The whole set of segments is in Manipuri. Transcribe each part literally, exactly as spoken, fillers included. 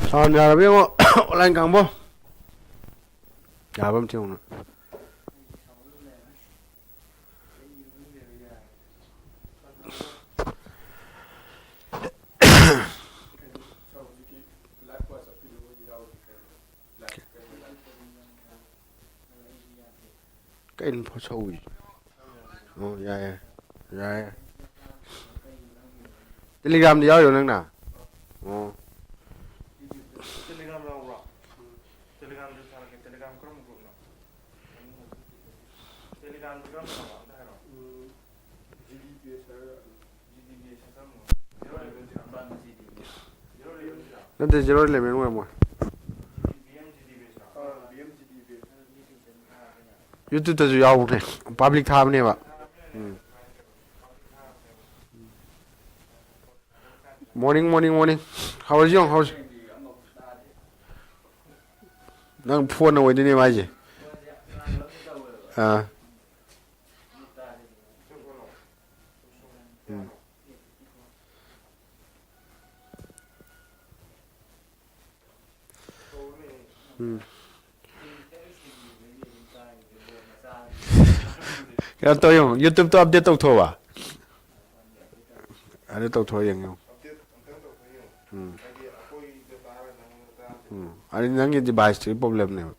Sound ꯌꯥꯔꯕ ꯌꯦꯡꯉꯣ꯫ Online ꯀꯥꯡꯕꯨ꯫ ꯌꯥꯕ ꯑꯝꯇ ꯌꯦꯡꯉꯨꯅ꯫ ꯀꯩꯅꯣ ꯐꯣꯟ ꯁꯧꯏ? ꯑꯣ, ꯌꯥꯏ, ꯌꯥꯏ꯫ ꯌꯥꯏ, ꯌꯥꯏ꯫ Telegram-ꯗ ꯌꯥꯎꯔꯤꯔꯣ ꯅꯪꯅ? ꯑꯣ꯫ Telegram ꯌꯥꯎꯕ꯭ꯔꯣ? Telegram-ꯗ ꯊꯥꯔꯛꯀꯦ꯫ Telegram ꯀꯔꯝꯕ group-ꯅꯣ? Telegram-ꯗ ꯀꯔꯝꯕꯅꯣ? ꯑꯝꯇ ꯍꯥꯏꯔꯛꯑꯣ꯫ ꯖꯤ ꯗꯤ ꯄꯤ ꯑꯦꯁ ꯍꯥꯏꯕ꯭ꯔꯥ? ꯖꯤ ꯗꯤ ꯄꯤ ꯑꯦꯁ ꯍꯥꯏꯕ꯭ꯔꯥ? Zero eleven ꯁꯤꯔꯣ? Zero eleven ꯁꯤꯔꯣ? ꯅꯠꯇꯦ, Zero Eleven ꯑꯣꯏꯔꯝꯃꯣꯏ꯫ B M G D P S ꯔꯣ? ꯑꯥ, B M G D P S. YouTube-ꯇꯁꯨ ꯌꯥꯎꯕꯅꯦ, public ꯊꯥꯕꯅꯦꯕ꯫ ꯎꯝ꯫ Morning, morning, morning. ꯍꯧꯔꯁꯤ ꯌꯦꯡꯉꯣ, ꯍꯧꯔꯁꯤ꯫ ꯅꯪ ꯐꯣꯟꯅ ꯑꯣꯏꯗꯣꯏꯅꯦꯕ ꯍꯥꯏꯁꯦ꯫ ꯑꯥ꯫ ꯎꯝ꯫ ꯎꯝ꯫ ꯀꯩꯅꯣ ꯇꯧ ꯌꯦꯡꯉꯣ, YouTube-ꯇꯣ update ꯇꯧꯊꯣꯛꯑꯣꯕ꯫ ꯑꯗꯨ ꯇꯧꯊꯣꯛꯑ ꯌꯦꯡꯉꯣ꯫ ꯎꯝ꯫ ꯎꯝ꯫ ꯑꯗꯨ ꯅꯪꯒꯤ device-ꯇꯨꯒꯤ problem-ꯅꯦꯕ꯫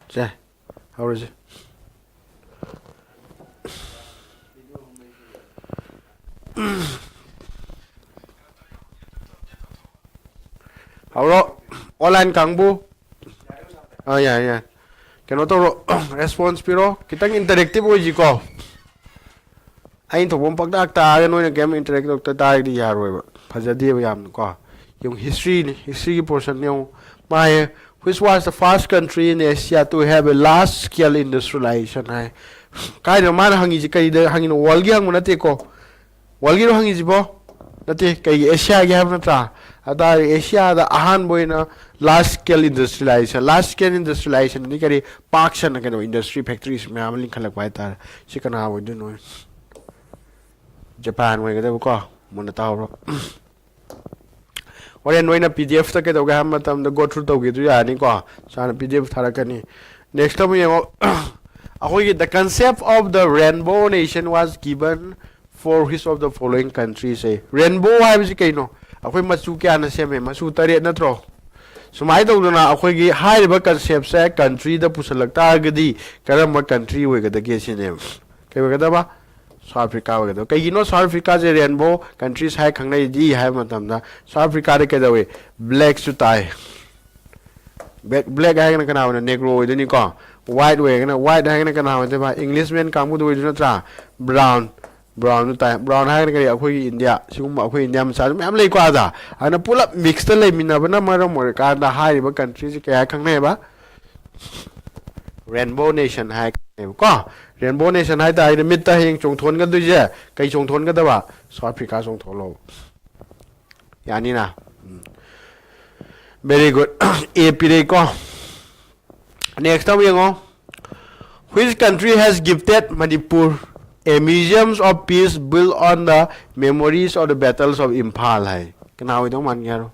ꯁꯦ, ꯍꯧꯔꯁꯤ꯫ ꯍꯧꯔꯣ, online ꯀꯥꯡꯕꯨ꯫ ꯑꯥ, ꯌꯥꯏ, ꯌꯥꯏ꯫ ꯀꯩꯅꯣ ꯇꯧꯔꯣ, response ꯄꯤꯔꯣ, ꯈꯤꯇꯪ interactive ꯑꯣꯏꯁꯤꯀꯣ꯫ ꯑꯩꯅ ꯊꯣꯛꯄ ꯑꯃ ꯄꯪꯇꯥꯛ ꯇꯥꯛꯑꯒ ꯅꯣꯏꯅ ꯀꯩꯝ interact ꯇꯧꯗ ꯇꯥꯔꯒꯗꯤ ꯌꯥꯔꯣꯏꯕ꯫ ꯐꯖꯗꯦꯕ ꯌꯥꯝꯅꯀꯣ꯫ ꯌꯦꯡꯉꯨ, history-ꯅꯤ, history-ꯒꯤ portion-ꯅꯤ ꯌꯦꯡꯉꯨ꯫ ꯃꯥ ꯍꯥꯏꯌꯦ, "Which was the first country in Asia to have a large scale industrialization?" ꯍꯥꯏ꯫ ꯀꯥꯏꯗꯅꯣ ꯃꯥꯅ ꯍꯪꯉꯤꯁꯤ? ꯀꯔꯤꯗ ꯍꯪꯉꯤꯅꯣ? World-ꯒꯤ ꯍꯪꯕ ꯅꯠꯇꯦꯀꯣ꯫ World-ꯒꯤꯔꯣ ꯍꯪꯉꯤꯁꯤꯕꯣ? ꯅꯠꯇꯦ, ꯀꯩꯒꯤ? Asia-ꯒꯤ ꯍꯥꯏꯕ ꯅꯠꯇ꯭ꯔꯥ? ꯑꯗꯨ ꯇꯥꯔꯗꯤ Asia-ꯗ ꯑꯍꯥꯟꯕ ꯑꯣꯏꯅ Large scale industrialization, large scale industrialization ꯑꯗꯤ ꯀꯔꯤ? ꯄꯥꯛ ꯁꯟꯅ ꯀꯩꯅꯣ, industry, factories ꯃꯌꯥꯝ ꯑꯃ ꯂꯤꯡꯈꯠꯂꯛꯄ ꯍꯥꯏꯇꯥꯔꯦ꯫ ꯁꯤ ꯀꯅꯥ ꯑꯣꯏꯗꯣꯏꯅꯣ? ꯖꯄꯥꯟ ꯑꯣꯏꯒꯗꯕꯀꯣ꯫ ꯃꯨꯟꯅ ꯇꯥꯍꯧꯔꯣ꯫ ꯍꯣꯔꯦꯟ ꯅꯣꯏꯅ P D F ꯇ ꯀꯩꯗꯧꯒꯦ ꯍꯥꯏꯕ ꯃꯇꯝꯗ go through ꯇꯧꯒꯦꯗꯨ ꯌꯥꯅꯤꯀꯣ꯫ ꯁꯥꯔꯅ P D F ꯊꯥꯔꯛꯀꯅꯤ꯫ Next ꯑꯃꯨꯛ ꯌꯦꯡꯉꯣ꯫ ꯑꯩꯈꯣꯏꯒꯤ the concept of the rainbow nation was given for which of the following countries high. Rainbow ꯍꯥꯏꯕꯁꯤ ꯀꯩꯅꯣ? ꯑꯩꯈꯣꯏ ꯃꯆꯨ ꯀꯌꯥꯅ ꯁꯦꯝꯃꯦ? ꯃꯆꯨ ꯇꯔꯦꯠ ꯅꯠꯇ꯭ꯔꯣ? ꯁꯨꯃꯥꯏꯅ ꯇꯧꯗꯅ ꯑꯩꯈꯣꯏꯒꯤ ꯍꯥꯏꯔꯤꯕ concept ꯁꯦ country ꯗ ꯄꯨꯁꯜꯂꯛ ꯇꯥꯔꯒꯗꯤ ꯀꯔꯝꯕ country ꯑꯣꯏꯒꯗꯒꯦ ꯁꯤꯅꯦꯕ꯫ ꯀꯩ ꯑꯣꯏꯒꯗꯕ? South Africa ꯑꯣꯏꯒꯗꯕ꯫ ꯀꯩꯒꯤꯅꯣ South Africa ꯁꯦ rainbow countries ꯍꯥꯏ ꯈꯪꯅꯩꯗꯤ ꯍꯥꯏꯕ ꯃꯇꯝꯗ, South Africa ꯗ ꯀꯩꯗꯧꯏ? Black ꯁꯨ ꯇꯥꯏ꯫ Black, black ꯍꯥꯏꯔꯒꯅ ꯀꯅꯥ ꯑꯣꯏꯅ? Negro ꯑꯣꯏꯗꯣꯏꯅꯤꯀꯣ꯫ White ꯑꯣꯏꯔꯒꯅ, white ꯍꯥꯏꯔꯒꯅ ꯀꯅꯥ ꯑꯣꯏꯗꯣꯏꯕ? Englishman ꯀꯥꯡꯕꯨꯗꯣ ꯑꯣꯏꯗꯣꯏ ꯅꯠꯇ꯭ꯔꯥ? Brown, brown ꯗꯨ ꯇꯥꯏ꯫ Brown ꯍꯥꯏꯔꯒꯅ ꯀꯔꯤ? ꯑꯩꯈꯣꯏꯒꯤ India, ꯁꯤꯒꯨꯝꯕ ꯑꯩꯈꯣꯏ India ꯃꯆꯥꯁꯨ ꯃꯌꯥꯝ ꯂꯩꯀꯣ ꯑꯥꯗ꯫ ꯑꯗꯨꯅ ꯄꯨꯂꯞ mix ꯇ ꯂꯩꯃꯤꯟꯅꯕꯅ ꯃꯔꯝ ꯑꯣꯏꯔꯀꯥꯟꯗ ꯍꯥꯏꯔꯤꯕ country ꯁꯤ ꯀꯩ ꯍꯥꯏ ꯈꯪꯅꯩꯕ? Rainbow nation ꯍꯥꯏ ꯈꯪꯅꯩꯕꯀꯣ꯫ Rainbow nation ꯍꯥꯏ ꯇꯥꯔꯒꯗꯤ ꯃꯤꯠꯇ ꯍꯌꯦꯡ ꯆꯣꯡꯊꯣꯛꯍꯟꯒꯗꯣꯏꯁꯦ ꯀꯩ ꯆꯣꯡꯊꯣꯛꯍꯟꯒꯗꯕ? South Africa ꯆꯣꯡꯊꯣꯛꯍꯜꯂꯣ꯫ ꯌꯥꯅꯤꯅ? ꯎꯝ꯫ Very good꯫ A ꯄꯤꯔꯦꯀꯣ꯫ Next ꯑꯃ ꯌꯦꯡꯉꯣ꯫ Which country has gifted Manipur a museum of peace built on the memories of the battles of Imphal ꯍꯥꯏ꯫ ꯀꯅꯥ ꯑꯣꯏꯗꯧ ꯃꯥꯟꯒꯦ ꯍꯥꯏꯔꯣ?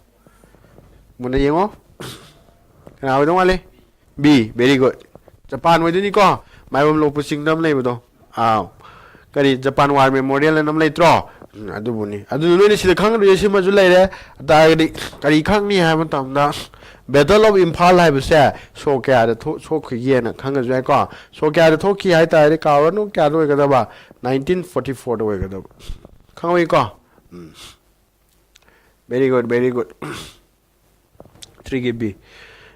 ꯃꯨꯟꯅ ꯌꯦꯡꯉꯣ꯫ ꯀꯅꯥ ꯑꯣꯏꯗꯧ ꯃꯥꯜꯂꯤ? B, very good꯫ ꯖꯄꯥꯟ ꯑꯣꯏꯗꯣꯏꯅꯤꯀꯣ꯫ ꯃꯥꯏꯕꯝ ꯂꯣꯛꯄ ꯆꯤꯡꯗ ꯑꯃ ꯂꯩꯕꯗꯣ꯫ ꯑꯥꯎ꯫ ꯀꯔꯤ, Japan War Memorial ꯑꯅ ꯑꯃ ꯂꯩꯇ꯭ꯔꯣ? ꯎꯝ, ꯑꯗꯨꯕꯨꯅꯤ꯫ ꯑꯗꯨ ꯅꯣꯏꯅ ꯁꯤꯗ ꯈꯪꯒꯗꯣꯏꯁꯦ ꯁꯤꯃꯁꯨ ꯂꯩꯔꯦ꯫ ꯑꯗꯨ ꯇꯥꯔꯒꯗꯤ ꯀꯔꯤ ꯈꯪꯅꯤ ꯍꯥꯏꯕ ꯃꯇꯝꯗ, Battle of Imphal ꯍꯥꯏꯕꯁꯦ ꯁꯣꯛ ꯀꯌꯥꯗ ꯊꯣꯛ-, ꯁꯣꯛꯈꯤꯒꯦꯅ ꯈꯪꯉꯁꯨ ꯌꯥꯏꯀꯣ꯫ ꯁꯣꯛ ꯀꯌꯥꯗ ꯊꯣꯛꯈꯤ ꯍꯥꯏ ꯇꯥꯔꯗꯤ ꯀꯥꯎꯔꯅꯨ, ꯀꯌꯥꯗ ꯑꯣꯏꯒꯗꯕ? Nineteen forty four ꯗ ꯑꯣꯏꯒꯗꯕ꯫ ꯈꯪꯍꯧꯏꯀꯣ? ꯎꯝ꯫ Very good, very good꯫ Three ꯒꯤ B꯫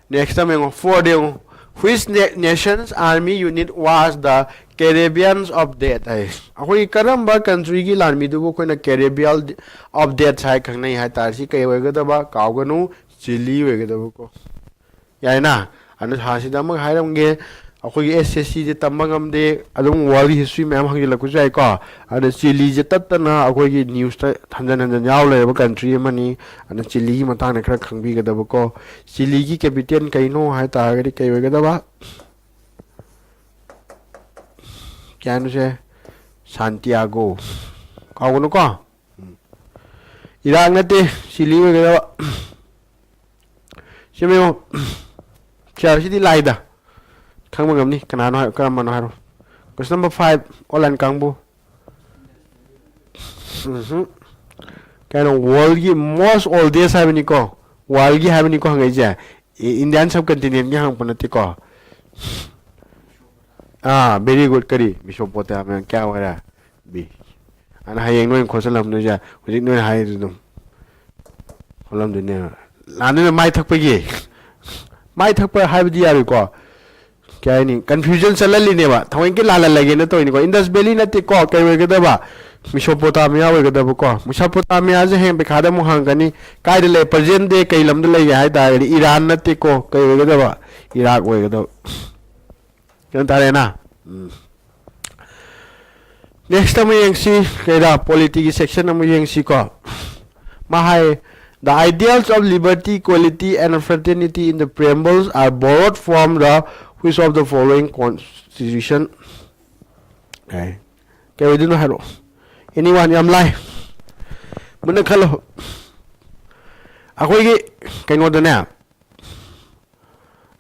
Next ꯑꯃ ꯌꯦꯡꯉꯣ, four ꯗ ꯌꯦꯡꯉꯣ꯫ Which na-, nation's army unit was the Caribbeans of Death ꯍꯥꯏ꯫ ꯑꯩꯈꯣꯏꯒꯤ ꯀꯔꯝꯕ country ꯒꯤ ꯂꯥꯟꯃꯤꯗꯨꯕꯨ ꯑꯩꯈꯣꯏꯅ Caribbean of Death ꯍꯥꯏ ꯈꯪꯅꯩ ꯍꯥꯏ ꯇꯥꯔꯦ? ꯁꯤ ꯀꯩ ꯑꯣꯏꯒꯗꯕ? ꯀꯥꯎꯒꯅꯨ, Chile ꯑꯣꯏꯒꯗꯕꯀꯣ꯫ ꯌꯥꯏꯅ? ꯑꯗꯨ ꯁꯥꯁꯤꯗ ꯑꯃꯒ ꯍꯥꯏꯔꯝꯒꯦ꯫ ꯑꯩꯈꯣꯏꯒꯤ ꯑꯦꯁ ꯑꯦꯁ ꯁꯤꯁꯦ ꯇꯝꯕ ꯉꯝꯗꯦ, ꯑꯗꯨꯝ ꯋꯥꯔꯜꯒꯤ ꯍꯤꯁꯇ꯭ꯔꯤ ꯃꯌꯥꯝ ꯍꯪꯖꯤꯜꯂꯛꯄꯁꯨ ꯌꯥꯏꯀꯣ꯫ ꯑꯗꯨꯅ ꯆꯤꯂꯤꯁꯦ ꯇꯠꯇꯅ ꯑꯩꯈꯣꯏꯒꯤ ꯅ꯭ꯌꯨꯁꯇ ꯍꯟꯖꯟ ꯍꯟꯖꯟ ꯌꯥꯎ ꯂꯩꯔꯕ ꯀꯟꯇ꯭ꯔꯤ ꯑꯃꯅꯤ꯫ ꯑꯗꯨꯅ ꯆꯤꯂꯤꯒꯤ ꯃꯇꯥꯡꯗ ꯈꯔ ꯈꯪꯕꯤꯒꯗꯕꯀꯣ꯫ ꯆꯤꯂꯤꯒꯤ ꯀꯦꯄꯤꯇꯦꯜ ꯀꯩꯅꯣ ꯍꯥꯏ ꯇꯥꯔꯒꯗꯤ ꯀꯩ ꯑꯣꯏꯒꯗꯕ? ꯀꯌꯥꯅꯣꯁꯦ? ꯁꯥꯟꯇꯤꯌꯥꯒꯣ꯫ ꯀꯥꯎꯒꯅꯨꯀꯣ꯫ ꯎꯝ꯫ ꯏꯔꯥꯛ ꯅꯠꯇꯦ, ꯆꯤꯂꯤ ꯑꯣꯏꯒꯗꯕ꯫ ꯁꯤꯃ ꯌꯦꯡꯉꯣ꯫ ꯁꯤ ꯁꯤꯗꯤ ꯂꯥꯏꯗ꯫ ꯈꯪꯕ ꯉꯝꯅꯤ꯫ ꯀꯅꯥꯅꯣ ꯍꯥꯏ-, ꯀꯔꯝꯕꯅꯣ ꯍꯥꯏꯔꯣ꯫ Question number five, online ꯀꯥꯡꯕꯨ꯫ ꯎꯝꯍꯨꯝ꯫ ꯀꯩꯅꯣ, ꯋꯥꯔꯜꯒꯤ most oldest ꯍꯥꯏꯕꯅꯤꯀꯣ꯫ ꯋꯥꯔꯜꯒꯤ ꯍꯥꯏꯕꯅꯤꯀꯣ ꯍꯪꯉꯛꯏꯁꯦ꯫ ꯏ-, Indian subcontinentꯀꯤ ꯍꯪꯉꯛꯄ ꯅꯠꯇꯦꯀꯣ꯫ ꯑꯥ, very good꯫ ꯀꯔꯤ? Mesopotamia꯫ ꯀꯌꯥ ꯑꯣꯏꯔꯦ? B꯫ ꯑꯗꯨꯅ ꯍꯌꯦꯡ ꯅꯣꯏꯅ ꯈꯣꯠꯆꯜꯂꯝꯗꯣꯏꯁꯦ ꯍꯧꯖꯤꯛ ꯅꯣꯏꯅ ꯍꯥꯏꯔꯤꯗꯨ ꯑꯗꯨꯝ ꯈꯣꯠꯂꯝꯗꯣꯏꯅꯦꯕ꯫ ꯂꯥꯟꯗꯣꯏꯅ ꯃꯥꯏ ꯊꯛꯄꯒꯤ, ꯃꯥꯏ ꯊꯛꯄ ꯍꯥꯏꯕꯗꯤ ꯌꯥꯔꯣꯏꯀꯣ꯫ ꯀꯩ ꯍꯥꯏꯅꯤ, confusion ꯆꯠꯍꯜꯂꯤꯅꯦꯕ, ꯊꯑꯣꯏꯀꯤ ꯂꯥꯜꯍꯜꯂꯒꯦꯅ ꯇꯧꯔꯤꯅꯤꯀꯣ꯫ Indus Valley ꯅꯠꯇꯦꯀꯣ, ꯀꯩ ꯑꯣꯏꯒꯗꯕ? Mesopotamia ꯑꯣꯏꯒꯗꯕꯀꯣ꯫ Mesopotamiaꯁꯦ ꯍꯌꯦꯡ ꯄꯩꯈꯥꯗ ꯑꯃꯨꯛ ꯍꯪꯉꯛꯀꯅꯤ꯫ ꯀꯥꯏꯗ ꯂꯩ? Present day ꯀꯩ ꯂꯝꯗ ꯂꯩꯒꯦ ꯍꯥꯏ ꯇꯥꯔꯒꯗꯤ ꯏꯔꯥꯟ ꯅꯠꯇꯦꯀꯣ, ꯀꯩ ꯑꯣꯏꯒꯗꯕ? ꯏꯔꯥꯛ ꯑꯣꯏꯒꯗꯕ꯫ ꯒ꯭ꯌꯥꯟ ꯇꯥꯔꯦꯅ? ꯎꯝ꯫ Next ꯑꯃ ꯌꯦꯡꯁꯤ, ꯀꯩꯔꯥ, polityꯒꯤ section ꯑꯃ ꯌꯦꯡꯁꯤꯀꯣ꯫ ꯃꯥ ꯍꯥꯏ, "The ideals of liberty, equality and fraternity in the preambles are borrowed from the which of the following constitution?" ꯍꯥꯏ꯫ ꯀꯩ ꯑꯣꯏꯗꯣꯏꯅꯣ ꯍꯥꯏꯔꯛꯑꯣ꯫ Anyone? ꯌꯥꯝ ꯂꯥꯏ꯫ ꯃꯨꯟꯅ ꯈꯜꯂꯣ꯫ ꯑꯩꯈꯣꯏꯒꯤ ꯀꯩꯅꯣꯗꯅꯦ,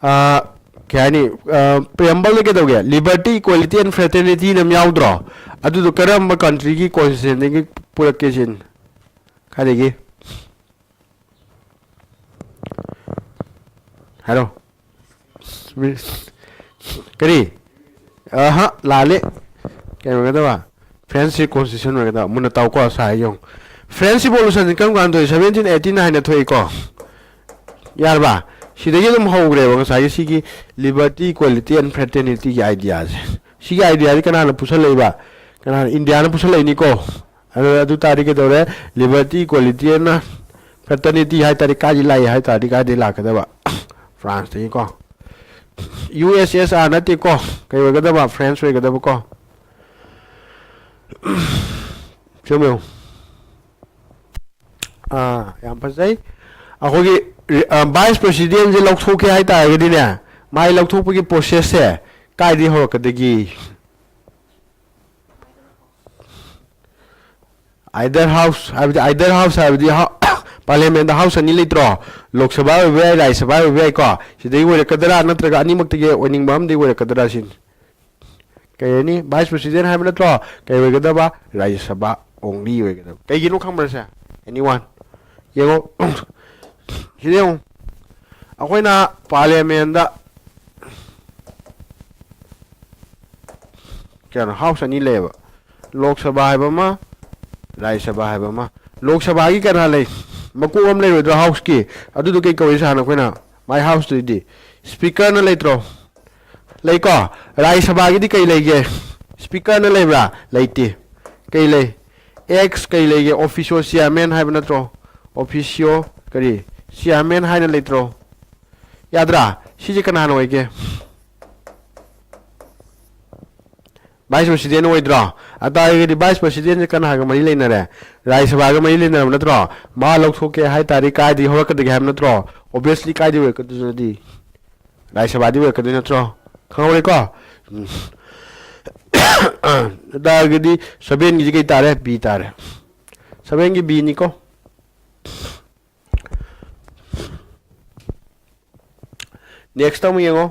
ꯑ, ꯀꯩ ꯍꯥꯏꯅꯤ, ꯑ, preambleꯗ ꯀꯩꯗꯧꯒꯦ? Liberty, equality and fraternityꯅ ꯑꯃ ꯌꯥꯎꯗ꯭ꯔꯣ? ꯑꯗꯨꯗꯣ ꯀꯔꯝꯕ countryꯒꯤ constitutionꯗꯒꯤ ꯄꯨꯔꯛꯀꯦ ꯁꯤꯅꯤ? ꯀꯥꯏꯗꯒꯤ? ꯍꯥꯏꯔꯣ꯫ ꯀꯔꯤ? ꯑꯍ, ꯂꯥꯜꯂꯦ꯫ ꯀꯩ ꯑꯣꯏꯒꯗꯕ? Frenchꯀꯤ constitution ꯑꯣꯏꯒꯗꯕ꯫ ꯃꯨꯟꯅ ꯇꯥꯎꯀꯣ, ꯁꯥꯏ ꯌꯦꯡꯉꯨ꯫ French Revolutionꯁꯤ ꯀꯔꯝ ꯀꯥꯟꯗ ꯊꯣꯛꯏ? Seventeen eighty nineꯅ ꯊꯣꯛꯏꯀꯣ꯫ ꯌꯥꯔꯕ? ꯁꯤꯗꯒꯤ ꯑꯗꯨꯝ ꯍꯧꯈ꯭ꯔꯦꯕ ꯉꯁꯥꯏꯒꯤ ꯁꯤꯒꯤ liberty, equality and fraternityꯒꯤ ideaꯁꯦ꯫ ꯁꯤꯒꯤ ideaꯁꯤ ꯀꯅꯥꯅ ꯄꯨꯁꯜꯂꯛꯏꯕ? ꯀꯅꯥꯅ? Indiaꯅ ꯄꯨꯁꯜꯂꯛꯏꯅꯤꯀꯣ꯫ ꯑꯗꯨ, ꯑꯗꯨ ꯇꯥꯔꯗꯤ ꯀꯩꯗꯧꯔꯦ? Liberty, equality ꯑꯅ fraternity ꯍꯥꯏ ꯇꯥꯔꯗꯤ ꯀꯥꯏꯗꯤ ꯂꯥꯛꯏ ꯍꯥꯏ ꯇꯥꯔꯗꯤ ꯀꯥꯏꯗꯤ ꯂꯥꯛꯀꯗꯕ? Franceꯇꯒꯤꯀꯣ꯫ ꯌꯨ ꯑꯦꯁ ꯑꯦꯁ ꯑꯥꯔ ꯅꯠꯇꯦꯀꯣ, ꯀꯩ ꯑꯣꯏꯒꯗꯕ? ꯐ꯭ꯔꯦꯟꯁ ꯑꯣꯏꯒꯗꯕꯀꯣ꯫ ꯆꯨꯝꯃꯦ꯫ ꯑꯥ, ꯌꯥꯝ ꯐꯖꯩ꯫ ꯑꯩꯈꯣꯏꯒꯤ ꯚꯥꯏꯁ ꯄ꯭ꯔꯦꯁꯤꯗꯦꯟꯁꯦ ꯂꯧꯊꯣꯛꯀꯦ ꯍꯥꯏꯇꯥꯔꯒꯗꯤꯅꯦ, ꯃꯥꯏ ꯂꯧꯊꯣꯛꯄꯒꯤ ꯄ꯭ꯔꯣꯁꯦꯁꯁꯦ ꯀꯥꯏꯗꯒꯤ ꯍꯧꯔꯛꯀꯗꯒꯦ? ꯑꯥꯏꯗꯔ ꯍꯥꯎꯁ ꯍꯥꯏꯕꯗꯤ, ꯑꯥꯏꯗꯔ ꯍꯥꯎꯁ ꯍꯥꯏꯕꯗꯤ ꯄꯥꯔꯂꯤꯌꯥꯃꯦꯟꯗ ꯍꯥꯎꯁ ꯑꯅꯤ ꯂꯩꯇ꯭ꯔꯣ? ꯂꯣꯛ ꯁꯚꯥ ꯑꯣꯏꯕ ꯌꯥꯏ, ꯔꯥꯖ꯭ꯌ ꯁꯚꯥ ꯑꯣꯏꯕ ꯌꯥꯏꯀꯣ꯫ ꯁꯤꯗꯒꯤ ꯑꯣꯏꯔꯛꯀꯗ꯭ꯔꯥ ꯅꯠꯇ꯭ꯔꯒ ꯑꯅꯤꯃꯛꯇꯒꯤ ꯑꯣꯏꯅꯤꯡꯕ ꯑꯃꯗꯤ ꯑꯣꯏꯔꯛꯀꯗ꯭ꯔꯥ ꯁꯤꯅꯤ꯫ ꯀꯩ ꯍꯥꯏꯅꯤ? ꯚꯥꯏꯁ ꯄ꯭ꯔꯦꯁꯤꯗꯦꯟ ꯍꯥꯏꯕ ꯅꯠꯇ꯭ꯔꯣ? ꯀꯩ ꯑꯣꯏꯒꯗꯕ? ꯔꯥꯖ꯭ꯌ ꯁꯚꯥ ꯑꯣꯡꯂꯤ ꯑꯣꯏꯒꯗꯕ꯫ ꯀꯩꯒꯤꯅꯣ ꯈꯪꯕ꯭ꯔꯥ ꯁꯦ? ꯑꯦꯅꯤ ꯋꯥꯟ? ꯌꯦꯡꯉꯣ꯫ ꯁꯤꯗ ꯌꯦꯡꯉꯣ꯫ ꯑꯩꯈꯣꯏꯅ ꯄꯥꯔꯂꯤꯌꯥꯃꯦꯟꯗ ꯀꯩꯅꯣ, ꯍꯥꯎꯁ ꯑꯅꯤ ꯂꯩꯌꯦꯕ, ꯂꯣꯛ ꯁꯚꯥ ꯍꯥꯏꯕ ꯑꯃ, ꯔꯥꯖ꯭ꯌ ꯁꯚꯥ ꯍꯥꯏꯕ ꯑꯃ꯫ ꯂꯣꯛ ꯁꯚꯥꯒꯤ ꯀꯅꯥ ꯂꯩ? ꯃꯀꯣꯛ ꯑꯃ ꯂꯩꯔꯣꯏꯗ꯭ꯔꯣ ꯍꯥꯎꯁꯀꯤ? ꯑꯗꯨꯗꯣ ꯀꯩ ꯀꯧꯏ ꯁꯥꯔꯅ ꯑꯩꯈꯣꯏꯅ? ꯃꯥꯏ ꯍꯥꯎꯁꯇꯨꯗꯤ ꯁ꯭ꯄꯤꯀꯔꯅ ꯂꯩꯇ꯭ꯔꯣ? ꯂꯩꯀꯣ? ꯔꯥꯖ꯭ꯌ ꯁꯚꯥꯒꯤꯗꯤ ꯀꯩ ꯂꯩꯒꯦ? ꯁ꯭ꯄꯤꯀꯔꯅ ꯂꯩꯕ꯭ꯔꯥ? ꯂꯩꯇꯦ꯫ ꯀꯩ ꯂꯩ? ꯑꯦꯛꯁ ꯀꯩ ꯂꯩꯒꯦ? ꯑꯣꯐꯤꯁꯤꯌꯣ ꯆꯤꯌꯥꯔꯃꯦꯟ ꯍꯥꯏꯕ ꯅꯠꯇ꯭ꯔꯣ? ꯑꯣꯐꯤꯁꯤꯌꯣ ꯀꯔꯤ? ꯆꯤꯌꯥꯔꯃꯦꯟ ꯍꯥꯏꯅ ꯂꯩꯇ꯭ꯔꯣ? ꯌꯥꯗ꯭ꯔꯥ? ꯁꯤꯁꯦ ꯀꯅꯥꯅ ꯑꯣꯏꯒꯦ? ꯚꯥꯏꯁ ꯄ꯭ꯔꯦꯁꯤꯗꯦꯟ ꯑꯣꯏꯗ꯭ꯔꯣ? ꯑꯗꯨ ꯇꯥꯔꯒꯗꯤ ꯚꯥꯏꯁ ꯄ꯭ꯔꯦꯁꯤꯗꯦꯟꯁꯦ ꯀꯅꯥꯒ ꯃꯔꯤ ꯂꯩꯅꯔꯦ? ꯔꯥꯖ꯭ꯌ ꯁꯚꯥꯒ ꯃꯔꯤ ꯂꯩꯅꯔꯕ ꯅꯠꯇ꯭ꯔꯣ? ꯃꯥ ꯂꯧꯊꯣꯛꯀꯦ ꯍꯥꯏ ꯇꯥꯔꯗꯤ ꯀꯥꯏꯗꯒꯤ ꯍꯧꯔꯛꯀꯗꯒꯦ ꯍꯥꯏꯕ ꯅꯠꯇ꯭ꯔꯣ? ꯑꯣꯕꯤꯌꯁꯂꯤ ꯀꯥꯏꯗꯒꯤ ꯑꯣꯏꯔꯛꯀꯗꯣꯏꯅꯣꯗꯤ? ꯔꯥꯖ꯭ꯌ ꯁꯚꯥꯗꯤ ꯑꯣꯏꯔꯛꯀꯗꯣꯏ ꯅꯠꯇ꯭ꯔꯣ? ꯈꯪꯍꯧꯔꯦꯀꯣ? ꯎꯝ꯫ ꯑꯗꯨ ꯇꯥꯔꯒꯗꯤ ꯁꯚꯦꯟꯒꯤꯁꯤ ꯀꯩ ꯇꯥꯔꯦ? ꯕꯤ ꯇꯥꯔꯦ꯫ ꯁꯚꯦꯟꯒꯤ ꯕꯤꯅꯤꯀꯣ꯫ ꯅꯦꯛꯁꯇ ꯑꯃꯨꯛ ꯌꯦꯡꯉꯣ꯫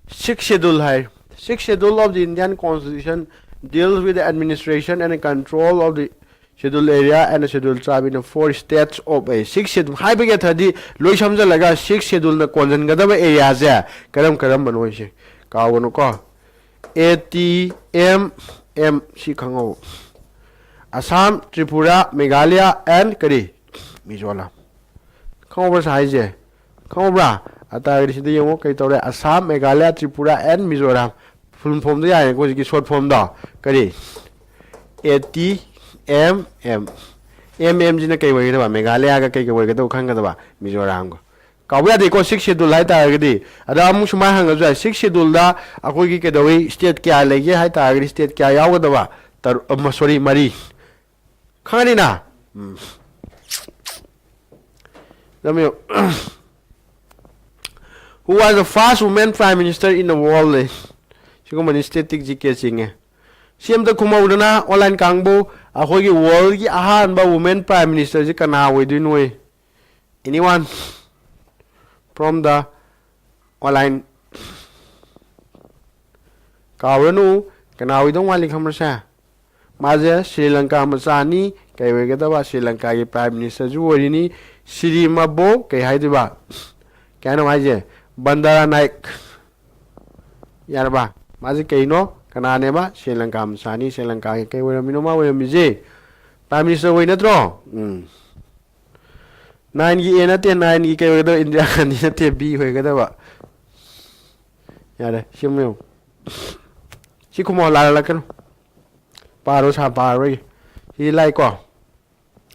Sixth Schedule high. Sixth Schedule of the Indian Constitution deals with the administration and control of the Schedule Area and the Schedule Tribe in the four states of a Sixth Schedule ꯍꯥꯏꯕꯒꯤ ꯑꯊꯗꯤ ꯂꯣꯏ ꯁꯝꯖꯜꯂꯒ Sixth Scheduleꯅ ꯀꯣꯟꯁꯤꯟꯒꯗꯕ areaꯁꯦ ꯀꯔꯝ ꯀꯔꯝꯕꯅꯣ ꯍꯥꯏꯁꯦ ꯀꯥꯎꯒꯅꯨꯀꯣ꯫ A T M M C ꯈꯪꯍꯧ꯫ ꯑꯁꯥꯝ, ꯇ꯭ꯔꯤꯄꯨꯔꯥ, ꯃꯦꯘꯥꯂꯌꯥ and ꯀꯔꯤ? ꯃꯤꯖꯣꯔꯥꯝ꯫ ꯈꯪꯍꯧꯕ꯭ꯔꯥ ꯁꯥ ꯍꯥꯏꯁꯦ? ꯈꯪꯍꯧꯕ꯭ꯔꯥ? ꯑꯇꯥꯔꯒꯗꯤ ꯁꯤꯗ ꯌꯦꯡꯉꯣ ꯀꯩ ꯇꯧꯔꯦ? ꯑꯁꯥꯝ, ꯃꯦꯘꯥꯂꯌꯥ, ꯇ꯭ꯔꯤꯄꯨꯔꯥ and ꯃꯤꯖꯣꯔꯥꯝ꯫ ꯐꯨꯜ ꯐꯣꯝꯗ ꯌꯥꯔꯦꯀꯣ ꯍꯧꯖꯤꯛꯀꯤ ꯁꯣꯔꯠ ꯐꯣꯝꯗꯣ꯫ ꯀꯔꯤ? A T M M. M ꯑꯦꯝꯁꯤꯅ ꯀꯩ ꯑꯣꯏꯒꯗꯕ? ꯃꯦꯘꯥꯂꯌꯥꯒ ꯀꯩꯒ ꯑꯣꯏꯒꯗꯕ ꯈꯪꯒꯗꯕ? ꯃꯤꯖꯣꯔꯥꯝꯒ꯫ ꯀꯥꯎꯕ ꯌꯥꯗꯦꯀꯣ, ꯁꯤꯛꯁ ꯁꯦꯗꯨꯜ ꯍꯥꯏꯇꯥꯔꯒꯗꯤ꯫ ꯑꯗ ꯑꯃꯨꯛ ꯁꯨꯃꯥꯏꯅ ꯍꯪꯉꯁꯨ ꯌꯥꯏ, ꯁꯤꯛꯁ ꯁꯦꯗꯨꯜꯗ ꯑꯩꯈꯣꯏꯒꯤ ꯀꯩꯗꯧꯏ, ꯁ꯭ꯇꯦꯠ ꯀꯌꯥ ꯂꯩꯒꯦ ꯍꯥꯏꯇꯥꯔꯒꯗꯤ, ꯁ꯭ꯇꯦꯠ ꯀꯌꯥ ꯌꯥꯎꯒꯗꯕ? ꯇꯔꯨꯛ, ꯑꯃ, ꯁꯣꯔꯤ, ꯃꯔꯤ꯫ ꯈꯪꯉꯅꯤꯅ? ꯎꯝ꯫ ꯂꯝ ꯌꯦꯡꯉꯨ꯫ Who was the first woman prime minister in the world? ꯁꯤꯒꯨꯝꯕꯅꯤ, ꯁ꯭ꯇꯦꯇꯤꯛ ꯖꯤ ꯀꯦ ꯆꯤꯡꯉꯦ꯫ ꯁꯤ ꯑꯝꯇ ꯈꯨꯝꯍꯧꯗꯅ, ꯑꯣꯟꯂꯥꯏꯟ ꯀꯥꯡꯕꯨ, ꯑꯩꯈꯣꯏꯒꯤ ꯋꯥꯔꯜꯒꯤ ꯑꯍꯥꯟꯕ ꯋꯨꯃꯦꯟ ꯄ꯭ꯔꯥꯏꯝ ꯃꯤꯅꯤꯁꯇꯔꯁꯤ ꯀꯅꯥ ꯑꯣꯏꯗꯣꯏꯅꯣ? Anyone from the online? ꯀꯥꯎꯔꯅꯨ, ꯀꯅꯥ ꯑꯣꯏꯗꯧ ꯃꯥꯜꯂꯤ ꯈꯪꯕ꯭ꯔꯁꯦ? ꯃꯥꯁꯦ ꯁ꯭ꯔꯤ ꯂꯪꯀꯥ ꯃꯆꯥꯅꯤ, ꯀꯩ ꯑꯣꯏꯒꯗꯕ? ꯁ꯭ꯔꯤ ꯂꯪꯀꯥꯒꯤ ꯄ꯭ꯔꯥꯏꯝ ꯃꯤꯅꯤꯁꯇꯔꯁꯨ ꯑꯣꯏꯔꯤꯅꯤ꯫ ꯁꯤꯔꯤ ꯃꯕꯣ ꯀꯩ ꯍꯥꯏꯗꯣꯏꯕ? ꯀꯩ ꯍꯥꯏꯅꯣ ꯍꯥꯏꯁꯦ? ꯕꯟꯗꯥꯔꯥ ꯅꯥꯏꯛ꯫ ꯌꯥꯔꯕ? ꯃꯥꯁꯦ ꯀꯩꯅꯣ? ꯀꯅꯥꯅꯦꯕ? ꯁ꯭ꯔꯤ ꯂꯪꯀꯥ ꯃꯆꯥꯅꯤ꯫ ꯁ꯭ꯔꯤ ꯂꯪꯀꯥꯒꯤ ꯀꯩ ꯑꯣꯏꯔꯝꯃꯤꯅꯣ ꯃꯥ ꯑꯣꯏꯔꯝꯃꯤꯁꯦ? ꯄ꯭ꯔꯥꯏꯝ ꯃꯤꯅꯤꯁꯇꯔ ꯑꯣꯏ ꯅꯠꯇ꯭ꯔꯣ? ꯎꯝ꯫ ꯅꯥꯏꯟꯒꯤ ꯑꯦ ꯅꯠꯇꯦ, ꯅꯥꯏꯟꯒꯤ ꯀꯩ ꯑꯣꯏꯒꯗꯕ? ꯏꯟꯗꯤꯔꯥ ꯒꯥꯟꯙꯤ ꯅꯠꯇꯦ, ꯕꯤ ꯑꯣꯏꯒꯗꯕ꯫ ꯌꯥꯔꯦ, ꯁꯤ ꯑꯃ ꯌꯦꯡꯉꯨ꯫ ꯁꯤ ꯈꯨꯝꯃꯣ, ꯂꯥꯜꯂꯛꯀꯅꯨ꯫ ꯄꯥꯔꯣ, ꯁꯥ ꯄꯥꯔꯣꯏꯒꯦ꯫ ꯁꯤ ꯂꯥꯏꯀꯣ꯫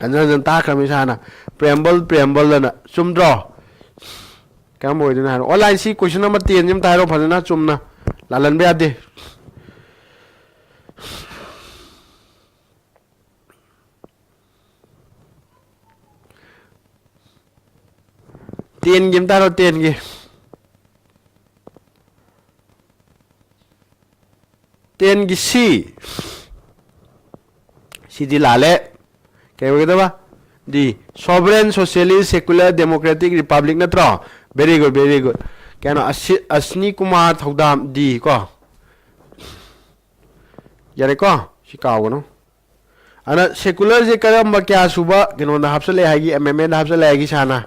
ꯍꯟꯖꯟ ꯍꯟꯖꯟ ꯇꯥꯛꯈ꯭ꯔꯃꯤ ꯏꯁꯥꯅ꯫ ꯄ꯭ꯔꯦꯝꯕꯜ, ꯄ꯭ꯔꯦꯝꯕꯜ ꯑꯅ꯫ ꯆꯨꯝꯗ꯭ꯔꯣ? ꯀꯔꯝꯕ ꯑꯣꯏꯗꯣꯏꯅꯣ ꯍꯥꯏꯔꯣ꯫ ꯑꯣꯟꯂꯥꯏꯟ ꯁꯤ ꯀꯣꯏꯁꯟ ꯑꯃ ꯇꯦꯟꯁꯤ ꯑꯝꯇ ꯍꯥꯏꯔꯣ ꯐꯖꯅ ꯆꯨꯝꯅ꯫ ꯂꯥꯜꯍꯟꯕ ꯌꯥꯗꯦ꯫ ꯇꯦꯟꯒꯤ ꯑꯝꯇ ꯍꯥꯏꯔꯣ, ꯇꯦꯟꯒꯤ꯫ ꯇꯦꯟꯒꯤ ꯁꯤ꯫ ꯁꯤꯗꯤ ꯂꯥꯜꯂꯦ꯫ ꯀꯩ ꯑꯣꯏꯒꯗꯕ? ꯗꯤ꯫ Sovereign, socialist, secular, democratic, republic ꯅꯠꯇ꯭ꯔꯣ? Very good, very good. ꯀꯩꯅꯣ, ꯑꯁꯤ-, ꯑꯁꯅꯤ ꯀꯨꯃꯥꯔ ꯊꯧꯗꯥꯝ, ꯗꯤ ꯀꯣ꯫ ꯌꯥꯔꯦꯀꯣ? ꯁꯤ ꯀꯥꯎꯒꯅꯨ꯫ ꯑꯗꯨꯅ ꯁꯦꯀꯨꯂꯔꯁꯦ ꯀꯔꯝꯕ, ꯀꯌꯥ ꯁꯨꯕ ꯀꯩꯅꯣꯗ ꯍꯥꯞꯆꯜꯂꯛꯑꯦ ꯍꯥꯏꯒꯦ, ꯑꯦꯃꯦꯟꯃꯦꯟꯗ ꯍꯥꯞꯆꯜꯂꯛꯑꯦ ꯍꯥꯏꯒꯦ ꯏꯁꯥꯅ?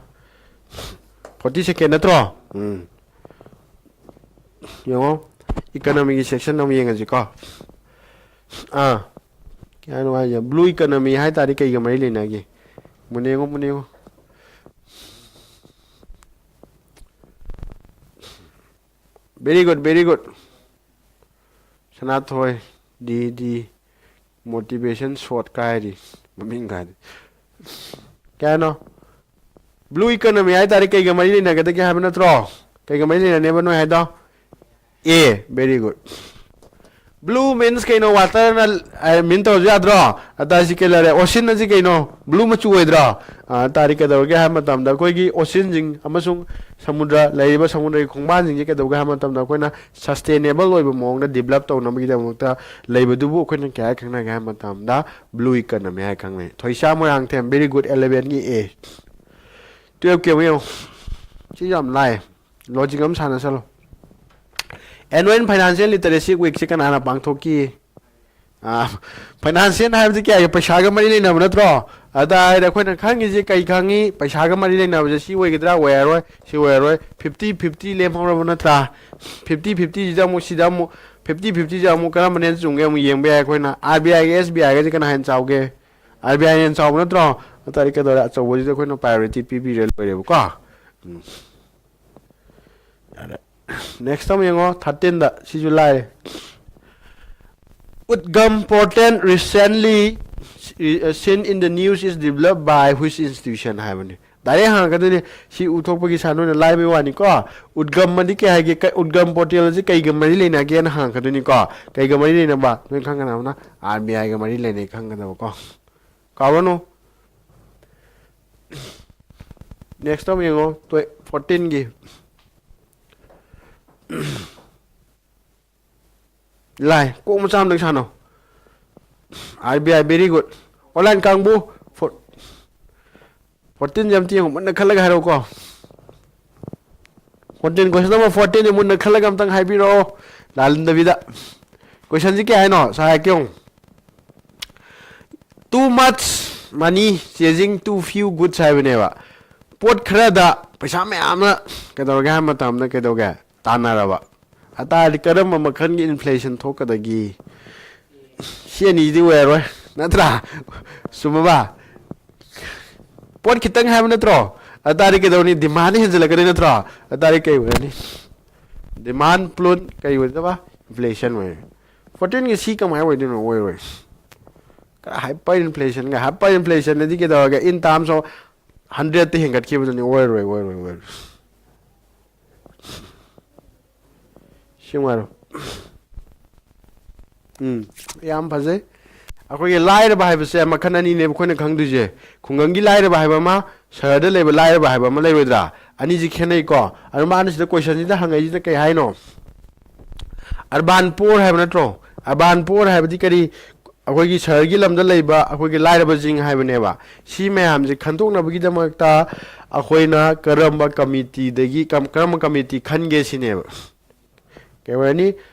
ꯐꯣꯔꯇꯤ ꯁꯦꯀꯦꯟ ꯅꯠꯇ꯭ꯔꯣ? ꯎꯝ꯫ ꯌꯦꯡꯉꯣ, ꯏꯀꯅꯃꯤꯒꯤ ꯁꯦꯛꯁꯟ ꯑꯃꯨꯛ ꯌꯦꯡꯉꯁꯤꯀꯣ꯫ ꯑꯥ, ꯀꯩ ꯍꯥꯏꯅꯣ ꯍꯥꯏꯁꯦ? ꯕ꯭ꯂꯨ ꯏꯀꯅꯃꯤ ꯍꯥꯏ ꯇꯥꯔꯗꯤ ꯀꯩꯒ ꯃꯔꯤ ꯂꯩꯅꯒꯦ? ꯃꯨꯟꯅ ꯌꯦꯡꯉꯣ, ꯃꯨꯟꯅ ꯌꯦꯡꯉꯣ꯫ Very good, very good. ꯁꯅꯥꯊꯣꯏ, ꯗꯤ, ꯗꯤ, motivation shot ꯀꯥꯏꯔꯤ, ꯃꯃꯤꯡ ꯀꯥꯏꯔꯤ꯫ ꯀꯩ ꯍꯥꯏꯅꯣ? Blue economy ꯍꯥꯏ ꯇꯥꯔꯦ, ꯀꯩꯒ ꯃꯔꯤ ꯂꯩꯅꯒꯗꯒꯦ ꯍꯥꯏꯕ ꯅꯠꯇ꯭ꯔꯣ? ꯀꯩꯒ ꯃꯔꯤ ꯂꯩꯅꯅꯦꯕ ꯅꯣꯏ ꯍꯥꯏꯗꯣ? A, very good. Blue means ꯀꯩꯅꯣ? Waterꯅ mean ꯇꯧꯔꯁꯨ ꯌꯥꯗ꯭ꯔꯣ? ꯑꯗ ꯁꯤ ꯀꯩ ꯂꯩꯔꯦ? Ocean ꯑꯁꯤ ꯀꯩꯅꯣ? Blue ꯃꯆꯨ ꯑꯣꯏꯗ꯭ꯔꯣ? ꯑ, ꯇꯥꯔꯤ ꯀꯩꯗꯧꯔꯒꯦ ꯍꯥꯏꯕ ꯃꯇꯝꯗ ꯑꯩꯈꯣꯏꯒꯤ oceanꯁꯤꯡ ꯑꯃꯁꯨꯡ ꯁꯃꯨꯗ꯭ꯔ, ꯂꯩꯔꯤꯕ ꯁꯃꯨꯗ꯭ꯔꯒꯤ ꯈꯣꯡꯕꯥꯟꯁꯤꯡꯁꯦ ꯀꯩꯗꯧꯒꯦ ꯍꯥꯏꯕ ꯃꯇꯝꯗ ꯑꯩꯈꯣꯏꯅ sustainable ꯑꯣꯏꯕ ꯃꯑꯣꯡꯗ develop ꯇꯧꯅꯕꯒꯤꯗꯃꯛꯇ ꯂꯩꯕꯗꯨꯕꯨ ꯑꯩꯈꯣꯏꯅ ꯀꯩ ꯍꯥꯏ ꯈꯪꯅꯒꯦ ꯍꯥꯏꯕ ꯃꯇꯝꯗ blue economy ꯍꯥꯏ ꯈꯪꯅꯩ꯫ ꯊꯣꯏꯁꯥ ꯃꯣꯏꯔꯥꯡꯊꯦꯝ, very good, elevenꯒꯤ A꯫ Twelveꯀꯤ ꯑꯃꯨꯛ ꯌꯦꯡꯉꯣ꯫ ꯁꯤ ꯌꯥꯝ ꯂꯥꯏ꯫ Logic ꯑꯃ ꯁꯥꯟꯅꯁꯜꯂꯣ꯫ Annual Financial Literacy Weekꯁꯦ ꯀꯅꯥꯅ ꯄꯥꯡꯊꯣꯛꯈꯤ? ꯑꯥ, financial ꯍꯥꯏꯕꯁꯤ ꯀꯌꯥꯒꯤ? ꯄꯩꯁꯥꯒ ꯃꯔꯤ ꯂꯩꯅꯕ ꯅꯠꯇ꯭ꯔꯣ? ꯑꯗ ꯍꯥꯏꯗꯤ ꯑꯩꯈꯣꯏꯅ ꯈꯪꯉꯤꯁꯦ ꯀꯩ ꯈꯪꯉꯤ? ꯄꯩꯁꯥꯒ ꯃꯔꯤ ꯂꯩꯅꯕꯁꯦ ꯁꯤ ꯑꯣꯏꯒꯗ꯭ꯔꯥ? ꯑꯣꯏꯔꯔꯣꯏ꯫ ꯁꯤ ꯑꯣꯏꯔꯔꯣꯏ꯫ Fifty fifty ꯂꯦꯝꯍꯧꯔꯕ ꯅꯠꯇ꯭ꯔꯥ? Fifty fiftyꯁꯤꯗ ꯑꯃꯨꯛ, ꯁꯤꯗ ꯑꯃꯨꯛ, fifty fiftyꯁꯤꯗ ꯑꯃꯨꯛ ꯀꯔꯝꯕꯅ ꯍꯦꯟꯅ ꯆꯨꯝꯒꯦ ꯑꯃꯨꯛ ꯌꯦꯡꯕ ꯌꯥꯏ ꯑꯩꯈꯣꯏꯅ꯫ RBIꯒ SBIꯒꯁꯦ ꯀꯅꯥ ꯍꯦꯟꯅ ꯆꯥꯎꯒꯦ? RBIꯅ ꯍꯦꯟꯅ ꯆꯥꯎꯕ ꯅꯠꯇ꯭ꯔꯣ? ꯑꯗꯨ ꯇꯥꯔꯗꯤ ꯀꯩꯗꯧꯔꯦ? ꯑꯆꯧꯕꯁꯤꯗ ꯑꯩꯈꯣꯏꯅ priority ꯄꯤꯕꯤꯔꯦ, ꯂꯣꯏꯔꯦꯕꯀꯣ꯫ ꯎꯝ꯫ ꯌꯥꯔꯦ꯫ Next ꯑꯃ ꯌꯦꯡꯉꯣ, thirteenꯗ꯫ ꯁꯤꯁꯨ ꯂꯥꯏꯔꯦ꯫ Udgam portal recently, uh, seen in the news is developed by which institution ꯍꯥꯏꯕꯅꯤ꯫ Direct ꯍꯪꯉꯛꯀꯗꯣꯏꯅꯤ꯫ ꯁꯤ ꯎꯊꯣꯛꯄꯒꯤ ꯁꯥ ꯅꯣꯏꯅ ꯂꯥꯏꯕꯩ ꯋꯥꯅꯤꯀꯣ꯫ Udgam ꯑꯗꯤ ꯀꯩ ꯍꯥꯏꯒꯦ? ꯀ-, Udgam portal ꯑꯁꯤ ꯀꯩꯒ ꯃꯔꯤ ꯂꯩꯅꯒꯦꯅ ꯍꯪꯉꯛꯀꯗꯣꯏꯅꯤꯀꯣ꯫ ꯀꯩꯒ ꯃꯔꯤ ꯂꯩꯅꯕ? ꯅꯣꯏ ꯈꯪꯒꯗꯕꯅ RBIꯒ ꯃꯔꯤ ꯂꯩꯅꯩ ꯈꯪꯒꯗꯕꯀꯣ꯫ ꯀꯥꯎꯔꯅꯨ꯫ Next ꯑꯃ ꯌꯦꯡꯉꯣ, ꯇꯣꯏ-, fourteenꯒꯤ꯫ ꯂꯥꯏ, ꯀꯣꯛ ꯃꯆꯥ ꯑꯃꯗꯪ ꯁꯥꯟꯅꯧ꯫ RBI, very good. Online ꯀꯥꯡꯕꯨ, four-, fourteenꯁꯦ ꯑꯝꯇ ꯌꯦꯡꯉꯣ, ꯃꯨꯟꯅ ꯈꯜꯂꯒ ꯍꯥꯏꯔꯛꯎꯀꯣ꯫ Fourteen, question number fourteenꯁꯦ ꯃꯨꯟꯅ ꯈꯜꯂꯒ ꯑꯝꯇꯪ ꯍꯥꯏꯕꯤꯔꯛꯑꯣ, ꯂꯥꯜꯍꯟꯗꯕꯤꯗ꯫ Questionꯁꯤ ꯀꯩ ꯍꯥꯏꯅꯣ? ꯁꯥꯔ ꯍꯥꯏꯔꯛꯀꯦ ꯌꯦꯡꯉꯨ꯫ Too much money chasing too few goods ꯍꯥꯏꯕꯅꯦꯕ꯫ ꯄꯣꯠ ꯈꯔꯗ ꯄꯩꯁꯥ ꯃꯌꯥꯝ ꯑꯃ ꯀꯩꯗꯧꯔꯒꯦ ꯍꯥꯏꯕ ꯃꯇꯝꯗ ꯀꯩꯗꯧꯒꯦ? ꯇꯥꯟꯅꯔꯕ꯫ ꯑꯇꯥꯔꯗꯤ ꯀꯔꯝꯕ ꯃꯈꯜꯒꯤ inflation ꯊꯣꯛꯀꯗꯒꯦ? ꯁꯤ ꯑꯅꯤꯗꯤ ꯑꯣꯏꯔꯔꯣꯏ, ꯅꯠꯇ꯭ꯔꯥ? ꯆꯨꯝꯃꯕ? ꯄꯣꯠ ꯈꯤꯇꯪ ꯍꯥꯏꯕ ꯅꯠꯇ꯭ꯔꯣ? ꯑꯇꯥꯔꯗꯤ ꯀꯩꯗꯧꯅꯤ? Demand ꯍꯦꯟꯖꯜꯂꯛꯀꯗꯣꯏ ꯅꯠꯇ꯭ꯔꯣ? ꯑꯇꯥꯔꯗꯤ ꯀꯩ ꯑꯣꯏꯔꯅꯤ? Demand plus ꯀꯩ ꯑꯣꯏꯗꯕ? Inflation ꯑꯣꯏꯔꯦ꯫ Fourteenꯒꯤ C ꯀꯃꯥꯏꯅ ꯑꯣꯏꯗꯣꯏꯅꯣ? ꯑꯣꯏꯔꯣꯏ꯫ Hyperinflation ꯒ, hyperinflation ꯑꯗꯤ ꯀꯩꯗꯧꯔꯒꯦ? In terms of ꯍꯟꯗ꯭ꯔꯦꯠꯇ ꯍꯦꯟꯒꯠꯈꯤꯕꯗꯨꯅꯤ꯫ ꯑꯣꯏꯔꯣꯏ, ꯑꯣꯏꯔꯣꯏ, ꯑꯣꯏꯔꯣꯏ꯫ ꯁꯤ ꯉꯥꯏꯔꯣ꯫ ꯎꯝ, ꯌꯥꯝ ꯐꯖꯩ꯫ ꯑꯩꯈꯣꯏꯒꯤ ꯂꯥꯏꯔꯕ ꯍꯥꯏꯕꯁꯦ ꯃꯈꯜ ꯑꯅꯤꯅꯦꯕ ꯑꯩꯈꯣꯏꯅ ꯈꯪꯗꯣꯏꯁꯦ꯫ ꯈꯨꯡꯒꯪꯒꯤ ꯂꯥꯏꯔꯕ ꯍꯥꯏꯕ ꯑꯃ, ꯁꯍꯔꯗ ꯂꯩꯕ ꯂꯥꯏꯔꯕ ꯍꯥꯏꯕ ꯑꯃ ꯂꯩꯔꯣꯏꯗ꯭ꯔꯥ? ꯑꯅꯤꯁꯤ ꯈꯦꯠꯅꯩꯀꯣ꯫ ꯑꯗꯨ ꯃꯥꯅ ꯁꯤꯗ ꯀꯣꯏꯁꯟꯁꯤꯗ ꯍꯪꯉꯛꯏꯁꯤꯅ ꯀꯩ ꯍꯥꯏꯅꯣ? ꯑꯔꯕꯥꯟ ꯄꯣꯔ ꯍꯥꯏꯕ ꯅꯠꯇ꯭ꯔꯣ? ꯑꯔꯕꯥꯟ ꯄꯣꯔ ꯍꯥꯏꯕꯗꯤ ꯀꯔꯤ? ꯑꯩꯈꯣꯏꯒꯤ ꯁꯍꯔꯒꯤ ꯂꯝꯗ ꯂꯩꯕ ꯑꯩꯈꯣꯏꯒꯤ ꯂꯥꯏꯔꯕꯁꯤꯡ ꯍꯥꯏꯕꯅꯦꯕ꯫ ꯁꯤ ꯃꯌꯥꯝꯁꯦ ꯈꯟꯗꯣꯛꯅꯕꯒꯤꯗꯃꯛꯇ ꯑꯩꯈꯣꯏꯅ ꯀꯔꯝꯕ ꯀꯃꯤꯇꯤꯗꯒꯤ, ꯀꯝ-, ꯀꯔꯝꯕ ꯀꯃꯤꯇꯤ ꯈꯟꯒꯦ ꯁꯤꯅꯦꯕ꯫ ꯀꯩ ꯑꯣꯏꯔꯅꯤ?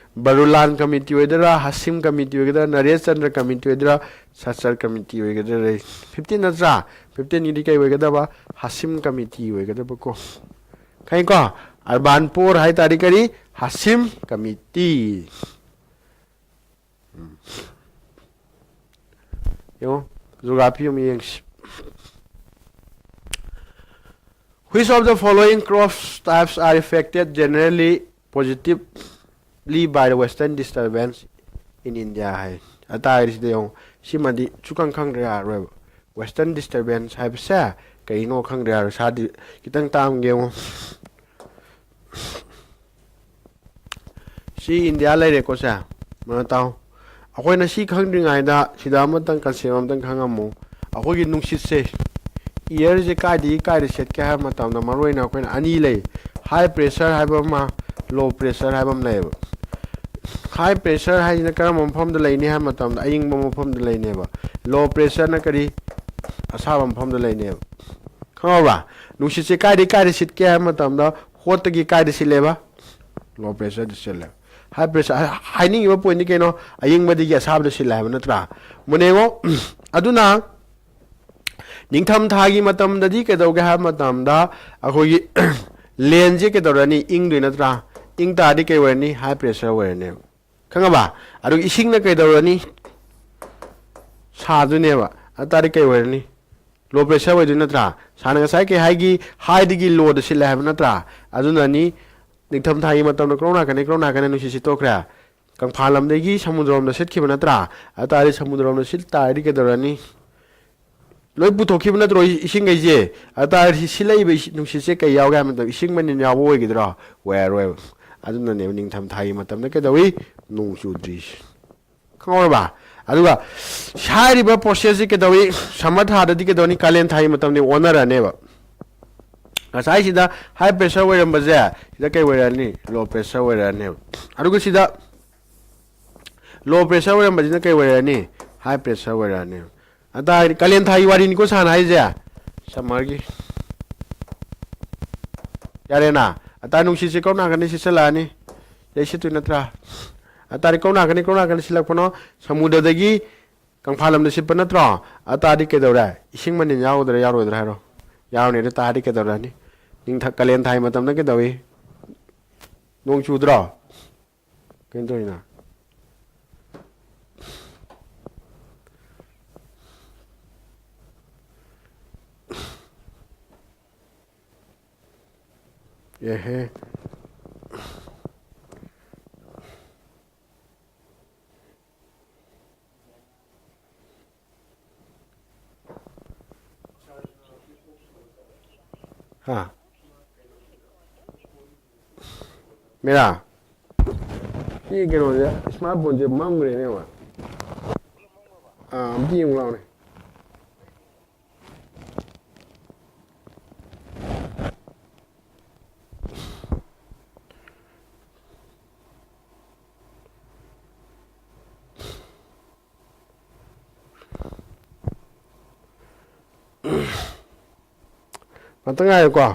ꯕꯔꯨꯂꯥꯟ ꯀꯃꯤꯇꯤ ꯑꯣꯏꯒꯗ꯭ꯔꯥ, ꯍꯥꯁꯤꯝ ꯀꯃꯤꯇꯤ ꯑꯣꯏꯒꯗ꯭ꯔꯥ, ꯅꯔꯦꯁ ꯆꯟꯗ꯭ꯔ ꯀꯃꯤꯇꯤ ꯑꯣꯏꯒꯗ꯭ꯔꯥ, ꯁꯆꯔ ꯀꯃꯤꯇꯤ ꯑꯣꯏꯒꯗ꯭ꯔꯥ? ꯐꯤꯐꯇꯤꯟ ꯅꯠꯇ꯭ꯔꯥ? ꯐꯤꯐꯇꯤꯟꯒꯤꯗꯤ ꯀꯩ ꯑꯣꯏꯒꯗꯕ? ꯍꯥꯁꯤꯝ ꯀꯃꯤꯇꯤ ꯑꯣꯏꯒꯗꯕꯀꯣ꯫ ꯈꯪꯉꯤꯀꯣ? ꯑꯔꯕꯥꯟ ꯄꯣꯔ ꯍꯥꯏ ꯇꯥꯔꯗꯤ ꯀꯔꯤ? ꯍꯥꯁꯤꯝ ꯀꯃꯤꯇꯤ꯫ ꯎꯝ꯫ ꯌꯦꯡꯉꯣ, ꯖꯣꯒ꯭ꯔꯥꯐꯤ ꯑꯃ ꯌꯦꯡꯁꯤ꯫ Which of the following crop types are affected generally positively by the western disturbance in India? ꯍꯥꯏ꯫ ꯑꯇꯥꯏꯔꯤꯁꯤꯗ ꯌꯦꯡꯉꯣ, ꯁꯤꯃꯗꯤ ꯁꯨꯈꯪ ꯈꯪꯗ꯭ꯔ ꯌꯥꯔꯔꯣꯏꯕ꯫ Western disturbance ꯍꯥꯏꯕꯁꯦ ꯀꯩꯅꯣ ꯈꯪꯗ꯭ꯔ ꯌꯥꯔꯣꯏ꯫ ꯁꯥꯗꯤ ꯈꯤꯇꯪ ꯇꯥꯝꯒꯦ ꯌꯦꯡꯉꯣ꯫ ꯁꯤ ꯏꯟꯗꯤꯌꯥ ꯂꯩꯔꯦꯀꯣ ꯁꯦ꯫ ꯃꯨꯟꯅ ꯇꯥꯎ꯫ ꯑꯩꯈꯣꯏꯅ ꯁꯤ ꯈꯪꯗ꯭ꯔꯤꯉꯩꯗ ꯁꯤꯗ ꯑꯃꯇꯪ ꯀꯟꯁꯦꯞ ꯑꯃꯇꯪ ꯈꯪꯉꯝꯃꯨ꯫ ꯑꯩꯈꯣꯏꯒꯤ ꯅꯨꯡꯁꯤꯠꯁꯦ, ꯏꯌꯔꯁꯦ ꯀꯥꯏꯗꯒꯤ ꯀꯥꯏꯗ ꯁꯤꯠꯀꯦ ꯍꯥꯏꯕ ꯃꯇꯝꯗ ꯃꯔꯨꯑꯣꯏꯅ ꯑꯩꯈꯣꯏꯅ ꯑꯅꯤ ꯂꯩ, ꯍꯥꯏ ꯄ꯭ꯔꯦꯁꯔ ꯍꯥꯏꯕ ꯑꯃ, ꯂꯣ ꯄ꯭ꯔꯦꯁꯔ ꯍꯥꯏꯕ ꯑꯃ ꯂꯩꯌꯦꯕ꯫ ꯍꯥꯏ ꯄ꯭ꯔꯦꯁꯔ ꯍꯥꯏꯁꯤꯅ ꯀꯔꯝꯕ ꯃꯐꯝꯗ ꯂꯩꯅꯤ ꯍꯥꯏꯕ ꯃꯇꯝꯗ ꯑꯏꯪꯕ ꯃꯐꯝꯗ ꯂꯩꯅꯦꯕ꯫ ꯂꯣ ꯄ꯭ꯔꯦꯁꯔꯅ ꯀꯔꯤ? ꯑꯁꯥꯕ ꯃꯐꯝꯗ ꯂꯩꯅꯦꯕ꯫ ꯈꯪꯉꯕ꯭ꯔꯥ? ꯅꯨꯡꯁꯤꯠꯁꯦ ꯀꯥꯏꯗꯒꯤ ꯀꯥꯏꯗ ꯁꯤꯠꯀꯦ ꯍꯥꯏꯕ ꯃꯇꯝꯗ ꯍꯣꯠꯇꯒꯤ ꯀꯥꯏꯗ ꯁꯤꯠꯂꯦꯕ? ꯂꯣ ꯄ꯭ꯔꯦꯁꯔꯗ ꯁꯤꯠꯂꯦ꯫ ꯍꯥꯏ ꯄ꯭ꯔꯦꯁꯔ ꯍꯥꯏꯅꯤꯡꯉꯤꯕ ꯄꯣꯏꯟꯗꯤ ꯀꯩꯅꯣ? ꯑꯌꯤꯡꯕꯗꯒꯤ ꯑꯁꯥꯕꯗ ꯁꯤꯠꯂꯦ ꯍꯥꯏꯕ ꯅꯠꯇ꯭ꯔꯥ? ꯃꯨꯟꯅ ꯌꯦꯡꯉꯣ꯫ ꯑꯗꯨꯅ ꯅꯤꯡꯊꯝꯊꯥꯒꯤ ꯃꯇꯝꯗꯗꯤ ꯀꯩꯗꯧꯒꯦ ꯍꯥꯏꯕ ꯃꯇꯝꯗ ꯑꯩꯈꯣꯏꯒꯤ ꯂꯦꯟꯁꯦ ꯀꯩꯗꯧꯔꯅꯤ? ꯏꯪꯗꯣꯏ ꯅꯠꯇ꯭ꯔꯥ? ꯏꯪ ꯇꯥꯔꯗꯤ ꯀꯩ ꯑꯣꯏꯔꯅꯤ? ꯍꯥꯏ ꯄ꯭ꯔꯦꯁꯔ ꯑꯣꯏꯔꯅꯦꯕ꯫ ꯈꯪꯉꯕ? ꯑꯗꯨꯒ ꯏꯁꯤꯡꯅ ꯀꯩꯗꯧꯔꯅꯤ? ꯁꯥꯗꯣꯏꯅꯦꯕ꯫ ꯑꯗꯨ ꯇꯥꯔꯗꯤ ꯀꯩ ꯑꯣꯏꯔꯅꯤ? ꯂꯣ ꯄ꯭ꯔꯦꯁꯔ ꯑꯣꯏꯗꯣꯏ ꯅꯠꯇ꯭ꯔꯥ? ꯁꯥꯅ ꯉꯁꯥꯏ ꯀꯩ ꯍꯥꯏꯒꯤ? ꯍꯥꯏꯗꯒꯤ ꯂꯣꯗ ꯁꯤꯠꯂꯦ ꯍꯥꯏꯕ ꯅꯠꯇ꯭ꯔꯥ? ꯑꯗꯨꯅꯅꯤ ꯅꯤꯡꯊꯝꯊꯥꯒꯤ ꯃꯇꯝꯗ ꯀꯔꯣꯝ ꯅꯥꯀꯟꯗꯩ ꯀꯔꯣꯝ ꯅꯥꯀꯟꯗ ꯅꯨꯡꯁꯤꯠ ꯁꯤꯠꯇꯣꯛꯈ꯭ꯔꯦ? ꯀꯪꯐꯥꯜ ꯂꯝꯗꯒꯤ ꯁꯃꯨꯗ꯭ꯔꯣꯝꯗ ꯁꯤꯠꯈꯤꯕ ꯅꯠꯇ꯭ꯔꯥ? ꯑꯗꯨ ꯇꯥꯔꯗꯤ ꯁꯃꯨꯗ꯭ꯔꯣꯝꯗ ꯁꯤꯠ ꯇꯥꯔꯗꯤ ꯀꯩꯗꯧꯔꯅꯤ? ꯂꯣꯏ ꯄꯨꯊꯣꯛꯈꯤꯕ ꯅꯠꯇ꯭ꯔꯣ ꯏꯁꯤꯡꯈꯩꯁꯦ? ꯑꯗꯨ ꯇꯥꯔꯗꯤ ꯁꯤꯜꯂꯛꯏꯕ ꯏꯁꯤꯡ, ꯅꯨꯡꯁꯤꯠꯁꯦ ꯀꯩ ꯌꯥꯎꯒꯦ ꯍꯥꯏꯕ ꯃꯇꯝꯗ ꯏꯁꯤꯡ ꯃꯅꯤꯟ ꯌꯥꯎꯕ ꯑꯣꯏꯒꯗ꯭ꯔꯣ? ꯑꯣꯏꯔꯔꯣꯏꯕ꯫ ꯑꯗꯨꯅꯅꯦꯕ ꯅꯤꯡꯊꯝ ꯊꯥꯒꯤ ꯃꯇꯝꯗ ꯀꯩꯗꯧꯏ? ꯅꯣꯡ ꯆꯨꯗ꯭ꯔꯤꯁꯦ꯫ ꯈꯪꯍꯧꯔꯕ? ꯑꯗꯨꯒ ꯍꯥꯏꯔꯤꯕ ꯄ꯭ꯔꯣꯁꯦꯁꯁꯤ ꯀꯩꯗꯧꯏ? ꯁꯝꯃꯔ ꯊꯥꯗꯗꯤ ꯀꯩꯗꯧꯅꯤ? ꯀꯥꯂꯦꯟ ꯊꯥꯒꯤ ꯃꯇꯝꯗꯤ ꯑꯣꯟꯅꯔꯅꯦꯕ꯫ ꯉꯁꯥꯏꯁꯤꯗ ꯍꯥꯏ ꯄ꯭ꯔꯦꯁꯔ ꯑꯣꯏꯔꯝꯕꯁꯦ ꯁꯤꯗ ꯀꯩ ꯑꯣꯏꯔꯛꯑꯅꯤ? ꯂꯣ ꯄ꯭ꯔꯦꯁꯔ ꯑꯣꯏꯔꯛꯑꯅꯦꯕ꯫ ꯑꯗꯨꯒ ꯁꯤꯗ ꯂꯣ ꯄ꯭ꯔꯦꯁꯔ ꯑꯣꯏꯔꯝꯕꯁꯤꯅ ꯀꯩ ꯑꯣꯏꯔꯛꯑꯅꯤ? ꯍꯥꯏ ꯄ꯭ꯔꯦꯁꯔ ꯑꯣꯏꯔꯛꯑꯅꯦꯕ꯫ ꯑꯗ ꯍꯥꯏꯗꯤ ꯀꯥꯂꯦꯟ ꯊꯥꯒꯤ ꯋꯥꯔꯤꯅꯤꯀꯣ ꯁꯥꯅ ꯍꯥꯏꯁꯦ, ꯁꯝꯃꯔꯒꯤ꯫ ꯌꯥꯔꯦꯅ? ꯑꯇꯥ ꯅꯨꯡꯁꯤꯠꯁꯦ ꯀꯧ ꯅꯥꯀꯅꯤ ꯁꯤꯠꯆꯜꯂꯛꯑꯅꯤ, ꯌꯩ ꯁꯤꯠꯇꯣꯏ ꯅꯠꯇ꯭ꯔꯥ? ꯑꯇꯥꯗꯤ ꯀꯧ ꯅꯥꯀꯅꯤ, ꯀꯧ ꯅꯥꯀꯅꯤ ꯁꯤꯜꯂꯛꯄꯅꯣ? ꯁꯃꯨꯗ꯭ꯔꯗꯒꯤ ꯀꯪꯐꯥꯜ ꯂꯝꯗ ꯁꯤꯠꯄ ꯅꯠꯇ꯭ꯔꯣ? ꯑꯇꯥꯗꯤ ꯀꯩꯗꯧꯔꯦ? ꯏꯁꯤꯡ ꯃꯅꯤꯟ ꯌꯥꯎꯒꯗ꯭ꯔꯥ ꯌꯥꯎꯔꯣꯏꯗ꯭ꯔꯥ ꯍꯥꯏꯔꯣ? ꯌꯥꯎꯔꯅꯤ꯫ ꯑꯗꯨ ꯇꯥꯔꯗꯤ ꯀꯩꯗꯧꯔꯅꯤ? ꯅꯤꯡꯊ-, ꯀꯥꯂꯦꯟ ꯊꯥꯒꯤ ꯃꯇꯝꯗ ꯀꯩꯗꯧꯏ? ꯅꯣꯡ ꯆꯨꯗ꯭ꯔꯣ? ꯀꯩꯅꯣ ꯇꯧꯔꯤꯅ? ꯑꯦꯍꯦ꯫ ꯍꯥ? ꯃꯦꯔꯥ? ꯁꯤ ꯀꯩꯅꯣꯁꯦ, ꯏꯁꯃꯥꯔꯠ ꯐꯣꯟꯁꯦ ꯃꯝꯈ꯭ꯔꯦꯅꯦ ꯑꯃ꯫ ꯑꯥ, ꯑꯝꯇ ꯌꯦꯡꯉꯨ ꯂꯥꯎꯅꯦ꯫ ꯉꯥꯛꯇꯪ ꯉꯥꯏꯌꯨꯀꯣ꯫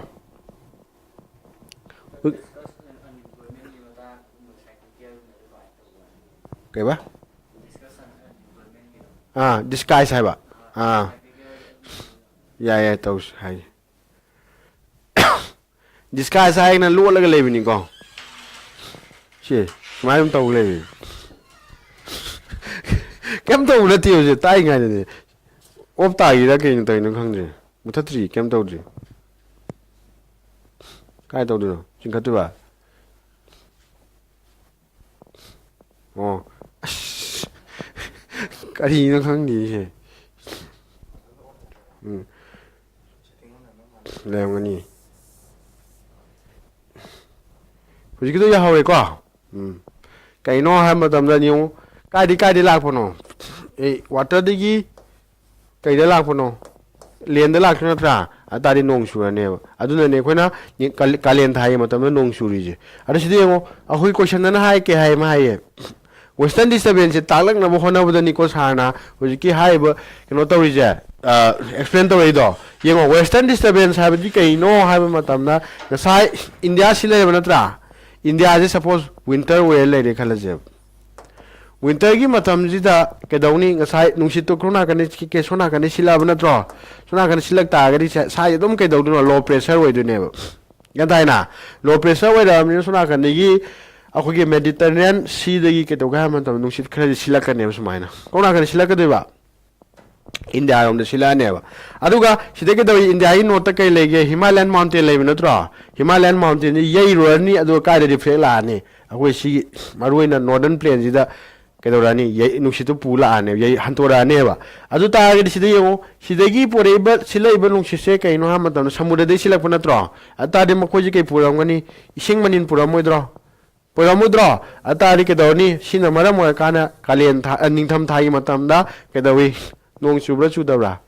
ꯀꯩꯕ? ꯑꯥ, ꯗꯤꯁꯀꯥꯏꯁ ꯍꯥꯏꯕ꯫ ꯑꯥ, ꯌꯥꯏ, ꯌꯥꯏ, ꯇꯧꯁꯤ ꯍꯥꯏ꯫ ꯗꯤꯁꯀꯥꯏꯁ ꯍꯥꯏꯅ ꯂꯣꯠꯂꯒ ꯂꯩꯕꯅꯤꯀꯣ꯫ ꯁꯤ ꯁꯨꯃꯥꯏꯅ ꯑꯗꯨꯝ ꯇꯧ ꯂꯩꯕꯅꯤ꯫ ꯀꯩꯝ ꯇꯧꯕ ꯅꯠꯇꯦ ꯍꯧꯖꯤꯛ ꯇꯥꯛꯏꯉꯩꯗꯗꯤ꯫ ꯑꯣꯞ ꯇꯥꯈꯤꯔ ꯀꯩꯅꯣ ꯇꯧꯔꯤꯅꯣ ꯈꯪꯗ꯭ꯔꯦ꯫ ꯃꯨꯊꯠꯇ꯭ꯔꯤ, ꯀꯩꯝ ꯇꯧꯗ꯭ꯔꯤ꯫ ꯀꯥꯏ ꯇꯧꯗꯣꯏꯅꯣ? ꯆꯤꯡꯈꯠꯇꯣꯏꯕ? ꯑꯣ꯫ ꯑꯁ꯫ ꯀꯔꯤꯅꯣ ꯈꯪꯗꯦꯁꯦ꯫ ꯎꯝ, ꯂꯩꯔꯝꯒꯅꯤ꯫ ꯍꯧꯖꯤꯛꯀꯤꯗꯣ ꯌꯥꯍꯧꯔꯦꯀꯣ꯫ ꯎꯝ, ꯀꯩꯅꯣ ꯍꯥꯏꯕ ꯃꯇꯝꯗ ꯌꯦꯡꯉꯨ, ꯀꯥꯏꯗꯤ ꯀꯥꯏꯗꯤ ꯂꯥꯛꯄꯅꯣ? ꯑꯦ, ꯋꯥꯇꯔꯗꯒꯤ ꯀꯩꯗ ꯂꯥꯛꯄꯅꯣ? ꯂꯦꯟꯗ ꯂꯥꯛꯇꯣꯏ ꯅꯠꯇ꯭ꯔꯥ? ꯑꯗꯨ ꯇꯥꯔꯗꯤ ꯅꯣꯡ ꯆꯨꯔꯅꯦꯕ꯫ ꯑꯗꯨꯅꯅꯦ ꯑꯩꯈꯣꯏꯅ ꯀꯥꯂꯦꯟ ꯀꯥꯂꯦꯟ ꯊꯥꯒꯤ ꯃꯇꯝꯗ ꯅꯣꯡ ꯆꯨꯔꯤꯁꯦ꯫ ꯑꯗꯣ ꯁꯤꯗ ꯌꯦꯡꯉꯣ, ꯑꯩꯈꯣꯏ ꯀꯣꯏꯁꯟꯗꯅ ꯍꯥꯏ ꯀꯩ ꯍꯥꯏ ꯑꯃ ꯍꯥꯏꯌꯦ, ꯋꯦꯁꯇꯔꯟ ꯗꯤꯁꯇꯔꯕꯦꯟꯁꯁꯦ ꯇꯥꯛꯂꯛꯅꯕ ꯍꯣꯠꯅꯕꯗꯅꯤꯀꯣ ꯁꯥꯔꯅ ꯍꯧꯖꯤꯛꯀꯤ ꯍꯥꯏꯔꯤꯕ ꯀꯩꯅꯣ ꯇꯧꯔꯤꯁꯦ, ꯑꯦꯛꯁꯄ꯭ꯂꯦꯟ ꯇꯧꯔꯛꯏꯗꯣ꯫ ꯌꯦꯡꯉꯣ, ꯋꯦꯁꯇꯔꯟ ꯗꯤꯁꯇꯔꯕꯦꯟꯁ ꯍꯥꯏꯕꯗꯤ ꯀꯩꯅꯣ ꯍꯥꯏꯕ ꯃꯇꯝꯗ, ꯉꯁꯥꯏ ꯏꯟꯗꯤꯌꯥꯁꯤ ꯂꯩꯔꯕ ꯅꯠꯇ꯭ꯔꯥ? ꯏꯟꯗꯤꯌꯥꯁꯦ ꯁꯄꯣꯁ ꯋꯤꯟꯇꯔ ꯑꯣꯏꯔ ꯂꯩꯔꯦ ꯈꯜꯂꯁꯦꯕ꯫ ꯋꯤꯟꯇꯔꯒꯤ ꯃꯇꯝꯁꯤꯗ ꯀꯩꯗꯧꯅꯤ? ꯉꯁꯥꯏ ꯅꯨꯡꯁꯤꯠꯇꯣ ꯀꯔꯣꯝ ꯅꯥꯀꯟꯗ ꯀꯦ ꯁꯣꯝ ꯅꯥꯀꯟꯗ ꯁꯤꯜꯂꯛꯑꯕ ꯅꯠꯇ꯭ꯔꯣ? ꯁꯣꯝ ꯅꯥꯀꯟꯗ ꯁꯤꯜꯂꯛ ꯇꯥꯔꯒꯗꯤ ꯁ꯭ꯋꯥꯏꯁꯦ ꯑꯗꯨꯝ ꯀꯩꯗꯧꯗꯣꯏꯅꯣ? ꯂꯣ ꯄ꯭ꯔꯦꯁꯔ ꯑꯣꯏꯗꯣꯏꯅꯦꯕ꯫ ꯒ꯭ꯌꯥꯟ ꯇꯥꯏꯅ? ꯂꯣ ꯄ꯭ꯔꯦꯁꯔ ꯑꯣꯏꯔꯛꯑꯕꯅꯤꯅ ꯁꯣꯝ ꯅꯥꯀꯟꯗꯒꯤ ꯑꯩꯈꯣꯏꯒꯤ ꯃꯦꯗꯤꯇꯔꯦꯅꯤꯌꯟ ꯁꯤꯗꯒꯤ ꯀꯩꯗꯧꯒꯦ ꯍꯥꯏꯕ ꯃꯇꯝꯗ ꯅꯨꯡꯁꯤꯠ ꯈꯔꯗꯤ ꯁꯤꯜꯂꯛꯀꯅꯦꯕ ꯁꯨꯃꯥꯏꯅ꯫ ꯀꯔꯣꯝ ꯅꯥꯀꯟꯗ ꯁꯤꯜꯂꯛꯀꯗꯣꯏꯕ? ꯏꯟꯗꯤꯌꯥꯔꯣꯝꯗ ꯁꯤꯜꯂꯛꯑꯅꯦꯕ꯫ ꯑꯗꯨꯒ ꯁꯤꯗ ꯀꯩꯗꯧꯏ? ꯏꯟꯗꯤꯌꯥꯒꯤ ꯅꯣꯔꯠꯇ ꯀꯩ ꯂꯩꯒꯦ? ꯍꯤꯃꯥꯂꯌꯟ ꯃꯥꯎꯟꯇꯦꯟ ꯂꯩꯕ ꯅꯠꯇ꯭ꯔꯣ? ꯍꯤꯃꯥꯂꯌꯟ ꯃꯥꯎꯟꯇꯦꯟꯁꯤ ꯌꯩꯔꯨꯔꯅꯤ, ꯑꯗꯨꯒ ꯀꯥꯏꯗ ꯔꯤꯐ꯭ꯂꯦꯛ ꯂꯥꯛꯑꯅꯤ? ꯑꯩꯈꯣꯏ ꯁꯤꯒꯤ ꯃꯔꯨꯑꯣꯏꯅ ꯅꯣꯔꯗꯔꯟ ꯄ꯭ꯂꯦꯟꯁꯤꯗ ꯀꯩꯗꯧꯔꯛꯑꯅꯤ? ꯌꯩ-, ꯅꯨꯡꯁꯤꯠꯇꯨ ꯄꯨ ꯂꯥꯛꯑꯅꯦꯕ, ꯌꯩ-, ꯍꯟꯇꯣꯔꯛꯑꯅꯦꯕ꯫ ꯑꯗꯨ ꯇꯥꯔꯒꯗꯤ ꯁꯤꯗ ꯌꯦꯡꯉꯨ, ꯁꯤꯗꯒꯤ ꯄꯣꯔꯛꯏꯕ, ꯁꯤꯜꯂꯛꯏꯕ ꯅꯨꯡꯁꯤꯠꯁꯦ ꯀꯩꯅꯣ ꯍꯥꯏꯕ ꯃꯇꯝꯗ ꯁꯃꯨꯗ꯭ꯔꯗꯒꯤ ꯁꯤꯜꯂꯛꯄ ꯅꯠꯇ꯭ꯔꯣ? ꯑꯗꯨ ꯇꯥꯔꯗꯤ ꯃꯈꯣꯏꯁꯦ ꯀꯩ ꯄꯨꯔꯛꯑꯝꯒꯅꯤ? ꯏꯁꯤꯡ ꯃꯅꯤꯟ ꯄꯨꯔꯛꯑꯝꯃꯣꯏꯗ꯭ꯔꯣ? ꯄꯨꯔꯛꯑꯝꯃꯣꯏꯗ꯭ꯔꯣ? ꯑꯗꯨ ꯇꯥꯔꯗꯤ ꯀꯩꯗꯧꯔꯅꯤ? ꯁꯤꯅ ꯃꯔꯝ ꯑꯣꯏꯔꯀꯥꯟꯗ ꯀꯥꯂꯦꯟ ꯊꯥ, ꯑ, ꯅꯤꯡꯊꯝ ꯊꯥꯒꯤ ꯃꯇꯝꯗ ꯀꯩꯗꯧꯏ? ꯅꯣꯡ ꯆꯨꯕ꯭ꯔꯥ ꯆꯨꯗꯕ꯭ꯔꯥ?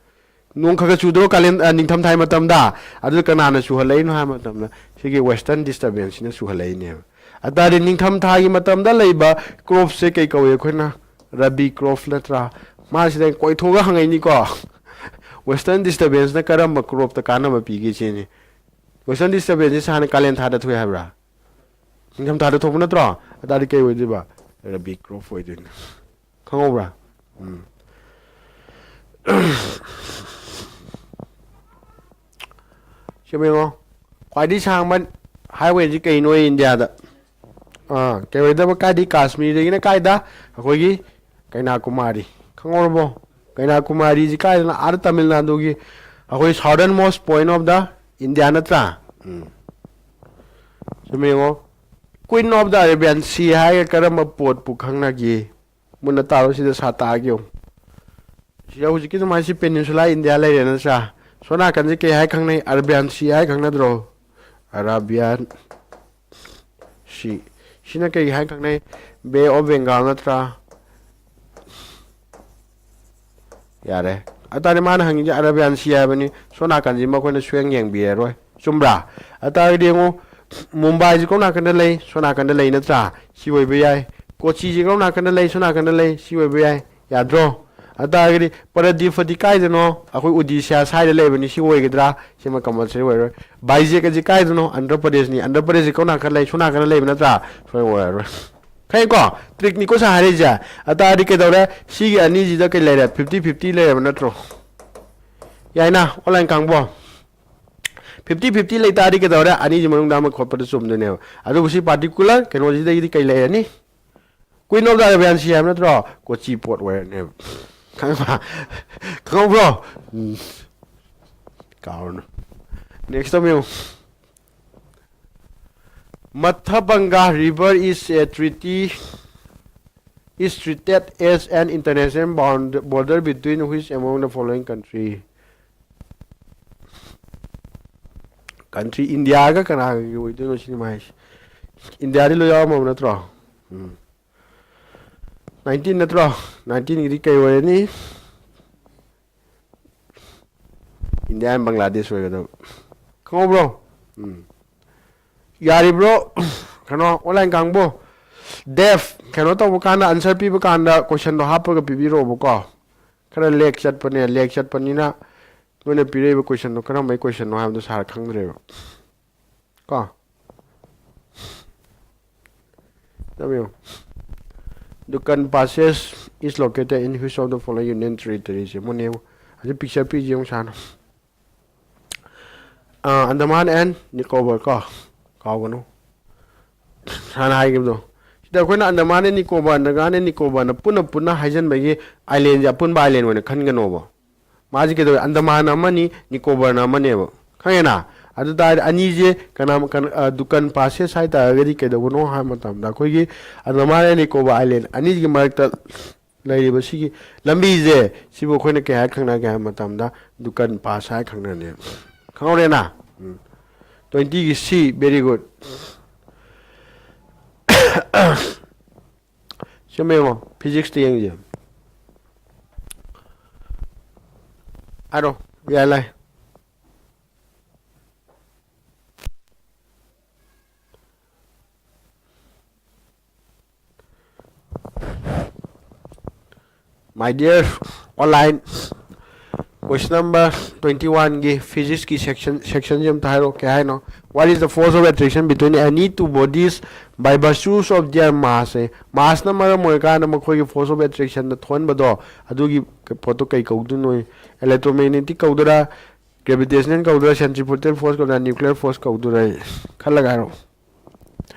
ꯅꯣꯡ ꯈꯔ ꯈꯔ ꯆꯨꯗ꯭ꯔꯣ ꯀꯥꯂꯦꯟ, ꯑ, ꯅꯤꯡꯊꯝ ꯊꯥꯒꯤ ꯃꯇꯝꯗ? ꯑꯗꯨ ꯀꯅꯥꯅ ꯆꯨꯍꯜꯂꯛꯏꯅꯣ ꯍꯥꯏꯕ ꯃꯇꯝꯗ ꯁꯤꯒꯤ ꯋꯦꯁꯇꯔꯟ ꯗꯤꯁꯇꯔꯕꯦꯟꯁꯁꯤꯅ ꯆꯨꯍꯜꯂꯛꯏꯅꯦꯕ꯫ ꯑꯗꯨ ꯇꯥꯔꯗꯤ ꯅꯤꯡꯊꯝ ꯊꯥꯒꯤ ꯃꯇꯝꯗ ꯂꯩꯕ ꯀ꯭ꯔꯣꯞꯁꯦ ꯀꯩ ꯀꯧꯏ ꯑꯩꯈꯣꯏꯅ? ꯔꯕꯤ ꯀ꯭ꯔꯣꯞ ꯅꯠꯇ꯭ꯔꯥ? ꯃꯥꯁꯤꯗ ꯀꯣꯏꯊꯣꯛꯑꯒ ꯍꯪꯉꯛꯏꯅꯤꯀꯣ꯫ ꯋꯦꯁꯇꯔꯟ ꯗꯤꯁꯇꯔꯕꯦꯟꯁꯅ ꯀꯔꯝꯕ ꯀ꯭ꯔꯣꯞꯇ ꯀꯥꯟꯅꯕ ꯄꯤꯒꯦ ꯁꯤꯅꯤ꯫ ꯋꯦꯁꯇꯔꯟ ꯗꯤꯁꯇꯔꯕꯦꯟꯁꯁꯤ ꯍꯥꯟꯅ ꯀꯥꯂꯦꯟ ꯊꯥꯗ ꯊꯣꯛꯑꯦ ꯍꯥꯏꯕ꯭ꯔꯥ? ꯅꯤꯡꯊꯝ ꯊꯥꯗ ꯊꯣꯛꯄ ꯅꯠꯇ꯭ꯔꯣ? ꯑꯗꯨ ꯇꯥꯔꯗꯤ ꯀꯩ ꯑꯣꯏꯗꯣꯏꯕ? ꯔꯕꯤ ꯀ꯭ꯔꯣꯞ ꯑꯣꯏꯗꯣꯏꯅꯦ꯫ ꯈꯪꯍꯧꯕ꯭ꯔꯥ? ꯎꯝ꯫ ꯁꯤ ꯌꯦꯡꯉꯣ, ꯈ꯭ꯋꯥꯏꯗꯒꯤ ꯁꯥꯡꯕ ꯍꯥꯏꯋꯦꯁꯤ ꯀꯩꯅꯣ ꯏꯟꯗꯤꯌꯥꯗ? ꯑꯥ, ꯀꯩ ꯑꯣꯏꯗꯕ? ꯀꯥꯏꯗꯤ ꯀꯥꯁꯃꯤꯔꯗꯒꯤꯅ ꯀꯥꯏꯗ? ꯑꯩꯈꯣꯏꯒꯤ ꯀꯩꯅꯥꯀꯨꯃꯥꯔꯤ꯫ ꯈꯪꯍꯧꯔꯕꯣ? ꯀꯩꯅꯥꯀꯨꯃꯥꯔꯤꯁꯤ ꯀꯥꯏꯗꯅ? ꯑꯥꯗ ꯇꯥꯃꯤꯜ ꯅꯥꯗꯨꯒꯤ ꯑꯩꯈꯣꯏ southernmost point of the India ꯅꯠꯇ꯭ꯔꯥ? ꯎꯝ꯫ ꯁꯨꯝ ꯌꯦꯡꯉꯣ, Queen of the Arabian Sea ꯍꯥꯏꯔꯒ ꯀꯔꯝꯕ ꯄꯣꯠꯄꯨ ꯈꯪꯅꯒꯦ? ꯃꯨꯟꯅ ꯇꯥꯔꯣ, ꯁꯤꯗ ꯁꯥ ꯇꯥꯛꯑꯒꯦ ꯌꯦꯡꯉꯨ꯫ ꯁꯤꯗ ꯍꯧꯖꯤꯛꯀꯤ ꯑꯗꯨꯃꯥꯏꯅ ꯁꯤ ꯄꯦꯅꯤꯟꯁꯨꯂꯥ ꯏꯟꯗꯤꯌꯥ ꯂꯩꯔꯦ ꯅꯠꯇ꯭ꯔꯥ? ꯁꯣꯝ ꯅꯥꯀꯟꯁꯦ ꯀꯩ ꯍꯥꯏ ꯈꯪꯅꯩ? ꯑꯔꯥꯕꯤꯌꯥꯟ ꯁꯤ ꯍꯥꯏ ꯈꯪꯅꯗ꯭ꯔꯣ? ꯑꯔꯥꯕꯤꯌꯥꯟ ꯁꯤ꯫ ꯁꯤꯅ ꯀꯩ ꯍꯥꯏ ꯈꯪꯅꯩ? ꯕꯦ ꯑꯣꯐ ꯕꯦꯡꯒꯥꯜ ꯅꯠꯇ꯭ꯔꯥ? ꯌꯥꯔꯦ꯫ ꯑꯗꯨ ꯇꯥꯔꯗꯤ ꯃꯥꯅ ꯍꯪꯉꯤꯁꯦ ꯑꯔꯥꯕꯤꯌꯥꯟ ꯁꯤ ꯍꯥꯏꯕꯅꯤ꯫ ꯁꯣꯝ ꯅꯥꯀꯟꯁꯤꯃ ꯑꯩꯈꯣꯏꯅ ꯁꯨꯌꯦꯡ ꯌꯦꯡꯕꯤꯔꯔꯣꯏ꯫ ꯆꯨꯝꯕ꯭ꯔꯥ? ꯑꯗꯨ ꯇꯥꯔꯒꯗꯤ ꯌꯦꯡꯉꯨ, ꯃꯨꯝꯕꯥꯏꯁꯤ ꯀꯔꯣꯝ ꯅꯥꯀꯟꯗ ꯂꯩ? ꯁꯣꯝ ꯅꯥꯀꯟꯗ ꯂꯩ ꯅꯠꯇ꯭ꯔꯥ? ꯁꯤ ꯑꯣꯏꯕ ꯌꯥꯏ꯫ ꯀꯣꯆꯤꯁꯤ ꯀꯔꯣꯝ ꯅꯥꯀꯟꯗ ꯂꯩ? ꯁꯣꯝ ꯅꯥꯀꯟꯗ ꯂꯩ꯫ ꯁꯤ ꯑꯣꯏꯕ ꯌꯥꯏ꯫ ꯌꯥꯗ꯭ꯔꯣ? ꯑꯗꯨ ꯇꯥꯔꯒꯗꯤ ꯄꯔꯗꯤꯐꯗꯤ ꯀꯥꯏꯗꯅꯣ? ꯑꯩꯈꯣꯏ ꯎꯗꯤꯁꯥ ꯁ꯭ꯋꯥꯏꯗ ꯂꯩꯕꯅꯤ꯫ ꯁꯤ ꯑꯣꯏꯒꯗ꯭ꯔꯥ? ꯁꯤꯃ ꯀꯝꯄꯜꯁꯔꯤ ꯑꯣꯏꯔꯣꯏ꯫ ꯕꯥꯏꯖꯦꯛ ꯑꯁꯤ ꯀꯥꯏꯗꯅꯣ? ꯑꯟꯙ꯭ꯔ ꯄ꯭ꯔꯗꯦꯁꯅꯤ꯫ ꯑꯟꯙ꯭ꯔ ꯄ꯭ꯔꯗꯦꯁꯁꯤ ꯀꯔꯣꯝ ꯅꯥꯀꯟ ꯂꯩ? ꯁꯣꯝ ꯅꯥꯀꯟꯗ ꯂꯩꯕ ꯅꯠꯇ꯭ꯔꯥ? ꯁꯨꯃꯥꯏꯅ ꯑꯣꯏꯔꯔꯣꯏ꯫ ꯈꯪꯉꯦꯀꯣ? ꯇ꯭ꯔꯤꯛꯅꯤꯀꯣ ꯁꯥ ꯍꯥꯏꯔꯛꯏꯁꯦ꯫ ꯑꯗꯨ ꯇꯥꯔꯗꯤ ꯀꯩꯗꯧꯔꯦ? ꯁꯤꯒꯤ ꯑꯅꯤꯁꯤꯗ ꯀꯩ ꯂꯩꯔꯦ? ꯐꯤꯐꯇꯤ ꯐꯤꯐꯇꯤ ꯂꯩꯔꯕ ꯅꯠꯇ꯭ꯔꯣ? ꯌꯥꯏꯅ, ꯑꯣꯟꯂꯥꯏꯟ ꯀꯥꯡꯕꯨ? ꯐꯤꯐꯇꯤ ꯐꯤꯐꯇꯤ ꯂꯩ ꯇꯥꯔꯗꯤ ꯀꯩꯗꯧꯔꯦ? ꯑꯅꯤꯁꯤ ꯃꯅꯨꯡꯗ ꯑꯃ ꯈꯣꯠꯄꯗ ꯆꯨꯝꯗꯣꯏꯅꯦꯕ꯫ ꯑꯗꯨꯕꯨ ꯁꯤ ꯄꯥꯔꯇꯤꯀꯨꯂꯔ ꯀꯩꯅꯣꯁꯤꯗꯒꯤꯗꯤ ꯀꯩ ꯂꯩꯔꯅꯤ? ꯀ꯭ꯋꯤꯟ ꯑꯣꯐ ꯗ ꯑꯔꯦꯕꯤꯌꯥꯟ ꯁꯤ ꯍꯥꯏꯕ ꯅꯠꯇ꯭ꯔꯣ? ꯀꯣꯆꯤ ꯄꯣꯠ ꯑꯣꯏꯔꯅꯦꯕ꯫ ꯈꯪꯉꯕ? ꯈꯪꯍꯧꯕ꯭ꯔꯣ? ꯎꯝ꯫ ꯀꯥꯎꯔꯅꯨ꯫ ꯅꯦꯛꯁ ꯑꯃ ꯌꯦꯡꯉꯨ꯫ Mathabanga River is a treaty, is treated as an international bound, border between which among the following country? Country ꯏꯟꯗꯤꯌꯥꯒ ꯀꯅꯥꯒꯤ ꯑꯣꯏꯗꯣꯏꯅꯣ ꯁꯤꯅꯤ ꯃꯥ ꯍꯥꯏꯁꯦ꯫ ꯏꯟꯗꯤꯌꯥꯗꯤ ꯂꯣꯏ ꯌꯥꯎꯔꯝꯃꯕ ꯅꯠꯇ꯭ꯔꯣ? ꯎꯝ꯫ ꯅꯥꯏꯟꯇꯤꯟ ꯅꯠꯇ꯭ꯔꯣ? ꯅꯥꯏꯟꯇꯤꯟꯒꯤꯗꯤ ꯀꯩ ꯑꯣꯏꯔꯅꯤ? ꯏꯟꯗꯤꯌꯥ and ꯕꯪꯒ꯭ꯂꯥꯗꯦꯁ ꯑꯣꯏꯒꯗꯕ꯫ ꯈꯪꯍꯧꯕ꯭ꯔꯣ? ꯎꯝ꯫ ꯌꯥꯔꯤꯕ꯭ꯔꯣ? ꯀꯩꯅꯣ, ꯑꯣꯟꯂꯥꯏꯟ ꯀꯥꯡꯕꯨ? ꯗꯦꯐ, ꯀꯩꯅꯣ ꯇꯧꯕ ꯀꯥꯟꯗ, ꯑꯟꯁꯔ ꯄꯤꯕ ꯀꯥꯟꯗ ꯀꯣꯏꯁꯟꯗꯣ ꯍꯥꯞꯄꯒ ꯄꯤꯕꯤꯔꯛꯑꯣꯕꯀꯣ꯫ ꯈꯔ ꯂꯦꯛ ꯆꯠꯄꯅꯦ, ꯂꯦꯛ ꯆꯠꯄꯅꯤꯅ ꯅꯣꯏꯅ ꯄꯤꯔꯛꯏꯕ ꯀꯣꯏꯁꯟꯗꯣ ꯀꯔꯝꯕꯩ ꯀꯣꯏꯁꯟꯅꯣ ꯍꯥꯏꯕꯗꯣ ꯁꯥꯔ ꯈꯪꯗ꯭ꯔꯦꯕ꯫ ꯀꯣ? ꯇꯥꯕꯤꯌꯨ꯫ Dukan Passage is located in which of the following Union Territories? ꯌꯦꯡꯉꯨꯅꯦ, ꯌꯦꯡꯉꯨ꯫ ꯍꯧꯖꯤꯛ ꯄꯤꯛꯆꯔ ꯄꯤꯔꯤꯁꯦ ꯌꯦꯡꯉꯨ ꯁꯥꯔꯅ꯫ ꯑꯥ, Andaman and Nicobar ꯀꯣ, ꯀꯥꯎꯒꯅꯨ꯫ ꯁꯥꯔꯅ ꯍꯥꯏꯈꯤꯕꯗꯣ꯫ ꯁꯤꯗ ꯑꯩꯈꯣꯏꯅ Andaman and Nicobar, Andaman and Nicobarꯅ ꯄꯨꯟꯅ ꯄꯨꯟꯅ ꯍꯥꯏꯖꯟꯕꯒꯤ ꯑꯥꯏꯂꯦꯟꯁꯦ ꯑꯄꯨꯟꯕ ꯑꯥꯏꯂꯦꯟ ꯑꯣꯏꯅ ꯈꯟꯒꯅꯣꯕ꯫ ꯃꯥꯁꯤ ꯀꯩꯗꯧꯋꯦ? ꯑꯟꯗꯃꯥꯟ ꯑꯃꯅꯤ, ꯅꯤꯀꯣꯕꯔꯅ ꯑꯃꯅꯦꯕ꯫ ꯈꯪꯉꯦꯅ? ꯑꯗꯨ ꯇꯥꯔꯗꯤ ꯑꯅꯤꯁꯦ ꯀꯅꯥ, ꯀꯅꯥ, ꯑ, ꯗꯨꯀꯥꯟ ꯄꯥꯁꯦꯁ ꯍꯥꯏ ꯇꯥꯔꯒꯗꯤ ꯀꯩꯗꯧꯕꯅꯣ ꯍꯥꯏꯕ ꯃꯇꯝꯗ ꯑꯩꯈꯣꯏꯒꯤ ꯑꯟꯗꯃꯥꯟ and ꯅꯤꯀꯣꯕꯔ ꯑꯥꯏꯂꯦꯟ ꯑꯅꯤꯁꯤꯒꯤ ꯃꯔꯛꯇ ꯂꯩꯔꯤꯕ ꯁꯤꯒꯤ ꯂꯝꯕꯤꯁꯦ, ꯁꯤꯕꯨ ꯑꯩꯈꯣꯏꯅ ꯀꯩ ꯍꯥꯏꯔ ꯈꯪꯅꯒꯦ ꯍꯥꯏꯕ ꯃꯇꯝꯗ, Duncan Pass ꯍꯥꯏꯔ ꯈꯪꯅꯅꯦ꯫ ꯈꯪꯍꯧꯔꯦꯅ? ꯎꯝ꯫ Twenty ꯒꯤ C, very good꯫ ꯁꯦꯝꯕ ꯌꯦꯡꯉꯣ, physics ꯇ ꯌꯦꯡꯁꯦ꯫ ꯍꯥꯏꯔꯣ, ꯌꯥꯏ ꯂꯥꯏ꯫ My dear online, question number twenty one ꯒꯤ physics ꯀꯤ section, section ꯁꯤ ꯑꯝꯇ ꯍꯥꯏꯔꯛꯑꯣ, ꯀꯩ ꯍꯥꯏꯅꯣ? What is the force of attraction between any two bodies by virtue of their mass? Say, mass ꯅ ꯃꯔꯝ ꯑꯣꯏꯔꯀꯥꯟꯗ ꯃꯈꯣꯏꯒꯤ force of attraction ꯗ ꯊꯣꯛꯍꯟꯕꯗꯣ, ꯑꯗꯨꯒꯤ ꯄꯣꯠꯇꯣ ꯀꯩ ꯀꯧꯗꯣꯏꯅꯣ? Electromagnetic ꯀꯧꯗꯣꯏꯔꯥ, gravitational ꯀꯧꯗꯣꯏꯔꯥ, centripetal force ꯀꯧꯗꯣꯏꯔꯥ, nuclear force ꯀꯧꯗꯣꯏꯔꯥ? ꯈꯜꯂꯒ ꯍꯥꯏꯔꯛꯑꯣ꯫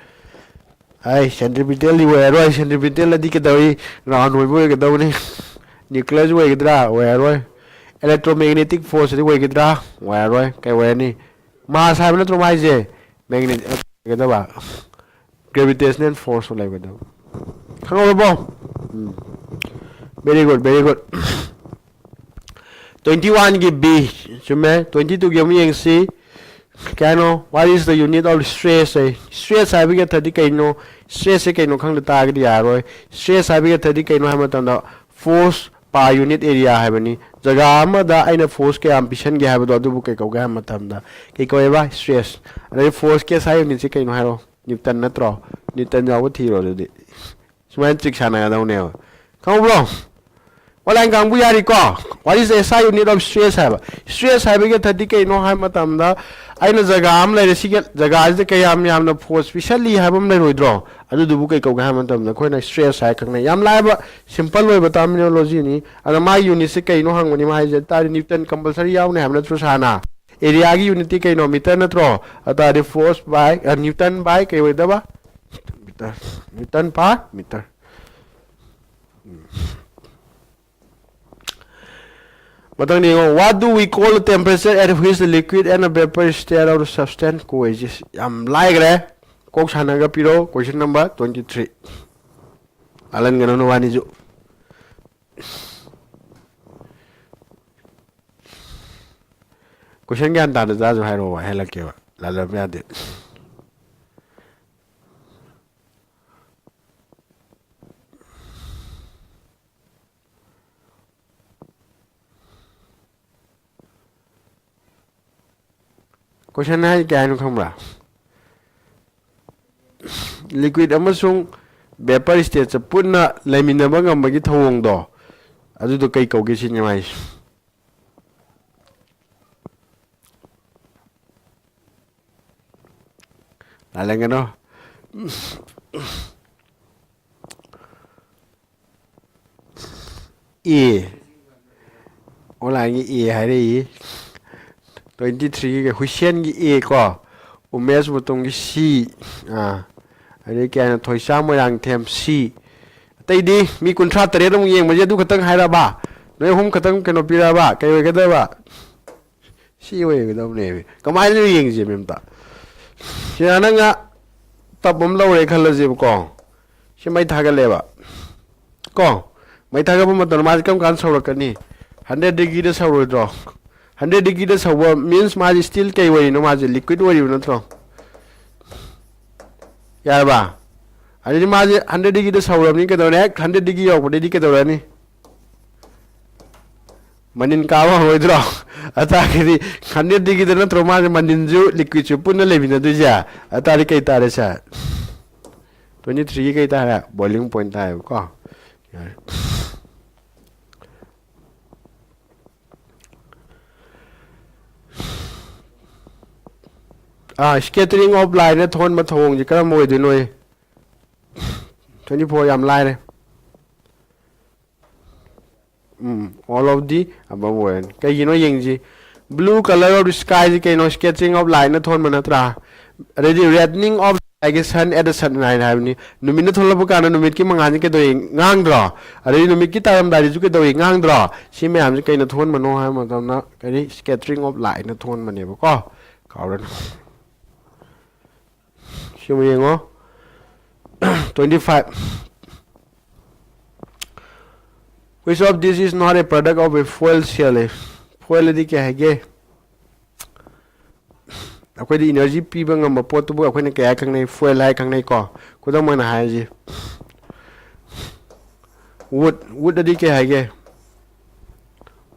ꯑꯩ centripetal ꯗꯤ ꯑꯣꯏꯔꯔꯣꯏ꯫ Centripetal ꯗꯤ ꯀꯩꯗꯧꯏ? Round ꯑꯣꯏꯕ ꯑꯣꯏꯒꯗꯧꯕꯅꯤ꯫ Nuclear ꯁꯨ ꯑꯣꯏꯒꯗ꯭ꯔꯥ? ꯑꯣꯏꯔꯔꯣꯏ꯫ Electromagnetic force ꯗꯤ ꯑꯣꯏꯒꯗ꯭ꯔꯥ? ꯑꯣꯏꯔꯔꯣꯏ꯫ ꯀꯩ ꯑꯣꯏꯔꯅꯤ? Mass ꯍꯥꯏꯕ ꯅꯠꯇ꯭ꯔꯣ ꯃꯥ ꯍꯥꯏꯁꯦ? Magnet ꯑꯣꯏꯒꯗꯕ꯫ Gravitational force ꯂꯩꯒꯗꯕ꯫ ꯈꯪꯍꯧꯔꯕꯣ? ꯎꯝ꯫ Very good, very good꯫ Twenty one ꯒꯤ B ꯆꯨꯝꯃꯦ꯫ Twenty two ꯒꯤ ꯑꯃꯨꯛ ꯌꯦꯡꯁꯤ꯫ ꯀꯩꯅꯣ? What is the unit of stress? High. Stress ꯍꯥꯏꯕꯒꯤ ꯑꯔꯊꯗꯤ ꯀꯩꯅꯣ? Stress ꯁꯦ ꯀꯩꯅꯣ ꯈꯪꯗ ꯇꯥꯔꯒꯗꯤ ꯌꯥꯔꯣꯏ꯫ Stress ꯍꯥꯏꯕꯒꯤ ꯑꯔꯊꯗꯤ ꯀꯩꯅꯣ ꯍꯥꯏꯕ ꯃꯇꯝꯗ, force per unit area ꯍꯥꯏꯕꯅꯤ꯫ ꯖꯒꯥ ꯑꯃꯗ ꯑꯩꯅ force ꯀꯌꯥꯝ ꯄꯤꯁꯟꯒꯦ ꯍꯥꯏꯕꯗꯣ, ꯑꯗꯨꯕꯨ ꯀꯩ ꯀꯧꯒꯦ ꯍꯥꯏꯕ ꯃꯇꯝꯗ, ꯀꯩ ꯀꯧꯋꯦꯕ? Stress꯫ ꯑꯗꯩ force ꯀꯤ S I unit ꯁꯦ ꯀꯩꯅꯣ ꯍꯥꯏꯔꯣ? Newton ꯅꯠꯇ꯭ꯔꯣ? Newton ꯌꯥꯎꯕ ꯊꯤꯔꯣ ꯑꯗꯨꯗꯤ꯫ ꯁꯨꯃꯥꯏꯅ ꯇ꯭ꯔꯤꯛ ꯁꯥꯟꯅꯒꯗꯧꯅꯦꯕ꯫ ꯈꯪꯍꯧꯕ꯭ꯔꯣ? Online ꯀꯥꯡꯕꯨ ꯌꯥꯔꯤꯀꯣ? What is the S I unit of stress ꯍꯥꯏꯕ? Stress ꯍꯥꯏꯕꯒꯤ ꯑꯔꯊꯗꯤ ꯀꯩꯅꯣ ꯍꯥꯏꯕ ꯃꯇꯝꯗ, ꯑꯩꯅ ꯖꯒꯥ ꯑꯃ ꯂꯩꯔꯦ, ꯁꯤꯒꯤ ꯖꯒꯥꯁꯤꯗ ꯀꯌꯥꯝ ꯌꯥꯝꯅ force ꯄꯤꯁꯜꯂꯤ ꯍꯥꯏꯕ ꯑꯃ ꯂꯩꯔꯣꯏꯗ꯭ꯔꯣ? ꯑꯗꯨꯗꯨꯕꯨ ꯀꯩ ꯀꯧꯒꯦ ꯍꯥꯏꯕ ꯃꯇꯝꯗ, ꯑꯩꯈꯣꯏꯅ stress ꯍꯥꯏꯔ ꯈꯪꯅꯩ꯫ ꯌꯥꯝ ꯂꯥꯏꯕ, simple ꯑꯣꯏꯕ terminology ꯅꯤ꯫ ꯑꯗ ꯃꯥꯒꯤ unit ꯁꯦ ꯀꯩꯅꯣ ꯍꯪꯕꯅꯤ, ꯃꯥ ꯍꯥꯏꯁꯦ ꯇꯥꯔꯗꯤ Newton compulsory ꯌꯥꯎꯅꯤ ꯍꯥꯏꯕ ꯅꯠꯇ꯭ꯔꯣ ꯁꯥꯔꯅ? Area ꯒꯤ unit ꯇꯤ ꯀꯩꯅꯣ? Meter ꯅꯠꯇ꯭ꯔꯣ? ꯑꯗꯨ ꯇꯥꯔꯗꯤ force by, ꯑ, Newton by ꯀꯩ ꯑꯣꯏꯗꯕ? Meter, Newton per meter꯫ ꯎꯝ꯫ ꯃꯊꯪꯗ ꯌꯦꯡꯉꯣ, what do we call the temperature at which the liquid and the vapor state of the substance coexist? ꯌꯥꯝ ꯂꯥꯏꯈ꯭ꯔꯦ꯫ ꯀꯣꯛ ꯁꯥꯟꯅꯒ ꯄꯤꯔꯣ, question number twenty three꯫ ꯑꯂꯟꯒꯅꯨ ꯅꯕꯥꯅꯤꯁꯨ꯫ Question ꯒ꯭ꯌꯥꯟ ꯇꯥꯗ ꯆꯥꯁꯨ ꯍꯥꯏꯔꯛꯑꯣ, ꯍꯥꯏꯍꯜꯂꯛꯀꯦꯕ꯫ ꯂꯥꯜꯂꯝ ꯌꯥꯗꯦ꯫ Question ꯍꯥꯏ ꯀꯩ ꯍꯥꯏꯅꯣ ꯈꯪꯕ꯭ꯔꯥ? Liquid ꯑꯃꯁꯨꯡ vapor state ꯁꯦ ꯄꯨꯟꯅ ꯂꯩꯃꯤꯟꯅꯕ ꯉꯝꯕꯒꯤ ꯊꯧꯑꯣꯡꯗꯣ, ꯑꯗꯨꯗꯣ ꯀꯩ ꯀꯧꯒꯦ ꯁꯤꯅꯦ ꯃꯥꯏꯁꯦ꯫ ꯂꯥꯜꯂꯦ ꯀꯩꯅꯣ꯫ ꯑꯦ꯫ Online ꯒꯤ ꯑꯦ ꯍꯥꯏꯔꯛꯏ꯫ Twenty three ꯒꯤ ꯍꯨꯏꯁꯦꯟꯒꯤ ꯑꯦ ꯀꯣ꯫ ꯎꯃꯦꯁ ꯃꯇꯣꯝꯒꯤ ꯁꯤ꯫ ꯑꯥ꯫ ꯑꯗꯩ ꯀꯌꯥꯅꯣ ꯊꯣꯏꯁꯥ ꯃꯣꯏꯔꯥꯡꯊꯦꯝ ꯁꯤ꯫ ꯑꯇꯩꯗꯤ ꯃꯤ ꯀꯨꯟꯊ꯭ꯔꯥ ꯇꯔꯦꯠ ꯑꯃꯨꯛ ꯌꯦꯡꯕꯁꯦ ꯑꯗꯨ ꯈꯛꯇꯪ ꯍꯥꯏꯔꯕ? ꯅꯣꯏ ꯑꯍꯨꯝ ꯈꯛꯇꯪ ꯀꯩꯅꯣ ꯄꯤꯔꯛꯑꯕ? ꯀꯩ ꯑꯣꯏꯒꯗꯕ? ꯁꯤ ꯑꯣꯏꯒꯗꯕꯅꯦꯕ꯫ ꯀꯃꯥꯏꯅ ꯌꯦꯡꯁꯦ ꯃꯦꯝꯇ? ꯁꯤꯗ ꯅꯪꯅ ꯇꯞ ꯑꯃ ꯂꯧꯔꯦ ꯈꯜꯂꯁꯦꯕꯀꯣ꯫ ꯁꯤ ꯃꯩ ꯊꯥꯒꯠꯂꯦꯕ꯫ ꯀꯣ? ꯃꯩ ꯊꯥꯒꯠꯄ ꯃꯇꯝꯗ ꯃꯥꯁꯦ ꯀꯔꯝ ꯀꯥꯟꯗ ꯁꯧꯔꯛꯀꯅꯤ? Hundred degree ꯗ ꯁꯧꯔꯣꯏꯗ꯭ꯔꯣ? Hundred degree ꯗ ꯁꯧꯕ means ꯃꯥꯁꯦ still ꯀꯩ ꯑꯣꯏꯔꯤꯅꯣ? ꯃꯥꯁꯦ liquid ꯑꯣꯏꯔꯤꯕ ꯅꯠꯇ꯭ꯔꯣ? ꯌꯥꯔꯕ? ꯑꯗꯨꯗꯤ ꯃꯥꯁꯦ hundred degree ꯗ ꯁꯧꯔꯕꯅꯤ ꯀꯩꯗꯧꯔꯦ? Hundred degree ꯌꯧꯔꯛꯄꯗꯩꯗꯤ ꯀꯩꯗꯧꯔꯛꯑꯅꯤ? ꯃꯅꯤꯟ ꯀꯥꯕ ꯍꯧꯔꯣꯏꯗ꯭ꯔꯣ? ꯑꯇꯥꯒꯤꯗꯤ hundred degree ꯗ ꯅꯠꯇ꯭ꯔꯣ ꯃꯥꯁꯦ ꯃꯅꯤꯟꯁꯨ liquid ꯁꯨ ꯄꯨꯟꯅ ꯂꯩꯃꯤꯟꯅꯗꯣꯏꯁꯦ? ꯑꯇꯥꯗꯤ ꯀꯩ ꯇꯥꯔꯦ ꯁꯦ? Twenty three ꯒꯤ ꯀꯩ ꯇꯥꯔꯦ? Boiling point ꯇꯥꯏꯌꯦꯕꯀꯣ꯫ ꯌꯥꯔꯦ꯫ ꯑꯥ, scattering of light ꯅ ꯊꯣꯛꯍꯟꯕ ꯊꯧꯑꯣꯡꯁꯦ ꯀꯔꯝꯕ ꯑꯣꯏꯗꯣꯏꯅꯣ? Twenty four ꯌꯥꯝ ꯂꯥꯏꯔꯦ꯫ ꯎꯝ, all of the above ꯑꯣꯏꯔꯅꯤ꯫ ꯀꯩꯒꯤꯅꯣ ꯌꯦꯡꯁꯤ꯫ Blue colour of the sky ꯁꯤ ꯀꯩꯅꯣ? Scattering of light ꯅ ꯊꯣꯛꯍꯟꯕ ꯅꯠꯇ꯭ꯔꯥ? ꯑꯗꯩꯗꯤ reddening of the sun at the sunrise ꯍꯥꯏꯕꯅꯤ꯫ ꯅꯨꯃꯤꯠꯅ ꯊꯣꯛꯂꯛꯄ ꯀꯥꯟꯗ ꯅꯨꯃꯤꯠꯀꯤ ꯃꯉꯥꯜꯁꯤ ꯀꯩꯗꯧꯏ? ꯉꯥꯡꯗ꯭ꯔꯣ? ꯑꯗꯩꯗꯤ ꯅꯨꯃꯤꯠꯀꯤ ꯇꯥꯔꯝꯗꯥꯏꯗꯁꯨ ꯀꯩꯗꯧꯏ? ꯉꯥꯡꯗ꯭ꯔꯣ? ꯁꯤ ꯃꯌꯥꯝꯁꯤ ꯀꯩꯅ ꯊꯣꯛꯍꯟꯕꯅꯣ ꯍꯥꯏꯕ ꯃꯇꯝꯗ ꯀꯔꯤ? Scattering of light ꯅ ꯊꯣꯛꯍꯟꯕꯅꯦꯕꯀꯣ꯫ ꯀꯥꯎꯔꯅꯨ꯫ ꯁꯤꯃ ꯌꯦꯡꯉꯣ꯫ Twenty five꯫ Which of this is not a product of a fuel cell? Fuel ꯑꯗꯤ ꯀꯩ ꯍꯥꯏꯒꯦ? ꯑꯩꯈꯣꯏꯗ energy ꯄꯤꯕ ꯉꯝꯕ ꯄꯣꯠꯇꯨꯕꯨ ꯑꯩꯈꯣꯏꯅ ꯀꯩ ꯍꯥꯏ ꯈꯪꯅꯩ? Fuel ꯍꯥꯏ ꯈꯪꯅꯩꯀꯣ꯫ ꯈꯨꯗꯝ ꯑꯣꯏꯅ ꯍꯥꯏꯔꯁꯤ, wood, wood ꯑꯗꯤ ꯀꯩ ꯍꯥꯏꯒꯦ?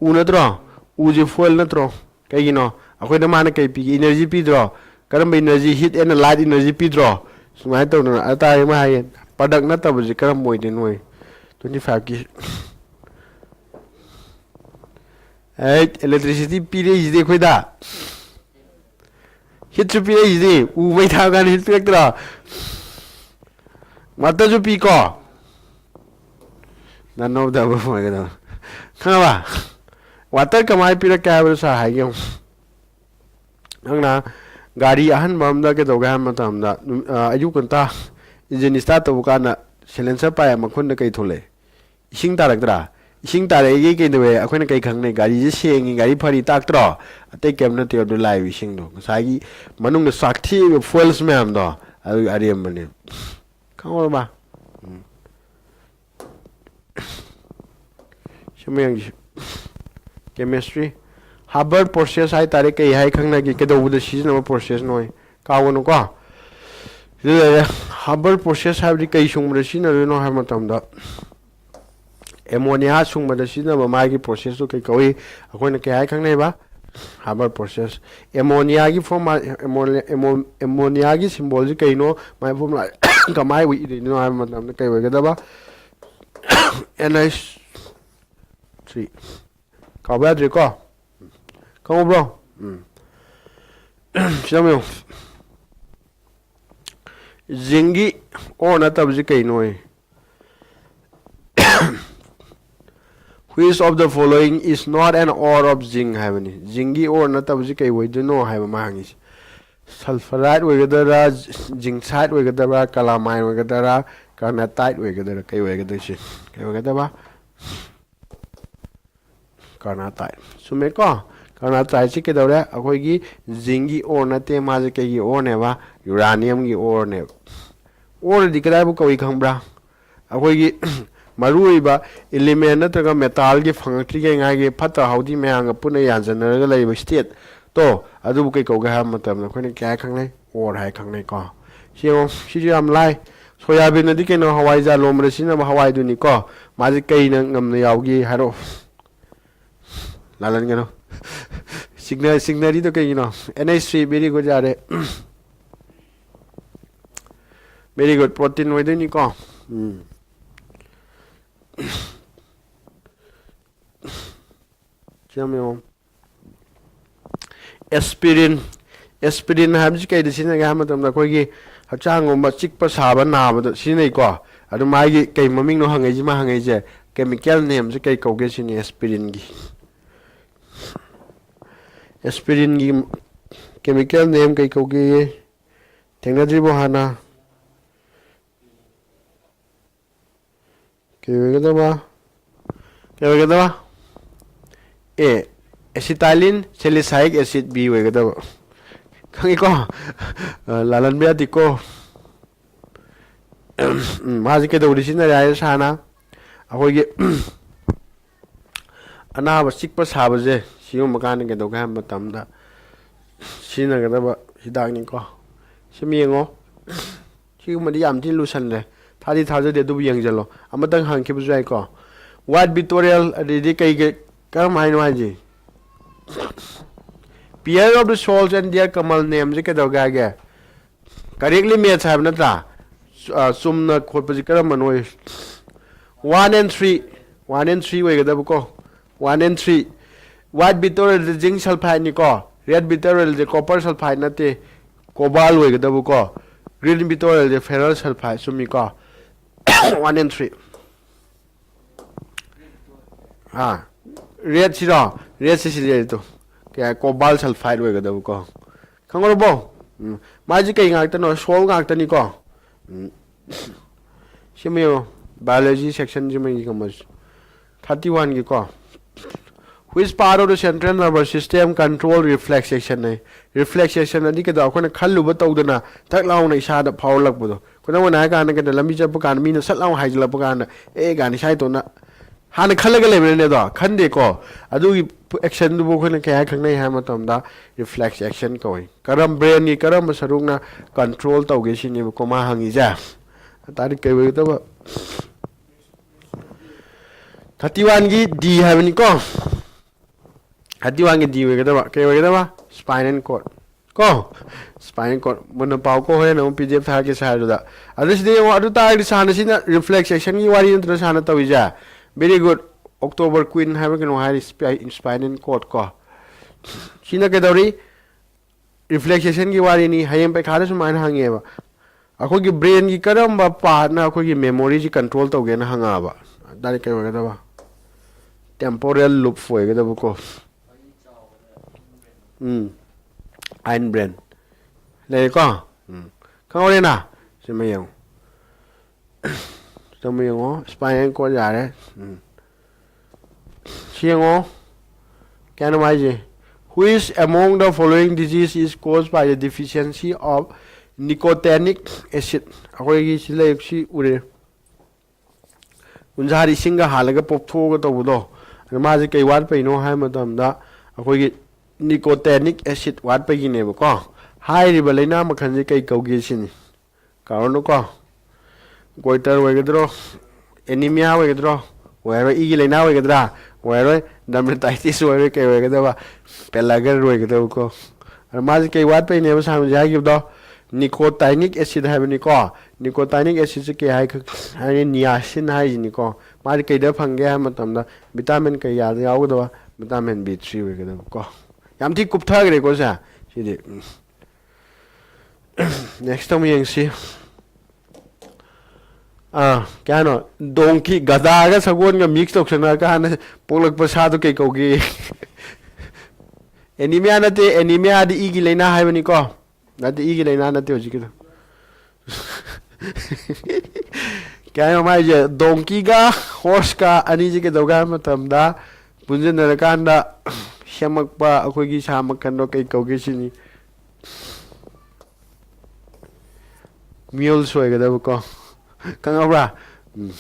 ꯎ ꯅꯠꯇ꯭ꯔꯣ? ꯎꯁꯦ fuel ꯅꯠꯇ꯭ꯔꯣ? ꯀꯩꯒꯤꯅꯣ? ꯑꯩꯈꯣꯏꯗ ꯃꯥꯅ ꯀꯩ ꯄꯤꯒꯦ? Energy ꯄꯤꯗ꯭ꯔꯣ? ꯀꯔꯝꯕ energy? Heat and light energy ꯄꯤꯗ꯭ꯔꯣ? ꯁꯨꯃꯥꯏꯅ ꯇꯧꯗꯅ ꯑꯇꯥꯔꯤ ꯑꯃ ꯍꯥꯏꯌꯦ꯫ Product ꯅꯠꯇꯕꯁꯦ ꯀꯔꯝꯕ ꯑꯣꯏꯗꯣꯏꯅꯣ? Twenty five ꯀꯤ ꯑꯩ electricity ꯄꯤꯔꯛꯏꯁꯤꯗꯤ ꯑꯩꯈꯣꯏꯗ꯫ Heatꯁꯨ ꯄꯤꯔꯛꯏꯁꯤꯗꯤ꯫ ꯎ ꯃꯩ ꯊꯥꯕ ꯀꯥꯟꯗ heat ꯄꯤꯔꯛꯇ꯭ꯔꯣ? Waterꯁꯨ ꯄꯤꯀꯣ꯫ None of the above ꯑꯣꯏꯒꯗꯕ꯫ ꯈꯪꯉꯕ? Water ꯀꯃꯥꯏꯅ ꯄꯤꯔꯛꯀꯦ ꯍꯥꯏꯕꯗꯣ sir ꯍꯥꯏꯒꯦ ꯌꯦꯡꯉꯨ꯫ ꯅꯪꯅ ꯒꯥꯔꯤ ꯑꯍꯟꯕ ꯑꯝꯗ ꯀꯩꯗꯧꯒꯦ ꯍꯥꯏꯕ ꯃꯇꯝꯗ, ꯅꯨꯃꯤ-, ꯑ, ꯑꯌꯨꯛ ꯉꯟꯇꯥ engine start ꯇꯧꯕ ꯀꯥꯟꯗ silencer ꯄꯥꯏ ꯃꯈꯨꯟꯗ ꯀꯩ ꯊꯣꯛꯂꯛꯑꯦ? ꯏꯁꯤꯡ ꯇꯥꯔꯛꯇ꯭ꯔꯥ? ꯏꯁꯤꯡ ꯇꯥꯔꯛꯏꯒꯤ ꯀꯩꯗꯧꯋꯦ? ꯑꯩꯈꯣꯏꯅ ꯀꯩ ꯈꯪꯅꯩ? ꯒꯥꯔꯤꯁꯦ ꯁꯦꯡꯉꯤ, ꯒꯥꯔꯤ ꯐꯔꯤ ꯇꯥꯛꯇ꯭ꯔꯣ? ꯑꯇꯩ ꯀꯩꯝ ꯅꯠꯇꯦ, ꯑꯗꯨ ꯂꯥꯛꯏꯕ ꯏꯁꯤꯡꯗꯣ꯫ ꯉꯁꯥꯏꯒꯤ ꯃꯅꯨꯡꯗ ꯆꯥꯛꯊꯦꯛꯏꯕ fuels ꯃꯌꯥꯝꯗꯣ, ꯑꯗꯨꯒꯤ ꯑꯔꯦꯝꯕꯅꯦ꯫ ꯈꯪꯍꯧꯔꯕ? ꯎꯝ꯫ ꯁꯤ ꯃꯌꯥꯝꯁꯤ chemistry, Haber process ꯍꯥꯏꯇꯥꯔꯦ꯫ ꯀꯩ ꯍꯥꯏ ꯈꯪꯅꯒꯦ? ꯀꯩꯗꯧꯕꯗ ꯁꯤꯖꯤꯟꯅꯕ processꯅꯣ? ꯀꯥꯎꯒꯅꯨꯀꯣ꯫ ꯁꯤꯗ ꯂꯩꯔꯦ꯫ Haber process ꯍꯥꯏꯕꯗꯤ ꯀꯩ ꯁꯨꯡꯕꯗ ꯁꯤꯖꯤꯟꯅꯗꯣꯏꯅꯣ ꯍꯥꯏꯕ ꯃꯇꯝꯗ, ammonia ꯁꯨꯡꯕꯗ ꯁꯤꯖꯤꯟꯅꯕ ꯃꯥꯒꯤ processꯇꯨ ꯀꯩ ꯀꯧꯏ? ꯑꯩꯈꯣꯏꯅ ꯀꯩ ꯍꯥꯏ ꯈꯪꯅꯩꯕ? Haber process꯫ Ammoniaꯒꯤ form, ammonia, ammo-, ammoniaꯒꯤ symbolꯁꯤ ꯀꯩꯅꯣ? ꯃꯥꯒꯤ formula ꯀꯃꯥꯏꯅ ꯏꯗꯣꯏꯅꯣ ꯍꯥꯏꯕ ꯃꯇꯝꯗ ꯀꯩ ꯑꯣꯏꯒꯗꯕ? N H three꯫ ꯀꯥꯎꯕ ꯌꯥꯗ꯭ꯔꯤꯀꯣ? ꯈꯪꯍꯧꯕ꯭ꯔꯣ? ꯎꯝ꯫ ꯁꯤꯗ ꯑꯃꯨꯛ ꯌꯦꯡꯉꯨ꯫ Zincꯒꯤ ore ꯅꯠꯇꯕꯁꯤ ꯀꯩꯅꯣ? Which of the following is not an ore of zinc ꯍꯥꯏꯕꯅꯤ꯫ Zincꯒꯤ ore ꯅꯠꯇꯕꯁꯤ ꯀꯩ ꯑꯣꯏꯗꯣꯏꯅꯣ ꯍꯥꯏꯕ ꯃꯥ ꯍꯪꯉꯤꯁꯦ꯫ Sulfurite ꯑꯣꯏꯒꯗꯔꯥ, zincite ꯑꯣꯏꯒꯗꯕ꯭ꯔꯥ, calamine ꯑꯣꯏꯒꯗꯔꯥ, carnotite ꯑꯣꯏꯒꯗꯔꯥ? ꯀꯩ ꯑꯣꯏꯒꯗꯣꯏꯁꯤ? ꯀꯩ ꯑꯣꯏꯒꯗꯕ? Carnotite꯫ ꯆꯨꯝꯃꯦꯀꯣ? Carnotiteꯁꯤ ꯀꯩꯗꯧꯔꯦ? ꯑꯩꯈꯣꯏꯒꯤ zincꯒꯤ ore ꯅꯠꯇꯦ, ꯃꯥꯁꯦ ꯀꯩꯒꯤ oreꯅꯦꯕ? Uraniumꯒꯤ oreꯅꯦꯕ꯫ Oreꯗꯤ ꯀꯗꯥꯏꯕꯨ ꯀꯧꯏ ꯈꯪꯕ꯭ꯔꯥ? ꯑꯩꯈꯣꯏꯒꯤ ꯃꯔꯨꯑꯣꯏꯕ element ꯅꯠꯇ꯭ꯔꯒ metal ꯒꯤ ꯐꯪꯉꯛꯇ꯭ꯔꯤꯉꯩꯒꯤ ꯐꯠꯇ ꯍꯥꯎꯗꯤ ꯃꯌꯥꯝꯒ ꯄꯨꯟꯅ ꯌꯥꯟꯖꯟꯅꯔꯒ ꯂꯩꯕ state ꯇꯣ, ꯑꯗꯨꯕꯨ ꯀꯩ ꯀꯧꯒꯦ ꯍꯥꯏꯕ ꯃꯇꯝꯗ ꯑꯩꯈꯣꯏꯅ ꯀꯩ ꯍꯥꯏ ꯈꯪꯅꯩ? Ore ꯍꯥꯏ ꯈꯪꯅꯩꯀꯣ꯫ ꯁꯤ ꯌꯦꯡꯉꯣ, ꯁꯤꯁꯨ ꯌꯥꯝ ꯂꯥꯏ꯫ Soya bean ꯑꯗꯤ ꯀꯩꯅꯣ? ꯍꯋꯥꯏꯖꯥꯔ ꯂꯣꯝꯕꯗ ꯁꯤꯖꯤꯟꯅꯕ ꯍꯋꯥꯏꯗꯨꯅꯤꯀꯣ꯫ ꯃꯥꯁꯦ ꯀꯩꯅ ꯉꯝꯅ ꯌꯥꯎꯒꯦ ꯍꯥꯏꯔꯛꯑꯣ꯫ ꯂꯥꯜꯍꯟꯒꯅꯨ꯫ ꯁꯤꯡꯅ-, ꯁꯤꯡꯅꯔꯤꯗꯣ ꯀꯩꯒꯤꯅꯣ? N H three, very good, ꯌꯥꯔꯦ꯫ Very good, protein ꯑꯣꯏꯗꯣꯏꯅꯤꯀꯣ꯫ ꯎꯝ꯫ ꯁꯤ ꯌꯥꯝ ꯌꯦꯡꯉꯣ꯫ Aspirin, aspirin ꯍꯥꯏꯕꯁꯤ ꯀꯩꯗ ꯁꯤꯖꯤꯟꯅꯒꯦ ꯍꯥꯏꯕ ꯃꯇꯝꯗ, ꯑꯩꯈꯣꯏꯒꯤ ꯍꯛꯆꯥꯡꯒꯨꯝꯕ ꯆꯤꯛꯄ, ꯁꯥꯕ, ꯅꯥꯕꯗ ꯁꯤꯖꯤꯟꯅꯩꯀꯣ꯫ ꯑꯗꯨ ꯃꯥꯒꯤ ꯀꯩ ꯃꯃꯤꯡꯅꯣ ꯍꯪꯉꯛꯏꯁꯤ, ꯃꯥ ꯍꯪꯉꯛꯏꯁꯦ, chemical name ꯁꯦ ꯀꯩ ꯀꯧꯒꯦ ꯁꯤꯅꯤ, aspirin ꯒꯤ꯫ Aspirin ꯒꯤ chemical name ꯀꯩ ꯀꯧꯒꯦ? ꯊꯦꯡꯅꯗ꯭ꯔꯤꯕꯣ ꯍꯥꯟꯅ? ꯀꯩ ꯑꯣꯏꯒꯗꯕ? ꯀꯩ ꯑꯣꯏꯒꯗꯕ? A, acetylene salicylic acid, B ꯑꯣꯏꯒꯗꯕ꯫ ꯈꯪꯉꯤꯀꯣ? ꯑ, ꯂꯥꯜꯍꯟꯕ ꯌꯥꯗꯦꯀꯣ꯫ ꯎꯝ, ꯃꯥꯁꯦ ꯀꯩꯗꯧꯕꯗ ꯁꯤꯖꯤꯟꯅꯔꯦ ꯍꯥꯏꯔ ꯁꯥꯅ? ꯑꯩꯈꯣꯏꯒꯤ ꯑꯅꯥꯕ ꯆꯤꯛꯄ ꯁꯥꯕꯁꯦ, ꯁꯤꯒꯨꯝꯕ ꯀꯥꯟꯗ ꯀꯩꯗꯧꯒꯦ ꯍꯥꯏꯕ ꯃꯇꯝꯗ ꯁꯤꯖꯤꯟꯅꯒꯗꯕ ꯍꯤꯗꯥꯛꯅꯤꯀꯣ꯫ ꯁꯨꯝ ꯌꯦꯡꯉꯣ꯫ ꯁꯤꯒꯨꯝꯕꯗꯤ ꯌꯥꯝ ꯊꯤꯅ ꯂꯨꯁꯜꯂꯦ꯫ ꯊꯥꯗꯤ ꯊꯥꯖꯗꯦ, ꯑꯗꯨꯕꯨ ꯌꯦꯡꯁꯤꯜꯂꯣ꯫ ꯑꯃꯇꯪ ꯍꯪꯈꯤꯕꯁꯨ ꯌꯥꯏꯀꯣ꯫ White vitriol ꯑꯗꯩꯗꯤ ꯀꯩ ꯀꯩ, ꯀꯔꯝ ꯍꯥꯏꯅꯣ ꯍꯥꯏꯁꯦ? Pair of the souls and their common name ꯁꯦ ꯀꯩꯗꯧꯒꯦ ꯍꯥꯏꯒꯦ? Correctly match ꯍꯥꯏꯕ ꯅꯠꯇ꯭ꯔꯥ? ꯆꯨ-, ꯑ, ꯆꯨꯝꯅ ꯈꯣꯠꯄꯁꯤ ꯀꯔꯝꯕꯅꯣ? One and three, one and three ꯑꯣꯏꯒꯗꯕꯀꯣ꯫ One and three꯫ White vitriol say zinc sulphide ꯅꯤꯀꯣ꯫ Red vitriol say copper sulphide ꯅꯠꯇꯦ, cobalt ꯑꯣꯏꯒꯗꯕꯀꯣ꯫ Green vitriol say ferrous sulphide, ꯆꯨꯝꯃꯤꯀꯣ꯫ One and three꯫ Ah, red ꯁꯤꯔꯣ? Red ꯁꯤ ꯁꯤꯗꯤ ꯇꯨ, ꯀꯌꯥ, cobalt sulphide ꯑꯣꯏꯒꯗꯕꯀꯣ꯫ ꯈꯪꯍꯧꯔꯕꯣ? ꯎꯝ, ꯃꯥꯁꯤ ꯀꯩ ꯉꯥꯛꯇꯅꯣ? Salt ꯉꯥꯛꯇꯅꯤꯀꯣ꯫ ꯎꯝ, ꯁꯤꯃ ꯌꯦꯡꯉꯣ, biology section ꯁꯤꯃ ꯌꯦꯡꯉꯝꯃꯁꯤ꯫ Thirty one ꯒꯤꯀꯣ꯫ Which part of the central nervous system control reflex action high. Reflex action ꯑꯗꯤ ꯀꯩꯗꯧ, ꯑꯩꯈꯣꯏꯅ ꯈꯜꯂꯨꯕ ꯇꯧꯗꯅ ꯊꯛ ꯂꯥꯎꯅ ꯏꯁꯥꯗ ꯐꯥꯎꯔꯛꯄꯗꯣ꯫ ꯈꯨꯗꯝ ꯑꯣꯏꯅ ꯍꯥꯏꯔ ꯀꯥꯟꯗ ꯀꯩꯅꯣ, ꯂꯝꯕꯤ ꯆꯠꯄ ꯀꯥꯟꯗ ꯃꯤꯅ ꯁꯠ ꯂꯥꯎꯅ ꯍꯥꯏꯖꯤꯜꯂꯛꯄ ꯀꯥꯟꯗ ꯑꯦ ꯒꯥꯅꯤ ꯁꯥꯏ ꯇꯧꯅ ꯍꯥꯟꯅ ꯈꯜꯂꯒ ꯂꯩꯕꯅꯤꯅꯦ ꯑꯗꯣ, ꯈꯟꯗꯦꯀꯣ꯫ ꯑꯗꯨꯒꯤ actionꯗꯨꯕꯨ ꯑꯩꯈꯣꯏꯅ ꯀꯩ ꯍꯥꯏ ꯈꯪꯅꯩ ꯍꯥꯏꯕ ꯃꯇꯝꯗ reflex action ꯀꯧꯏ꯫ ꯀꯔꯝ, brainꯒꯤ ꯀꯔꯝꯕ ꯁꯔꯨꯛꯅ control ꯇꯧꯒꯦ ꯁꯤꯅꯦꯕꯀꯣ ꯃꯥ ꯍꯪꯉꯤꯁꯦ꯫ ꯇꯥꯔꯤꯛ ꯀꯩ ꯑꯣꯏꯒꯗꯕ? Thirty oneegꯤ D ꯍꯥꯏꯕꯅꯤꯀꯣ꯫ Thirty oneegꯤ D ꯑꯣꯏꯒꯗꯕ ꯀꯩ ꯑꯣꯏꯒꯗꯕ? Spinal cord꯫ ꯀꯣ, spinal cord꯫ ꯃꯨꯟꯅ ꯄꯥꯎꯀꯣ, ꯍꯣꯔꯦꯟ ꯑꯃꯨꯛ P D F ꯊꯥꯔꯛꯀꯦ ꯁꯥꯔꯗꯨꯗ꯫ ꯑꯗꯨ ꯁꯤꯗ ꯌꯦꯡꯉꯣ, ꯑꯗꯨ ꯇꯥꯔꯒꯗꯤ ꯁꯥꯔꯅ ꯁꯤꯅ reflex actionꯒꯤ ꯋꯥꯔꯤ ꯅꯠꯇ꯭ꯔ ꯁꯥꯔꯅ ꯇꯧꯔꯤꯁꯦ? Very good꯫ October queen ꯍꯥꯏꯕ ꯀꯩꯅꯣ ꯍꯥꯏꯔꯤ, spinal cord ꯀꯣ꯫ ꯁꯤꯅ ꯀꯩꯗꯧꯔꯤ? Reflex actionꯒꯤ ꯋꯥꯔꯤꯅꯤ꯫ ꯍꯌꯦꯡ ꯄꯩꯈꯥꯗ ꯁꯨꯃꯥꯏꯅ ꯍꯪꯉꯦꯕ, ꯑꯩꯈꯣꯏꯒꯤ brainꯒꯤ ꯀꯔꯝꯕ partꯅ ꯑꯩꯈꯣꯏꯒꯤ memoryꯁꯤ control ꯇꯧꯒꯦꯅ ꯍꯪꯉꯛꯑꯕ, direct ꯀꯩ ꯑꯣꯏꯒꯗꯕ? Temporal lobe ꯑꯣꯏꯒꯗꯕꯀꯣ꯫ ꯎꯝ, hindbrain꯫ ꯂꯩꯔꯦꯀꯣ? ꯎꯝ, ꯈꯪꯍꯧꯔꯦꯅ? ꯁꯤꯃ ꯌꯦꯡꯉꯨ꯫ ꯁꯤꯃ ꯌꯦꯡꯉꯣ, spinal cord ꯌꯥꯔꯦ꯫ ꯎꯝ꯫ ꯁꯤ ꯌꯦꯡꯉꯣ꯫ ꯀꯌꯥꯅꯣ ꯍꯥꯏꯁꯦ? Which among the following disease is caused by the deficiency of nicotinic acid? ꯑꯩꯈꯣꯏꯒꯤ ꯁꯤ ꯂꯩꯔꯤꯕꯁꯤ ꯎꯔꯦ꯫ ꯎꯟꯁꯥꯗ ꯏꯁꯤꯡꯒ ꯍꯥꯜꯂꯒ ꯄꯣꯞꯊꯣꯛꯑꯒ ꯇꯧꯕꯗꯣ꯫ ꯑꯗꯣ ꯃꯥꯁꯦ ꯀꯩ ꯋꯥꯠꯄꯩꯅꯣ ꯍꯥꯏꯕ ꯃꯇꯝꯗ ꯑꯩꯈꯣꯏꯒꯤ nicotinic acid ꯋꯥꯠꯄꯒꯤꯅꯦꯕꯀꯣ꯫ ꯍꯥꯏꯔꯤꯕ ꯂꯥꯏꯅꯥ ꯃꯈꯜꯁꯦ ꯀꯩ ꯀꯧꯒꯦ ꯁꯤꯅꯤ꯫ ꯀꯥꯎꯔꯅꯨꯀꯣ꯫ Goiter ꯑꯣꯏꯒꯗ꯭ꯔꯣ? Anemia ꯑꯣꯏꯒꯗ꯭ꯔꯣ? ꯑꯣꯏꯔꯣꯏ꯫ ꯏꯒꯤ ꯂꯥꯏꯅꯥ ꯑꯣꯏꯒꯗ꯭ꯔꯥ? ꯑꯣꯏꯔꯣꯏ꯫ Dermatitis ꯑꯣꯏꯔꯣꯏ꯫ ꯀꯩ ꯑꯣꯏꯒꯗꯕ? Pellagra ꯑꯣꯏꯒꯗꯕꯀꯣ꯫ ꯑꯗꯣ ꯃꯥꯁꯦ ꯀꯩ ꯋꯥꯠꯄꯩꯅꯦꯕ ꯁꯥꯔꯅ ꯍꯧꯖꯤꯛ ꯍꯥꯏꯈꯤꯕꯗꯣ? Nicotinic acid ꯍꯥꯏꯕꯅꯤꯀꯣ꯫ Nicotinic acidꯁꯦ ꯀꯩ ꯍꯥꯏ ꯈꯛ-, ꯍꯥꯏꯅꯤ? Niacin ꯍꯥꯏꯁꯤꯅꯤꯀꯣ꯫ ꯃꯥꯗꯤ ꯀꯩꯗ ꯐꯪꯒꯦ ꯍꯥꯏꯕ ꯃꯇꯝꯗ vitamin ꯀꯩ ꯌꯥꯗ ꯌꯥꯎꯒꯗꯕ? Vitamin B three ꯑꯣꯏꯒꯗꯕꯀꯣ꯫ ꯌꯥꯝ ꯊꯤ ꯀꯨꯞꯊꯈ꯭ꯔꯦꯀꯣ ꯁꯦ꯫ ꯁꯤꯗꯤ꯫ ꯎꯝ꯫ Next ꯑꯃꯨꯛ ꯌꯦꯡꯁꯤ꯫ ꯑꯥ, ꯀꯌꯥꯅꯣ? Donkey, ꯒꯙꯥꯒ ꯁꯒꯣꯜꯒ mix ꯇꯧꯁꯟꯅꯔꯀꯥꯟꯗ ꯄꯣꯛꯂꯛꯄ ꯁꯥꯗꯣ ꯀꯩ ꯀꯧꯒꯦ? Anemia ꯅꯠꯇꯦ, anemiaꯗꯤ ꯏꯒꯤ ꯂꯥꯏꯅꯥ ꯍꯥꯏꯕꯅꯤꯀꯣ꯫ ꯅꯠꯇꯦ, ꯏꯒꯤ ꯂꯥꯏꯅꯥ ꯅꯠꯇꯦ ꯍꯧꯖꯤꯛꯀꯤꯗꯣ꯫ ꯀꯌꯥꯅꯣ ꯍꯥꯏꯁꯦ? Donkeyꯒ horseꯀ ꯑꯅꯤꯁꯦ ꯀꯩꯗꯧꯒꯦ ꯍꯥꯏꯕ ꯃꯇꯝꯗ ꯄꯨꯟꯁꯤꯟꯅꯔꯀꯥꯟꯗ ꯁꯦꯝꯃꯛꯄ ꯑꯩꯈꯣꯏꯒꯤ ꯁꯥ ꯃꯈꯜꯗꯣ ꯀꯩ ꯀꯧꯒꯦ ꯁꯤꯅꯤ꯫ Mules ꯑꯣꯏꯒꯗꯕꯀꯣ꯫ ꯈꯪꯉꯕ꯭ꯔꯥ? ꯎꯝ꯫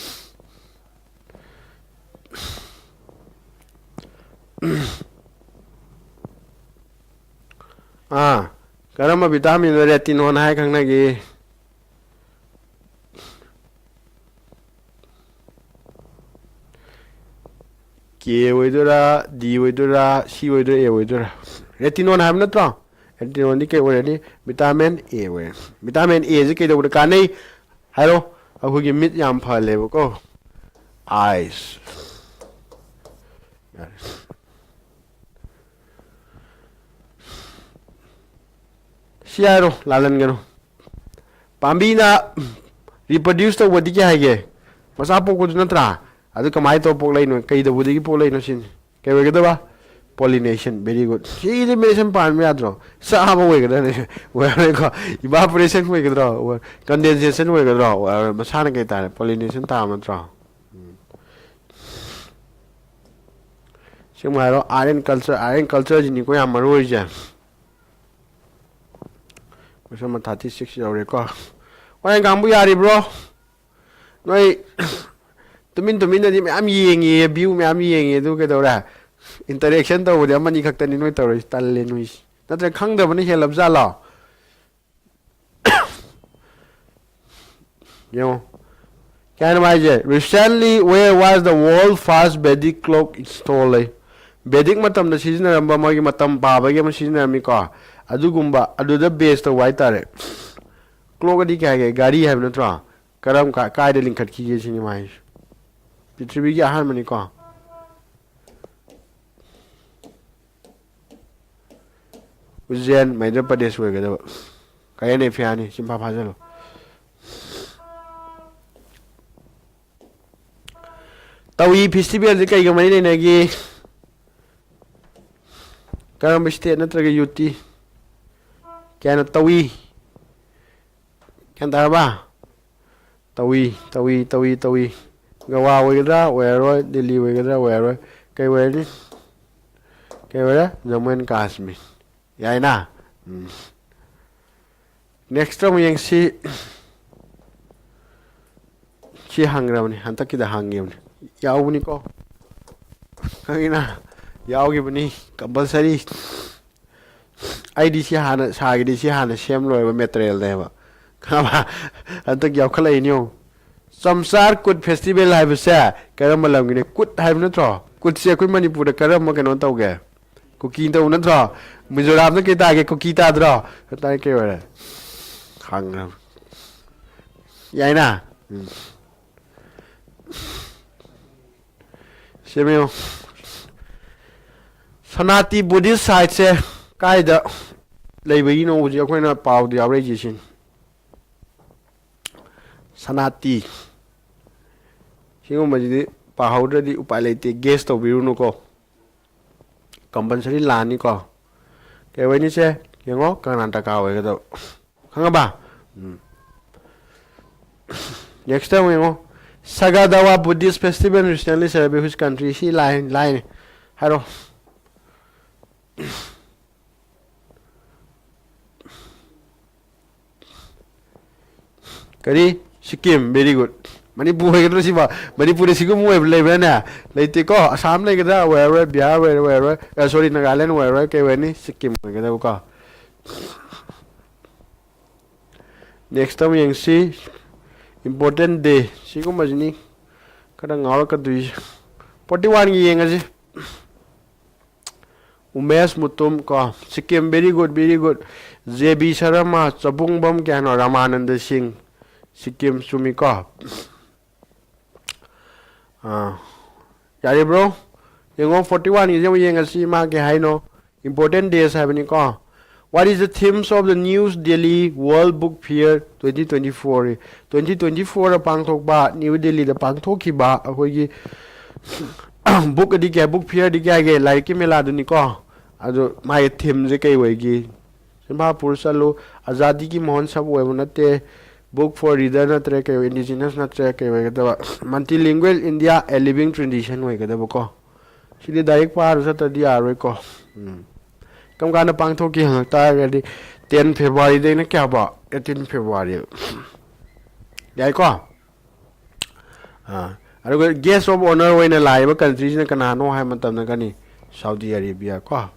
ꯑꯥ, ꯀꯔꯝꯕ vitamin ꯗ retinol ꯍꯥꯏ ꯈꯪꯅꯒꯦ? K ꯑꯣꯏꯗꯣꯏꯔꯥ, D ꯑꯣꯏꯗꯣꯏꯔꯥ, C ꯑꯣꯏꯗꯣꯏꯔꯥ, A ꯑꯣꯏꯗꯣꯏꯔꯥ? Retinol ꯍꯥꯏꯕ ꯅꯠꯇ꯭ꯔꯣ? Retinol ꯗꯤ ꯀꯩ ꯑꯣꯏꯔꯅꯤ? Vitamin A ꯑꯣꯏꯔꯅꯤ꯫ Vitamin A ꯁꯦ ꯀꯩꯗꯧꯕꯗ ꯀꯥꯟꯅꯩ ꯍꯥꯏꯔꯣ? ꯑꯩꯈꯣꯏꯒꯤ ꯃꯤꯠ ꯌꯥꯝ ꯐꯍꯜꯂꯦꯕꯀꯣ꯫ Eyes꯫ ꯌꯥꯔꯦ꯫ ꯁꯤ ꯍꯥꯏꯔꯣ, ꯂꯥꯜꯍꯟꯒꯅꯨ꯫ ꯄꯥꯝꯕꯤꯅ reproduce ꯇꯧꯕꯗꯤ ꯀꯩ ꯍꯥꯏꯒꯦ? ꯃꯆꯥ ꯄꯣꯛꯄꯗꯨ ꯅꯠꯇ꯭ꯔꯥ? ꯑꯗꯨ ꯀꯃꯥꯏꯅ ꯇꯧꯔ ꯄꯣꯛꯂꯛꯏꯅꯣ? ꯀꯩꯗꯧꯕꯗꯒꯤ ꯄꯣꯛꯂꯛꯏꯅꯣ ꯁꯤꯅꯤ? ꯀꯩ ꯑꯣꯏꯒꯗꯕ? Pollination꯫ Very good꯫ ꯁꯤ elimination ꯄꯥꯟꯕ ꯌꯥꯗ꯭ꯔꯣ? ꯆꯥꯕ ꯑꯣꯏꯒꯗ꯭ꯔꯅꯦ? ꯑꯣꯏꯔꯔꯣꯏꯀꯣ꯫ Evaporation ꯑꯣꯏꯒꯗ꯭ꯔꯣ? Condensation ꯑꯣꯏꯒꯗ꯭ꯔꯣ? ꯑꯣꯏꯔꯔꯣꯏ꯫ ꯃꯁꯥꯅ ꯀꯩ ꯇꯥꯔꯦ? Pollination ꯇꯥꯕ ꯅꯠꯇ꯭ꯔꯣ? ꯎꯝ꯫ ꯁꯦꯡꯅ ꯍꯥꯏꯔꯣ, art and culture, art and culture ꯁꯤꯅꯤꯀꯣ ꯌꯥꯝ ꯃꯔꯨ ꯑꯣꯏꯔꯤꯁꯦ꯫ Question number thirty six ꯌꯧꯔꯦꯀꯣ꯫ ꯋꯥꯌꯦꯟ ꯀꯥꯡꯕꯨ ꯌꯥꯔꯤꯕ꯭ꯔꯣ? ꯅꯣꯏ ꯇꯨꯃꯤꯟ ꯇꯨꯃꯤꯟꯅꯗꯤ ꯃꯌꯥꯝ ꯌꯦꯡꯉꯤꯌꯦ, view ꯃꯌꯥꯝ ꯌꯦꯡꯉꯤ, ꯑꯗꯨ ꯀꯩꯗꯧꯔꯦ? Interaction ꯇꯧꯕꯗꯤ ꯑꯃꯅꯤ ꯈꯛꯇꯅꯤ ꯅꯣꯏ ꯇꯧꯔꯤꯁꯤ, ꯇꯜꯂꯦ ꯅꯣꯏꯁꯤ꯫ ꯅꯠꯇ꯭ꯔꯒ ꯈꯪꯗꯕꯅ ꯍꯦꯜꯂꯕ ꯖꯥꯠꯂꯣ? ꯌꯦꯡꯉꯣ꯫ ꯀꯩ ꯍꯥꯏꯅꯣ ꯍꯥꯏꯁꯦ? Recently, where was the world first Vedic clock installed? ꯂꯩ꯫ Vedic ꯃꯇꯝꯗ ꯁꯤꯖꯤꯟꯅꯔꯝꯕ, ꯃꯣꯏꯒꯤ ꯃꯇꯝ ꯄꯥꯕꯒꯤ ꯑꯃ ꯁꯤꯖꯤꯟꯅꯔꯝꯃꯤꯀꯣ꯫ ꯑꯗꯨꯒꯨꯝꯕ, ꯑꯗꯨꯗ base ꯇꯧꯕ ꯍꯥꯏꯇꯥꯔꯦ꯫ Clock ꯑꯗꯤ ꯀꯩ ꯍꯥꯏꯒꯦ? ꯒꯥꯔꯤ ꯍꯥꯏꯕ ꯅꯠꯇ꯭ꯔꯣ? ꯀꯔꯝ ꯀꯥ-, ꯀꯥꯏꯗ ꯂꯤꯡꯈꯠꯈꯤꯒꯦ ꯁꯤꯅꯤ ꯃꯥ ꯍꯥꯏꯁꯦ꯫ ꯄ꯭ꯔꯤꯊꯤꯕꯤꯒꯤ ꯑꯍꯥꯟꯕꯅꯤꯀꯣ꯫ ꯎꯖꯦꯟ, ꯃꯩꯙ꯭ꯔ ꯄ꯭ꯔꯗꯦꯁ ꯑꯣꯏꯒꯗꯕ꯫ ꯀꯌꯥꯅ ꯐꯤꯌꯥꯅꯤ, ꯆꯤꯟꯐꯥ ꯐꯥꯖꯜꯂꯣ꯫ ꯇꯧꯏ festival ꯁꯦ ꯀꯩꯒ ꯃꯔꯤ ꯂꯩꯅꯒꯦ? ꯀꯔꯝꯕ state ꯅꯠꯇ꯭ꯔꯒ ꯌꯨꯇꯤ? ꯀꯌꯥꯅ ꯇꯧꯏ? ꯒ꯭ꯌꯥꯟ ꯇꯥꯔꯕ? ꯇꯧꯏ, ꯇꯧꯏ, ꯇꯧꯏ, ꯇꯧꯏ꯫ ꯒꯋꯥ ꯑꯣꯏꯒꯗ꯭ꯔꯥ? ꯑꯣꯏꯔꯔꯣꯏ꯫ ꯗꯤꯜꯂꯤ ꯑꯣꯏꯒꯗ꯭ꯔꯥ? ꯑꯣꯏꯔꯔꯣꯏ꯫ ꯀꯩ ꯑꯣꯏꯔꯅꯤ? ꯀꯩ ꯑꯣꯏꯔꯦ? ꯖꯃꯨ ꯑꯦꯟ ꯀꯥꯁꯃꯤꯔ꯫ ꯌꯥꯏꯅ? ꯎꯝ꯫ ꯅꯦꯛꯁꯇ ꯑꯃꯨꯛ ꯌꯦꯡꯁꯤ꯫ ꯁꯤ ꯍꯪꯈ꯭ꯔꯕꯅꯤ, ꯍꯟꯗꯛꯀꯤꯗ ꯍꯪꯈꯤꯕꯅꯤ꯫ ꯌꯥꯎꯕꯅꯤꯀꯣ꯫ ꯈꯪꯉꯤꯅ? ꯌꯥꯎꯈꯤꯕꯅꯤ꯫ ꯀꯝꯄꯜꯁꯔꯤ꯫ ꯑꯩꯗꯤ ꯁꯤ ꯍꯥꯟꯅ ꯁꯥꯒꯤꯗꯤ ꯁꯤ ꯍꯥꯟꯅ ꯁꯦꯝ ꯂꯣꯏꯕ ꯃꯦꯇꯔꯤꯌꯦꯜꯅꯦꯕ꯫ ꯈꯪꯉꯕ? ꯍꯟꯗꯛ ꯌꯥꯎꯈꯠꯂꯛꯏꯅꯤ ꯌꯦꯡꯉꯨ꯫ ꯆꯝꯆꯥꯔ ꯀꯨꯠ ꯐꯦꯁꯇꯤꯚꯦꯜ ꯍꯥꯏꯕꯁꯦ ꯀꯔꯝꯕ ꯂꯝꯒꯤꯅꯤ? ꯀꯨꯠ ꯍꯥꯏꯕ ꯅꯠꯇ꯭ꯔꯣ? ꯀꯨꯠꯁꯦ ꯑꯩꯈꯣꯏ ꯃꯅꯤꯄꯨꯔꯗ ꯀꯔꯝꯕ ꯀꯩꯅꯣ ꯇꯧꯒꯦ? ꯀꯨꯀꯤ ꯇꯧꯕ ꯅꯠꯇ꯭ꯔꯣ? ꯃꯤꯖꯣꯔꯥꯝꯗ ꯀꯩ ꯇꯥꯒꯦ? ꯀꯨꯀꯤ ꯇꯥꯗ꯭ꯔꯣ? ꯑꯗꯨ ꯇꯥꯔꯗꯤ ꯀꯩ ꯑꯣꯏꯔꯦ? ꯈꯪꯉꯕ? ꯌꯥꯏꯅ? ꯎꯝ꯫ ꯁꯦꯝꯃꯤꯌꯣ꯫ ꯁꯅꯥꯇꯤ ꯕꯨꯙꯤꯁ ꯁꯥꯏꯠꯁꯦ ꯀꯥꯏꯗ ꯂꯩꯕꯒꯤꯅꯣ ꯍꯧꯖꯤꯛ ꯑꯩꯈꯣꯏꯅ ꯄꯥꯎꯗ ꯌꯥꯎꯔꯛꯏꯁꯦ ꯁꯤꯅꯤ꯫ ꯁꯅꯥꯇꯤ꯫ ꯁꯤꯒꯨꯝꯕꯁꯤꯗꯤ ꯄꯥꯍꯧꯗ꯭ꯔꯗꯤ ꯎꯄꯥꯏ ꯂꯩꯇꯦ, ꯒꯦꯁ ꯇꯧꯕꯤꯔꯨꯅꯨꯀꯣ꯫ ꯀꯝꯄꯜꯁꯔꯤ ꯂꯥꯟꯅꯤꯀꯣ꯫ ꯀꯩ ꯑꯣꯏꯅꯤ ꯁꯦ? ꯌꯦꯡꯉꯣ, ꯀꯔꯅꯥꯇꯀꯥ ꯑꯣꯏꯒꯗꯕ꯫ ꯈꯪꯉꯕ? ꯎꯝ꯫ ꯅꯦꯛꯁꯇ ꯑꯃꯨꯛ ꯌꯦꯡꯉꯣ꯫ Sagadawa Buddhist festival recently celebrated which country? ꯁꯤ ꯂꯥꯏ, ꯂꯥꯏꯅꯤ꯫ ꯍꯥꯏꯔꯣ꯫ ꯀꯔꯤ? Sikkim, very good꯫ ꯃꯅꯤꯄꯨꯔ ꯑꯣꯏꯒꯗ꯭ꯔꯣ ꯁꯤꯕꯣ? ꯃꯅꯤꯄꯨꯔꯗ ꯁꯤꯒꯨꯝꯕ ꯑꯣꯏꯕ ꯂꯩꯕ꯭ꯔꯥꯅꯦ? ꯂꯩꯇꯦꯀꯣ꯫ ꯑꯁꯥꯝ ꯂꯩꯒꯗ꯭ꯔꯥ? ꯑꯣꯏꯔꯔꯣꯏ꯫ ꯕꯤꯍꯥꯔ ꯑꯣꯏꯔ-, ꯑꯣꯏꯔꯔꯣꯏ꯫ ꯑ, ꯁꯣꯔꯤ, ꯅꯥꯒꯥꯂꯦꯟ ꯑꯣꯏꯔꯔꯣꯏ꯫ ꯀꯩ ꯑꯣꯏꯔꯅꯤ? ꯁꯤꯛꯀꯤꯝ ꯑꯣꯏꯒꯗꯕꯀꯣ꯫ ꯅꯦꯛꯁꯇ ꯑꯃꯨꯛ ꯌꯦꯡꯁꯤ꯫ Important day꯫ ꯁꯤꯒꯨꯝꯕꯁꯤꯅꯤ ꯈꯔ ꯉꯥꯎꯔꯛꯀꯗꯣꯏꯁꯦ꯫ ꯐꯣꯔꯇꯤ ꯋꯥꯟꯒꯤ ꯌꯦꯡꯉꯁꯤ꯫ ꯎꯃꯦꯁ ꯃꯨꯇꯨꯝ ꯀꯣ, Sikkim, very good, very good꯫ J B Sharma, ꯆꯕꯨꯡꯕꯝ ꯀꯌꯥꯅꯣ, ꯔꯃꯥꯅꯟꯗ ꯁꯤꯡ, ꯁꯤꯛꯀꯤꯝ, ꯆꯨꯝꯃꯤꯀꯣ꯫ ꯑꯥ, ꯌꯥꯔꯤꯕ꯭ꯔꯣ? ꯌꯦꯡꯉꯣ, ꯐꯣꯔꯇꯤ ꯋꯥꯟꯒꯤꯁꯦ ꯑꯃꯨꯛ ꯌꯦꯡꯉꯁꯤ, ꯃꯥ ꯀꯩ ꯍꯥꯏꯅꯣ? Important days ꯍꯥꯏꯕꯅꯤꯀꯣ꯫ What is the themes of the New Delhi World Book Fair twenty twenty-four? Twenty twenty-four ꯄꯥꯡꯊꯣꯛꯄ, ꯅ꯭ꯌꯨ ꯗꯦꯜꯂꯤꯗ ꯄꯥꯡꯊꯣꯛꯈꯤꯕ ꯑꯩꯈꯣꯏꯒꯤ ꯕꯨꯛ ꯑꯗꯤ ꯀꯌꯥ, ꯕꯨꯛ ꯐꯤꯌꯔꯗꯤ ꯀꯌꯥꯒꯤ ꯂꯥꯏꯔꯤꯛꯀꯤ ꯃꯦꯂꯥꯗꯨꯅꯤꯀꯣ꯫ ꯑꯗꯣ ꯃꯥꯒꯤ ꯊꯤꯝꯁꯦ ꯀꯩ ꯑꯣꯏꯒꯦ? ꯁꯤꯝꯍꯥꯄꯨꯔ ꯆꯠꯂꯨ, ꯑꯖꯥꯗꯤꯒꯤ ꯃꯍꯣꯠꯁꯕ ꯑꯣꯏꯕ ꯅꯠꯇꯦ, book for reader ꯅꯠꯇ꯭ꯔꯦ, ꯀꯩ ꯑꯣꯏ, indigenous ꯅꯠꯇ꯭ꯔꯦ, ꯀꯩ ꯑꯣꯏꯒꯗꯕ? Multilingual India, a living tradition ꯑꯣꯏꯒꯗꯕꯀꯣ꯫ ꯁꯤꯗꯤ ꯗꯥꯏꯔꯦꯛ ꯄꯥꯔ ꯆꯠꯇ꯭ꯔꯗꯤ ꯌꯥꯔꯣꯏꯀꯣ꯫ ꯎꯝ꯫ ꯀꯔꯝ ꯀꯥꯟꯗ ꯄꯥꯡꯊꯣꯛꯀꯦ ꯍꯪꯉꯛ ꯇꯥꯔꯒꯗꯤ, ten Februaryꯗꯩꯅ ꯀꯌꯥꯐꯥꯎ? Eighteen February꯫ ꯌꯥꯏꯀꯣ? ꯑꯥ, ꯑꯗꯨꯒ guest of honour ꯑꯣꯏꯅ ꯂꯥꯛꯏꯕ countryꯁꯤꯅ ꯀꯅꯥꯅꯣ ꯍꯥꯏꯕ ꯃꯇꯝꯗ ꯀꯅꯤ? Saudi Arabia ꯀꯣ꯫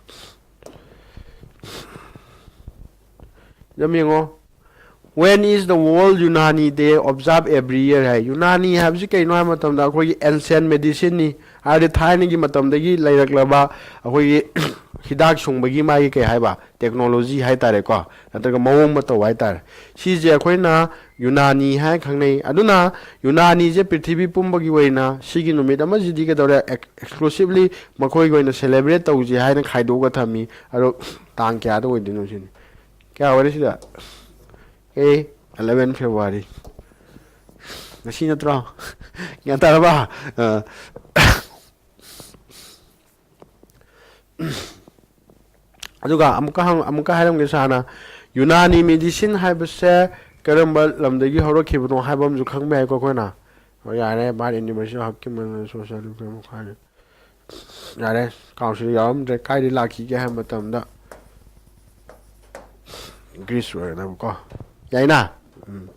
ꯑꯗꯨꯝ ꯌꯦꯡꯉꯣ꯫ When is the World Unani Day observed every year ꯍꯥꯏ꯫ ꯌꯨꯅꯥꯅꯤ ꯍꯥꯏꯕꯁꯤ ꯀꯩꯅꯣ ꯍꯥꯏꯕ ꯃꯇꯝꯗ ꯑꯩꯈꯣꯏꯒꯤ ancient medicineꯅꯤ꯫ ꯍꯥꯏꯕꯗꯤ ꯊꯥꯏꯅꯒꯤ ꯃꯇꯝꯗꯒꯤ ꯂꯩꯔꯛꯂꯕ ꯑꯩꯈꯣꯏꯒꯤ ꯍꯤꯗꯥꯛ ꯁꯨꯡꯕꯒꯤ ꯃꯥꯒꯤ ꯀꯩ ꯍꯥꯏꯕ, technology ꯍꯥꯏꯇꯥꯔꯦꯀꯣ, ꯅꯠꯇ꯭ꯔꯒ ꯃꯑꯣꯡ ꯃꯇꯧ ꯍꯥꯏꯇꯥꯔꯦ꯫ ꯁꯤꯁꯦ ꯑꯩꯈꯣꯏꯅ ꯌꯨꯅꯥꯅꯤ ꯍꯥꯏꯅ ꯈꯪꯅꯩ꯫ ꯑꯗꯨꯅ ꯌꯨꯅꯥꯅꯤꯁꯦ ꯄ꯭ꯔꯤꯊꯤꯕꯤ ꯄꯨꯝꯕꯒꯤ ꯑꯣꯏꯅ ꯁꯤꯒꯤ ꯅꯨꯃꯤꯠ ꯑꯃꯁꯤꯗꯤ ꯀꯩꯗꯧꯔꯦ, exclusively ꯃꯈꯣꯏꯒꯤ ꯑꯣꯏꯅ celebrate ꯇꯧꯁꯦ ꯍꯥꯏꯅ ꯈꯥꯏꯗꯣꯛꯑꯒ ꯊꯝꯃꯤ꯫ ꯑꯗꯣ ꯇꯥꯡ ꯀꯌꯥꯗ ꯑꯣꯏꯗꯣꯏꯅꯣ ꯁꯤꯅꯤ? ꯀꯌꯥ ꯑꯣꯏꯔꯦ ꯁꯤꯗ? ꯑꯦ, eleven February꯫ ꯉꯁꯤ ꯅꯠꯇ꯭ꯔꯣ? ꯒ꯭ꯌꯥꯟ ꯇꯥꯔꯕ? ꯑ꯫ ꯑꯗꯨꯒ ꯑꯃꯨꯛꯀ ꯍꯪ-, ꯑꯃꯨꯛꯀ ꯍꯥꯏꯔꯝꯒꯦ ꯁꯥꯔꯅ, ꯌꯨꯅꯥꯅꯤ medicine ꯍꯥꯏꯕꯁꯦ ꯀꯔꯝꯕ ꯂꯝꯗꯒꯤ ꯍꯧꯔꯛꯈꯤꯕꯅꯣ ꯍꯥꯏꯕ ꯑꯃꯁꯨ ꯈꯪꯕ ꯌꯥꯏꯀꯣ ꯑꯩꯈꯣꯏꯅ꯫ ꯍꯣꯏ, ꯌꯥꯔꯦ, ꯃꯥꯅ University of Hapkiman Social Welfare ꯃꯈꯥꯗ꯫ ꯌꯥꯔꯦ, council ꯌꯥꯎꯔꯝꯗ꯭ꯔꯦ, ꯀꯥꯏꯗ ꯂꯥꯛꯈꯤꯒꯦ ꯍꯥꯏꯕ ꯃꯇꯝꯗ Greece ꯑꯣꯏꯒꯗꯕꯀꯣ꯫ ꯌꯥꯏꯅ? ꯎꯝ꯫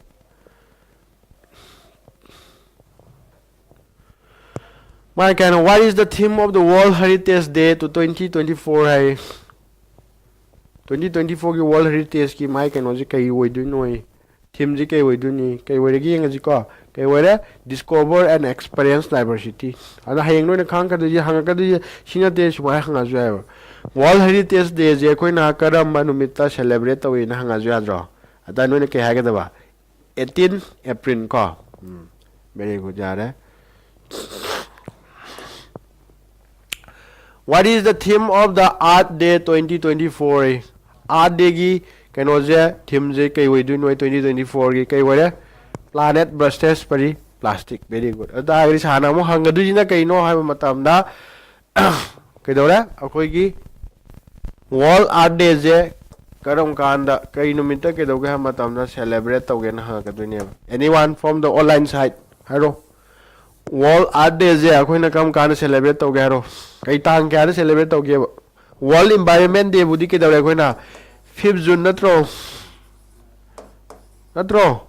ꯃꯥꯏ ꯀꯩꯅꯣ, "What is the theme of the World Heritage Day to twenty twenty-four?" High. Twenty twenty-fourꯒꯤ World Heritageꯀꯤ ꯃꯥꯏ ꯀꯩꯅꯣꯁꯦ ꯀꯩ ꯑꯣꯏꯗꯣꯏꯅꯣ? Themeꯁꯦ ꯀꯩ ꯑꯣꯏꯗꯣꯏꯅꯤ? ꯀꯩ ꯑꯣꯏꯔꯒꯦ ꯌꯦꯡꯉꯁꯤꯀꯣ꯫ ꯀꯩ ꯑꯣꯏꯔꯦ? "Discover and experience diversity." ꯑꯗꯣ ꯍꯌꯦꯡ ꯅꯣꯏꯅ ꯈꯪꯉꯛꯀꯗꯣꯏꯁꯦ, ꯍꯪꯉꯛꯀꯗꯣꯏꯁꯦ ꯁꯤ ꯅꯠꯇꯦ, ꯁꯨꯃꯥꯏꯅ ꯍꯪꯉꯛꯑꯁꯨ ꯌꯥꯏꯑꯕ꯫ World Heritage Dayꯁꯦ ꯑꯩꯈꯣꯏꯅ ꯀꯔꯝꯕ ꯅꯨꯃꯤꯠꯇ celebrate ꯇꯧꯏꯅ ꯍꯪꯉꯛꯑꯁꯨ ꯌꯥꯗ꯭ꯔꯣ? ꯑꯗ ꯅꯣꯏꯅ ꯀꯩ ꯍꯥꯏꯒꯗꯕ? Eighteen April ꯀꯣ꯫ ꯎꯝ, very good, ꯌꯥꯔꯦ꯫ "What is the theme of the Earth Day twenty twenty-four?" Earth Dayꯒꯤ ꯀꯩꯅꯣꯁꯦ, themeꯁꯦ ꯀꯩ ꯑꯣꯏꯗꯣꯏꯅꯣ twenty twenty-fourꯒꯤ? ꯀꯩ ꯑꯣꯏꯔꯦ? "Planet versus ꯄꯔꯤ-, plastic." Very good꯫ ꯑꯗꯨ ꯇꯥꯔꯒꯗꯤ ꯁꯥꯔꯅ ꯑꯃꯨꯛ ꯍꯪꯒꯗꯣꯏꯁꯤꯅ ꯀꯩꯅꯣ ꯍꯥꯏꯕ ꯃꯇꯝꯗ, ꯀꯩꯗꯧꯔꯦ? ꯑꯩꯈꯣꯏꯒꯤ World Earth Dayꯁꯦ ꯀꯔꯝ ꯀꯥꯟꯗ, ꯀꯔꯤ ꯅꯨꯃꯤꯠꯇ ꯀꯩꯗꯧꯒꯦ ꯍꯥꯏꯕ ꯃꯇꯝꯗ celebrate ꯇꯧꯒꯦꯅ ꯍꯪꯉꯛꯀꯗꯣꯏꯅꯦꯕ꯫ Anyone from the online side? ꯍꯥꯏꯔꯣ꯫ World Earth Day ꯁꯦ ꯑꯩꯈꯣꯏꯅ ꯀꯔꯝ ꯀꯥꯟꯗ celebrate ꯇꯧꯒꯦ ꯍꯥꯏꯔꯣ? ꯀꯩ ꯇꯥꯡ ꯀꯌꯥꯗ celebrate ꯇꯧꯒꯦꯕ? World Environment Day ꯕꯨꯗꯤ ꯀꯩꯗꯧꯔꯦ ꯑꯩꯈꯣꯏꯅ? Fifth June ꯅꯠꯇ꯭ꯔꯣ? ꯅꯠꯇ꯭ꯔꯣ?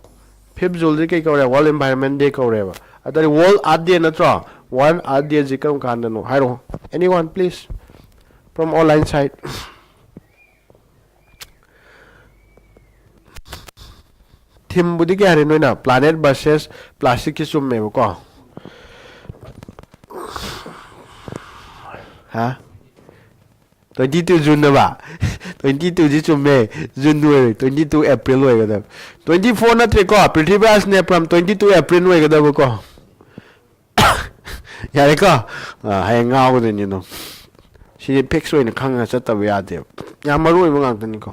Fifth June ꯁꯦ ꯀꯩ ꯀꯧꯔꯦ? World Environment Day ꯀꯧꯔꯦꯕ꯫ ꯑꯗꯨꯗꯤ World Earth Day ꯅꯠꯇ꯭ꯔꯣ? World Earth Day ꯁꯦ ꯀꯔꯝ ꯀꯥꯟꯗꯅꯣ ꯍꯥꯏꯔꯣ? Anyone, please, from online side. Theme ꯕꯨꯗꯤ ꯀꯩ ꯍꯥꯏꯔꯦ ꯅꯣꯏꯅ? Planet versus Plastic ꯀꯤ ꯆꯨꯝꯃꯦꯕꯀꯣ꯫ ꯍꯥ? Twenty two June ꯅꯦꯕ? Twenty two ꯁꯤ ꯆꯨꯝꯃꯦ꯫ June ꯑꯣꯏꯔꯣꯏ, twenty two April ꯑꯣꯏꯒꯗꯕ꯫ Twenty four ꯅꯠꯇ꯭ꯔꯦꯀꯣ, Prithviraj Nepram twenty two April ꯑꯣꯏꯒꯗꯕꯀꯣ꯫ ꯌꯥꯔꯦꯀꯣ? ꯑ, ꯍꯌꯦꯡ ꯉꯥꯎꯒꯗꯣꯏꯅꯤ ꯑꯗꯨꯝ꯫ ꯁꯤꯗꯤ fix ꯑꯣꯏꯅ ꯈꯪꯉꯒ ꯆꯠꯇꯕ ꯌꯥꯗꯦꯕ꯫ ꯌꯥꯝ ꯃꯔꯨ ꯑꯣꯏꯕ ꯉꯥꯛꯇꯅꯤꯀꯣ꯫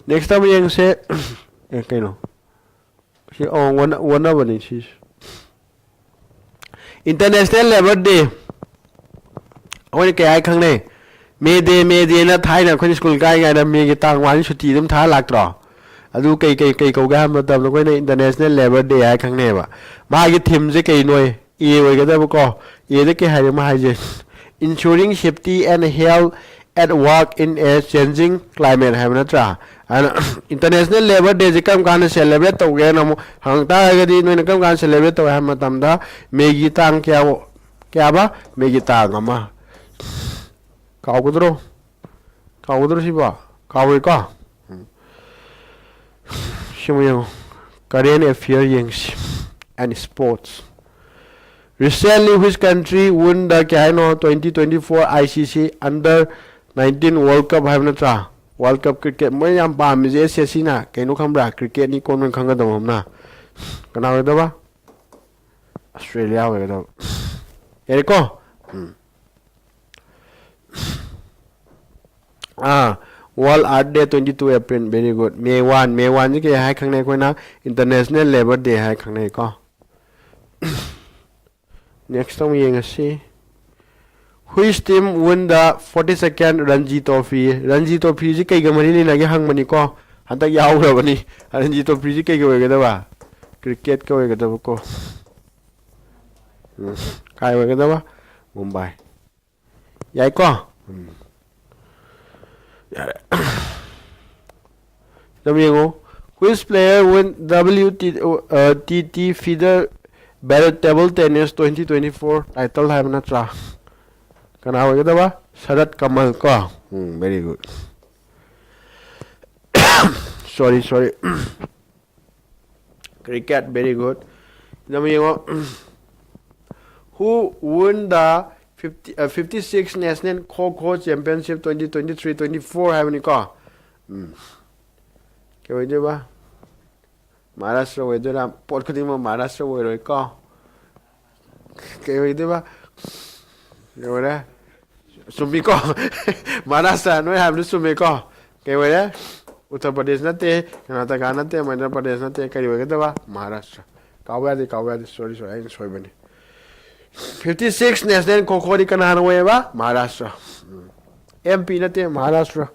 Next ꯑꯃ ꯌꯦꯡꯁꯦ꯫ ꯑꯦ, ꯀꯩꯅꯣ? ꯁꯤ, ꯑꯣ, ꯑꯣꯟꯅ-, ꯑꯣꯟꯅꯕꯅꯤ ꯁꯤꯁꯦ꯫ International Labour Day꯫ ꯑꯩꯈꯣꯏꯅ ꯀꯩ ꯍꯥꯏ ꯈꯪꯅꯩ? May Day, May Day ꯅ ꯊꯥꯏꯅ ꯑꯩꯈꯣꯏꯅ ꯁ꯭ꯀꯨꯜ ꯀꯥꯏꯔꯤꯉꯩꯗ ꯃꯦꯒꯤ ꯇꯥꯡ ꯋꯥꯟ ꯁꯨꯇꯤ ꯑꯗꯨꯝ ꯊꯥꯔ ꯂꯥꯛꯇ꯭ꯔꯣ? ꯑꯗꯨ ꯀꯩ, ꯀꯩ, ꯀꯩ ꯀꯧꯒꯦ ꯍꯥꯏꯕ ꯃꯇꯝꯗ ꯑꯩꯈꯣꯏꯅ International Labour Day ꯍꯥꯏ ꯈꯪꯅꯩꯑꯕ꯫ ꯃꯥꯒꯤ theme ꯁꯦ ꯀꯩꯅꯣ? A ꯑꯣꯏꯒꯗꯕꯀꯣ꯫ A ꯗ ꯀꯩ ꯍꯥꯏꯔꯦ ꯃꯥ ꯍꯥꯏꯁꯦ? Ensuring safety and health at work in a changing climate ꯍꯥꯏꯕ ꯅꯠꯇ꯭ꯔꯥ? ꯑꯗꯨꯅ International Labour Day ꯁꯦ ꯀꯔꯝ ꯀꯥꯟꯗ celebrate ꯇꯧꯒꯦꯅ ꯑꯃꯨꯛ ꯍꯪ ꯇꯥꯔꯒꯗꯤ, ꯅꯣꯏꯅ ꯀꯔꯝ ꯀꯥꯟꯗ celebrate ꯇꯧꯒꯦ ꯍꯥꯏꯕ ꯃꯇꯝꯗ, ꯃꯦꯒꯤ ꯇꯥꯡ ꯀꯌꯥ, ꯀꯌꯥꯕ? ꯃꯦꯒꯤ ꯇꯥꯡ ꯑꯃ꯫ ꯀꯥꯎꯒꯗ꯭ꯔꯣ? ꯀꯥꯎꯒꯗ꯭ꯔꯣ ꯁꯤꯕꯣ? ꯀꯥꯎꯔꯣꯏꯀꯣ? ꯎꯝ꯫ ꯁꯤꯃ ꯌꯦꯡꯉꯣ꯫ Current affair ꯌꯦꯡꯁꯤ꯫ And sports. Recently, which country won the, ꯀꯩ ꯍꯥꯏꯅꯣ, twenty twenty four I C C Under nineteen World Cup ꯍꯥꯏꯕ ꯅꯠꯇ꯭ꯔꯥ? World Cup cricket꯫ ꯃꯣꯏ ꯌꯥꯝ ꯄꯥꯝꯃꯤꯁꯦ S S C ꯅ꯫ ꯀꯩꯅꯣ ꯈꯪꯕ꯭ꯔꯥ? Cricket ꯅꯤ ꯀꯣ ꯅꯣꯏ ꯈꯪꯒꯗꯕ ꯑꯃꯅ꯫ ꯀꯅꯥ ꯑꯣꯏꯗꯕ? Australia ꯑꯣꯏꯒꯗꯕ꯫ ꯌꯥꯔꯦꯀꯣ? ꯎꯝ꯫ ꯑꯥ, World Earth Day, twenty two April, very good. May one, May one ꯁꯤ ꯀꯩ ꯍꯥꯏ ꯈꯪꯅꯩ ꯑꯩꯈꯣꯏꯅ? International Labour Day ꯍꯥꯏ ꯈꯪꯅꯩꯀꯣ꯫ Next ꯑꯃꯨꯛ ꯌꯦꯡꯉꯁꯤ꯫ Which team won the forty second Ranji Trophy? Ranji Trophy ꯁꯤ ꯀꯩꯒ ꯃꯔꯤ ꯂꯩꯅꯒꯦ ꯍꯪꯕꯅꯤꯀꯣ꯫ ꯍꯟꯗꯛ ꯌꯥꯎꯈ꯭ꯔꯕꯅꯤ꯫ Ranji Trophy ꯁꯤ ꯀꯩꯒ ꯑꯣꯏꯒꯗꯕ? Cricket ꯀ ꯑꯣꯏꯒꯗꯕꯀꯣ꯫ ꯎꯝ, ꯀꯥꯏ ꯑꯣꯏꯒꯗꯕ? ꯃꯨꯝꯕꯥꯏ꯫ ꯌꯥꯏꯀꯣ? ꯎꯝ꯫ ꯌꯥꯔꯦ꯫ ꯑꯗꯨꯝ ꯌꯦꯡꯉꯨ꯫ Which player win W T, uh, T T FIDE Battle Table Tennis twenty twenty-four title ꯍꯥꯏꯕ ꯅꯠꯇ꯭ꯔꯥ? ꯀꯅꯥ ꯑꯣꯏꯒꯗꯕ? ꯁꯔꯠ ꯀꯃꯜ ꯀꯣ꯫ ꯎꯝ, very good꯫ Sorry, sorry꯫ Cricket, very good꯫ ꯑꯗꯨꯝ ꯌꯦꯡꯉꯣ꯫ Who won the fifty, uh, fifty-six National Kho Kho Championship twenty twenty-three twenty-four ꯍꯥꯏꯕꯅꯤꯀꯣ? ꯎꯝ꯫ ꯀꯩ ꯑꯣꯏꯗꯣꯏꯕ? ꯃꯍꯥꯔꯥꯁꯇ꯭ꯔ ꯑꯣꯏꯗꯣꯏꯔꯥ? ꯄꯣꯠ ꯈꯨꯗꯤꯡꯃꯛ ꯃꯍꯥꯔꯥꯁꯇ꯭ꯔ ꯑꯣꯏꯔꯣꯏꯀꯣ? ꯀꯩ ꯑꯣꯏꯗꯣꯏꯕ? ꯂꯣꯏꯔꯦ꯫ ꯆꯨꯝꯃꯤꯀꯣ? ꯃꯍꯥꯔꯥꯁꯇ꯭ꯔ ꯅꯣꯏ ꯍꯥꯏꯕꯗꯨ ꯆꯨꯝꯃꯤꯀꯣ? ꯀꯩ ꯑꯣꯏꯔꯦ? ꯎꯠꯇꯔ ꯄ꯭ꯔꯗꯦꯁ ꯅꯠꯇꯦ, ꯀꯔꯅꯥꯇꯀꯥ ꯅꯠꯇꯦ, ꯃꯙ꯭ꯌ ꯄ꯭ꯔꯗꯦꯁ ꯅꯠꯇꯦ, ꯀꯔꯤ ꯑꯣꯏꯒꯗꯕ? ꯃꯍꯥꯔꯥꯁꯇ꯭ꯔ꯫ ꯀꯥꯎꯕ ꯌꯥꯗꯦ, ꯀꯥꯎꯕ ꯌꯥꯗꯦ, ꯁꯣꯔꯤ, ꯁꯣꯔꯤ, ꯑꯩꯅ ꯁꯣꯏꯕꯅꯤ꯫ Fifty six National Kho Kho ꯗꯤ ꯀꯅꯥꯅ ꯑꯣꯏꯌꯦꯕ? ꯃꯍꯥꯔꯥꯁꯇ꯭ꯔ꯫ ꯎꯝ꯫ ꯑꯦꯝ ꯄꯤ ꯅꯠꯇꯦ, ꯃꯍꯥꯔꯥꯁꯇ꯭ꯔ꯫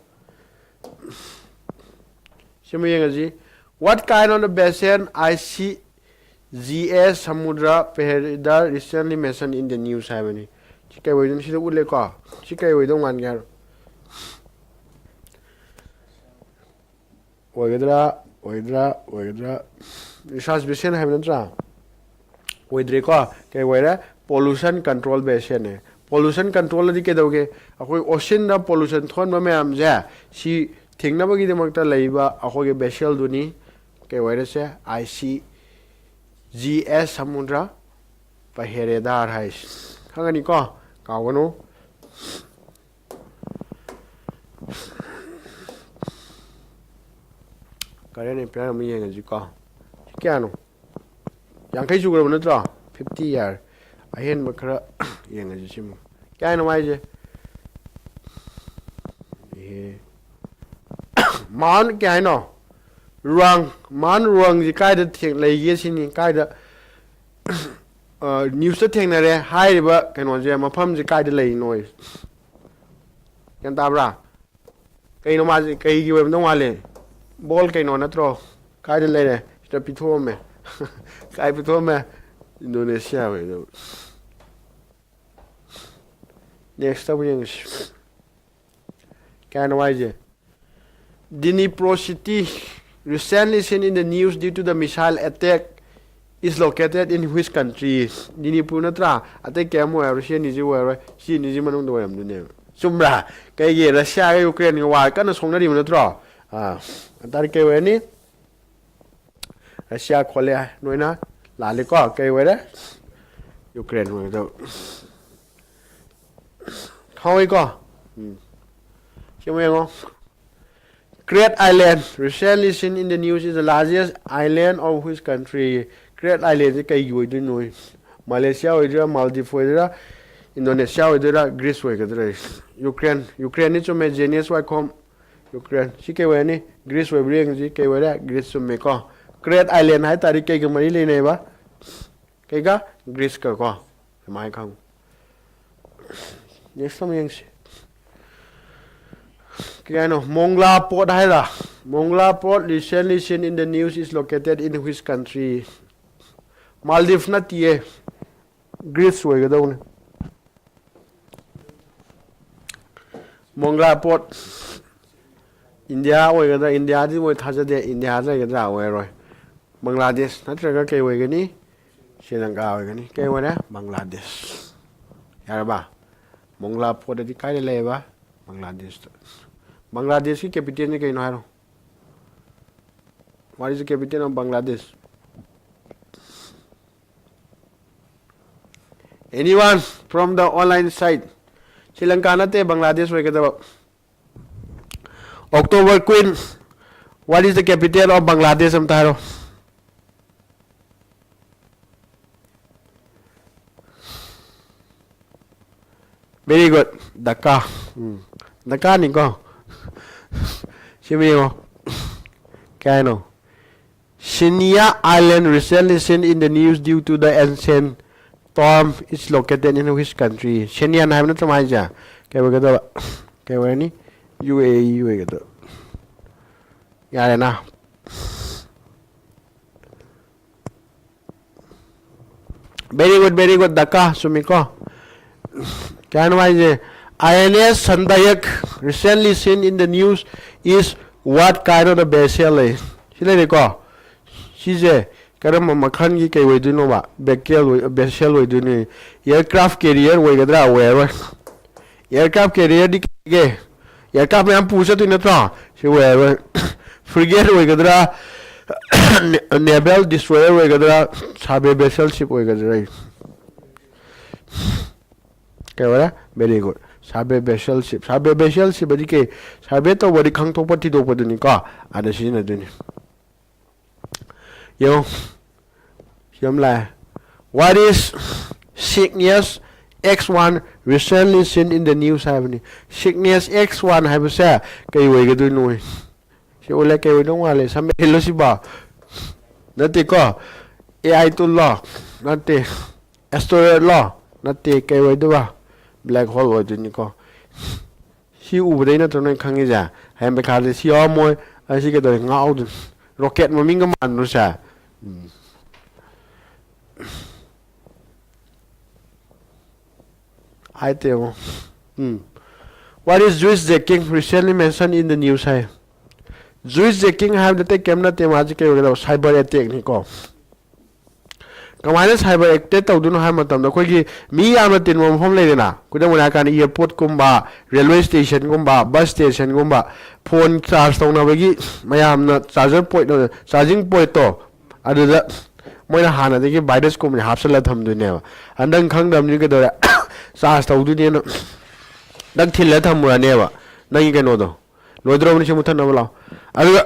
ꯁꯤꯃ ꯌꯦꯡꯉꯁꯤ꯫ What kind of basin I C G S Samudra Paheda recently mentioned in the news ꯍꯥꯏꯕꯅꯤ꯫ ꯁꯤ ꯀꯩ ꯑꯣꯏꯗꯣꯏꯅꯣ? ꯁꯤꯗ ꯎꯠꯂꯦꯀꯣ꯫ ꯁꯤ ꯀꯩ ꯑꯣꯏꯗꯧ ꯃꯥꯟꯒꯦ ꯍꯥꯏꯔꯣ? ꯑꯣꯏꯒꯗ꯭ꯔꯥ? ꯑꯣꯏꯒꯗ꯭ꯔꯥ? ꯑꯣꯏꯒꯗ꯭ꯔꯥ? Research basin ꯍꯥꯏꯕ ꯅꯠꯇ꯭ꯔꯥ? ꯑꯣꯏꯗ꯭ꯔꯦꯀꯣ꯫ ꯀꯩ ꯑꯣꯏꯔꯦ? Pollution control basin ꯅꯦ꯫ Pollution control ꯑꯗꯤ ꯀꯩꯗꯧꯒꯦ? ꯑꯩꯈꯣꯏ ocean ꯗ pollution ꯊꯣꯛꯍꯟꯕ ꯃꯌꯥꯝꯁꯦ, ꯁꯤ ꯊꯤꯡꯅꯕꯒꯤꯗꯃꯛꯇ ꯂꯩꯕ ꯑꯩꯈꯣꯏꯒꯤ vessel ꯗꯨꯅꯤ꯫ ꯀꯩ ꯑꯣꯏꯔꯁꯦ? I C G S Samudra Paheredar ꯍꯥꯏꯁꯦ꯫ ꯈꯪꯒꯅꯤꯀꯣ? ꯀꯥꯎꯒꯅꯨ꯫ Current affair ꯑꯃ ꯌꯦꯡꯉꯁꯤꯀꯣ꯫ ꯁꯤ ꯀꯌꯥꯅꯣ? ꯌꯥꯡꯈꯩ ꯁꯨꯈ꯭ꯔꯕ ꯅꯠꯇ꯭ꯔꯣ? Fifty ꯌꯥꯔꯦ꯫ ꯑꯍꯦꯟꯕ ꯈꯔ ꯌꯦꯡꯉꯁꯤ ꯁꯤꯃꯨꯛ꯫ ꯀꯌꯥꯅꯣ ꯍꯥꯏꯁꯦ? ꯑꯦ꯫ Mount ꯀꯌꯥ ꯍꯥꯏꯅꯣ? Ruang꯫ Mount Ruang ꯁꯤ ꯀꯥꯏꯗ ꯊꯦꯡ-, ꯂꯩꯒꯦ ꯁꯤꯅꯤ꯫ ꯀꯥꯏꯗ, ꯑ, news ꯇ ꯊꯦꯡꯅꯔꯦ ꯍꯥꯏꯔꯤꯕ ꯀꯩꯅꯣꯁꯦ, ꯃꯐꯝꯁꯦ ꯀꯥꯏꯗ ꯂꯩꯔꯤꯅꯣ? ꯒ꯭ꯌꯥꯟ ꯇꯥꯕ꯭ꯔꯥ? ꯀꯩꯅꯣ ꯃꯥꯁꯦ, ꯀꯩꯒꯤ ꯑꯣꯏꯔꯝꯗꯧ ꯃꯥꯜꯂꯤ? Ball ꯀꯩꯅꯣ ꯅꯠꯇ꯭ꯔꯣ? ꯀꯥꯏꯗ ꯂꯩꯔꯦ? ꯁꯤꯗ ꯄꯤꯊꯣꯛꯑꯝꯃꯦ꯫ ꯀꯥꯏ ꯄꯤꯊꯣꯛꯑꯝꯃꯦ? Indonesia ꯑꯣꯏꯗꯧꯕ꯫ Next ꯑꯃꯨꯛ ꯌꯦꯡꯉꯁꯤ꯫ ꯀꯌꯥꯅꯣ ꯍꯥꯏꯁꯦ? Dnipro city, recently seen in the news due to the missile attack, is located in which country? ꯗꯤꯅꯤꯄꯨꯔ ꯅꯠꯇ꯭ꯔꯥ? ꯑꯇꯩ ꯀꯌꯥꯝ ꯑꯣꯏꯔꯔꯣꯏ, ꯁꯤ ꯑꯅꯤꯁꯤ ꯑꯣꯏꯔꯔꯣꯏ, ꯁꯤ ꯑꯅꯤꯁꯤ ꯃꯅꯨꯡꯗ ꯑꯣꯏꯔꯝꯗꯣꯏꯅꯦꯕ꯫ ꯆꯨꯝꯕ꯭ꯔꯥ? ꯀꯩꯒꯤ? ꯔꯁꯤꯌꯥꯒ ꯌꯨꯀ꯭ꯔꯦꯟꯒ ꯋꯥꯔ ꯀꯟꯅ ꯁꯣꯛꯅꯔꯤꯕ ꯅꯠꯇ꯭ꯔꯣ? ꯑꯥ, ꯑꯟꯇꯥꯔ ꯀꯩ ꯑꯣꯏꯔꯅꯤ? ꯔꯁꯤꯌꯥ ꯈꯣꯠꯂꯦ ꯍꯥꯏ ꯅꯣꯏꯅ꯫ ꯂꯥꯜꯂꯤꯀꯣ? ꯀꯩ ꯑꯣꯏꯔꯦ? ꯌꯨꯀ꯭ꯔꯦꯟ ꯑꯣꯏꯒꯗꯕ꯫ ꯈꯪꯍꯧꯏꯀꯣ? ꯎꯝ꯫ ꯁꯤ ꯑꯃꯨꯛ ꯌꯦꯡꯉꯣ꯫ Crete Island, recently seen in the news, is the largest island of which country? Crete Island ꯁꯤ ꯀꯩꯒꯤ ꯑꯣꯏꯗꯣꯏꯅꯣ? ꯃꯥꯂꯦꯁꯤꯌꯥ ꯑꯣꯏꯗꯣꯏꯔꯥ, ꯃꯥꯜꯗꯤꯞ ꯑꯣꯏꯗꯣꯏꯔꯥ, ꯏꯟꯗꯣꯅꯦꯁꯤꯌꯥ ꯑꯣꯏꯗꯣꯏꯔꯥ, ꯒ꯭ꯔꯤꯁ ꯑꯣꯏꯒꯗ꯭ꯔꯥ? ꯌꯨꯀ꯭ꯔꯦꯟ, ꯌꯨꯀ꯭ꯔꯦꯟꯅꯤ ꯆꯨꯝꯃꯦ, ꯖꯦꯅꯤꯌꯁ ꯋꯥꯏꯈꯣꯝ꯫ ꯌꯨꯀ꯭ꯔꯦꯟ꯫ ꯁꯤ ꯀꯩ ꯑꯣꯏꯔꯅꯤ? ꯒ꯭ꯔꯤꯁ ꯑꯣꯏꯕ꯭ꯔꯥ ꯌꯦꯡꯁꯤ꯫ ꯀꯩ ꯑꯣꯏꯔꯦ? ꯒ꯭ꯔꯤꯁ ꯆꯨꯝꯃꯦꯀꯣ꯫ Crete Island ꯍꯥꯏ ꯇꯥꯔꯗꯤ ꯀꯩꯒ ꯃꯔꯤ ꯂꯩꯅꯩꯕ? ꯀꯩꯒ? ꯒ꯭ꯔꯤꯁꯀ ꯀꯣ꯫ ꯑꯗꯨꯃꯥꯏꯅ ꯈꯪꯉꯨ꯫ Next ꯑꯃ ꯌꯦꯡꯁꯤ꯫ ꯀꯩ ꯍꯥꯏꯅꯣ? ꯃꯣꯡꯂꯥ ꯄꯣꯠ ꯍꯥꯏꯔ? ꯃꯣꯡꯂꯥ ꯄꯣꯠ, recently seen in the news, is located in which country? ꯃꯥꯜꯗꯤꯞ ꯅꯠꯇꯤꯌꯦ꯫ ꯒ꯭ꯔꯤꯁ ꯑꯣꯏꯒꯗꯧꯅꯤ꯫ ꯃꯣꯡꯂꯥ ꯄꯣꯠ ꯏꯟꯗꯤꯌꯥ ꯑꯣꯏꯒꯗ꯭ꯔꯥ? ꯏꯟꯗꯤꯌꯥꯗꯤ ꯃꯣꯏ ꯊꯥꯖꯗꯦ꯫ ꯏꯟꯗꯤꯌꯥꯗ ꯂꯩꯒꯗ꯭ꯔꯥ? ꯑꯣꯏꯔꯔꯣꯏ꯫ ꯕꯪꯒ꯭ꯂꯥꯗꯦꯁ ꯅꯠꯇ꯭ꯔꯒ ꯀꯩ ꯑꯣꯏꯒꯅꯤ? ꯁ꯭ꯔꯤ ꯂꯪꯀꯥ ꯑꯣꯏꯒꯅꯤ꯫ ꯀꯩ ꯑꯣꯏꯔꯦ? ꯕꯪꯒ꯭ꯂꯥꯗꯦꯁ꯫ ꯌꯥꯔꯕ? ꯃꯣꯡꯂꯥ ꯄꯣꯠ ꯑꯗꯤ ꯀꯥꯏꯗ ꯂꯩꯌꯦꯕ? ꯕꯪꯒ꯭ꯂꯥꯗꯦꯁꯇ꯫ ꯕꯪꯒ꯭ꯂꯥꯗꯦꯁꯀꯤ ꯀꯦꯄꯤꯇꯦꯜꯁꯦ ꯀꯩꯅꯣ ꯍꯥꯏꯔꯣ? What is the capital of Bangladesh? Anyone from the online side? Shri Lanka ꯅꯠꯇꯦ, ꯕꯪꯒ꯭ꯂꯥꯗꯦꯁ ꯑꯣꯏꯒꯗꯕ꯫ October Queen, what is the capital of Bangladesh? ꯑꯝꯇ ꯍꯥꯏꯔꯣ꯫ Very good. ꯙꯀꯥ꯫ ꯎꯝ꯫ ꯙꯀꯥꯅꯤꯀꯣ꯫ ꯁꯤꯃ ꯌꯦꯡꯉꯣ꯫ ꯀꯩ ꯍꯥꯏꯅꯣ? Senia Island, recently seen in the news due to the ancient tomb, is located in which country? ꯁꯦꯅꯤꯌꯥꯟ ꯍꯥꯏꯕ ꯅꯠꯇ꯭ꯔꯣ ꯃꯥ ꯍꯥꯏꯁꯦ? ꯀꯩ ꯑꯣꯏꯒꯗꯕ? ꯀꯩ ꯑꯣꯏꯔꯅꯤ? ꯌꯨ ꯑꯦ ꯏ ꯑꯣꯏꯒꯗꯕ꯫ ꯌꯥꯔꯦꯅ? Very good, very good, ꯗꯀꯥ, ꯆꯨꯝꯃꯤꯀꯣ? ꯀꯩ ꯍꯥꯏꯅꯣ ꯍꯥꯏꯁꯦ? I N S Sandayak, recently seen in the news, is what kind of the vessel? ꯂꯩ, ꯁꯤ ꯂꯩꯔꯦꯀꯣ? ꯁꯤꯁꯦ ꯀꯔꯝꯕ ꯃꯈꯜꯒꯤ ꯀꯩ ꯑꯣꯏꯗꯣꯏꯅꯣꯕ? ꯚꯦꯀꯦꯜ ꯑꯣꯏ-, vessel ꯑꯣꯏꯗꯣꯏꯅꯤ꯫ Aircraft carrier ꯑꯣꯏꯒꯗ꯭ꯔꯥ? ꯑꯣꯏꯔꯔꯣꯏ꯫ Aircraft carrierꯗꯤ ꯀꯩꯒꯦ? Aircraft ꯃꯌꯥꯝ ꯄꯨ ꯆꯠꯇꯣꯏ ꯅꯠꯇ꯭ꯔꯣ? ꯁꯤ ꯑꯣꯏꯔꯔꯣꯏ꯫ Frigate ꯑꯣꯏꯒꯗ꯭ꯔꯥ? Naval destroyer ꯑꯣꯏꯒꯗ꯭ꯔꯥ? Survey vessel ship ꯑꯣꯏꯒꯗ꯭ꯔꯥ? ꯀꯩ ꯑꯣꯏꯔꯦ? Very good. Survey vessel ship. Survey vessel ship ꯑꯗꯤ ꯀꯩ? Survey ꯇꯧꯕꯗꯤ ꯈꯪꯊꯣꯛꯄ, ꯊꯤꯗꯣꯛꯄꯗꯨꯅꯤꯀꯣ꯫ ꯑꯗ ꯁꯤꯖꯤꯟꯅꯗꯣꯏꯅꯤ꯫ ꯌꯦꯡꯉꯣ꯫ ꯁꯤ ꯑꯃ ꯂꯥꯛꯑꯦ꯫ What is Cygnus X one recently seen in the news ꯍꯥꯏꯕꯅꯤ꯫ Cygnus X one ꯍꯥꯏꯕꯁꯦ ꯀꯩ ꯑꯣꯏꯒꯗꯣꯏꯅꯣ? ꯁꯤ ꯑꯣꯏꯂꯦ, ꯀꯩ ꯑꯣꯏꯗꯧ ꯃꯥꯜꯂꯦ? Submarine ꯂꯣ ꯁꯤꯕꯣ? ꯅꯠꯇꯦꯀꯣ? AI tool ꯂꯣ? ꯅꯠꯇꯦ꯫ Asteroid ꯂꯣ? ꯅꯠꯇꯦ, ꯀꯩ ꯑꯣꯏꯗꯣꯏꯕ? Black hole ꯑꯣꯏꯗꯣꯏꯅꯤꯀꯣ꯫ ꯁꯤ ꯎꯕꯗꯩ ꯅꯠꯇ꯭ꯔꯣ ꯅꯣꯏ ꯈꯪꯉꯤꯁꯦ? ꯍꯌꯦꯡ ꯄꯩꯈꯥꯗ ꯁꯤ ꯌꯥꯎꯔꯝꯃꯣꯏ, ꯑꯩ ꯁꯤ ꯀꯩꯗꯧꯔꯦ ꯉꯥꯎꯗꯣꯏꯅꯤ? Rocket ꯃꯃꯤꯡꯒ ꯃꯥꯟꯗ꯭ꯔꯣ ꯁꯦ? ꯎꯝ꯫ ꯍꯥꯏꯇꯦ ꯌꯦꯡꯉꯣ꯫ ꯎꯝ꯫ What is juice jacking recently mentioned in the news high. Juice jacking ꯍꯥꯏꯕꯗꯤ ꯑꯇꯩ ꯀꯩꯝ ꯅꯠꯇꯦ, ꯃꯥꯁꯦ ꯀꯩ ꯑꯣꯏꯒꯗꯕ? Cyber attack ꯅꯤꯀꯣ꯫ ꯀꯃꯥꯏꯅ cyber attack ꯇꯧꯗꯣꯏꯅꯣ ꯍꯥꯏꯕ ꯃꯇꯝꯗ, ꯑꯩꯈꯣꯏꯒꯤ ꯃꯤ ꯌꯥꯝꯅ ꯇꯤꯟꯕ ꯃꯐꯝ ꯂꯩꯗꯅ, ꯈꯨꯗꯝ ꯑꯣꯏꯅ ꯍꯥꯏꯔꯀꯥꯟꯗ airport ꯀꯨꯝꯕ, railway station ꯒꯨꯝꯕ, bus station ꯒꯨꯝꯕ, phone charge ꯇꯧꯅꯕꯒꯤ ꯃꯌꯥꯝꯅ charger point, charging point ꯇꯣ, ꯑꯗꯨꯗ ꯃꯣꯏꯅ ꯍꯥꯟꯅꯗꯒꯤ virus ꯀꯨꯝꯕꯁꯦ ꯍꯥꯞꯆꯜꯂ ꯊꯝꯗꯣꯏꯅꯦꯕ꯫ ꯍꯟꯗꯛ ꯈꯪꯗꯕꯅꯤ ꯀꯩꯗꯧꯔꯦ? Charge ꯇꯧꯗꯣꯏꯅꯦꯅ ꯅꯪ ꯊꯤꯜꯂ ꯊꯝꯃꯨꯔꯅꯦꯕ, ꯅꯪꯒꯤ ꯀꯩꯅꯣꯗꯣ꯫ ꯂꯣꯏꯗ꯭ꯔꯣꯕꯅꯤ, ꯁꯤ ꯃꯨꯠꯊꯠꯅꯕ ꯂꯥꯛꯑꯣ꯫ ꯑꯗꯨꯒ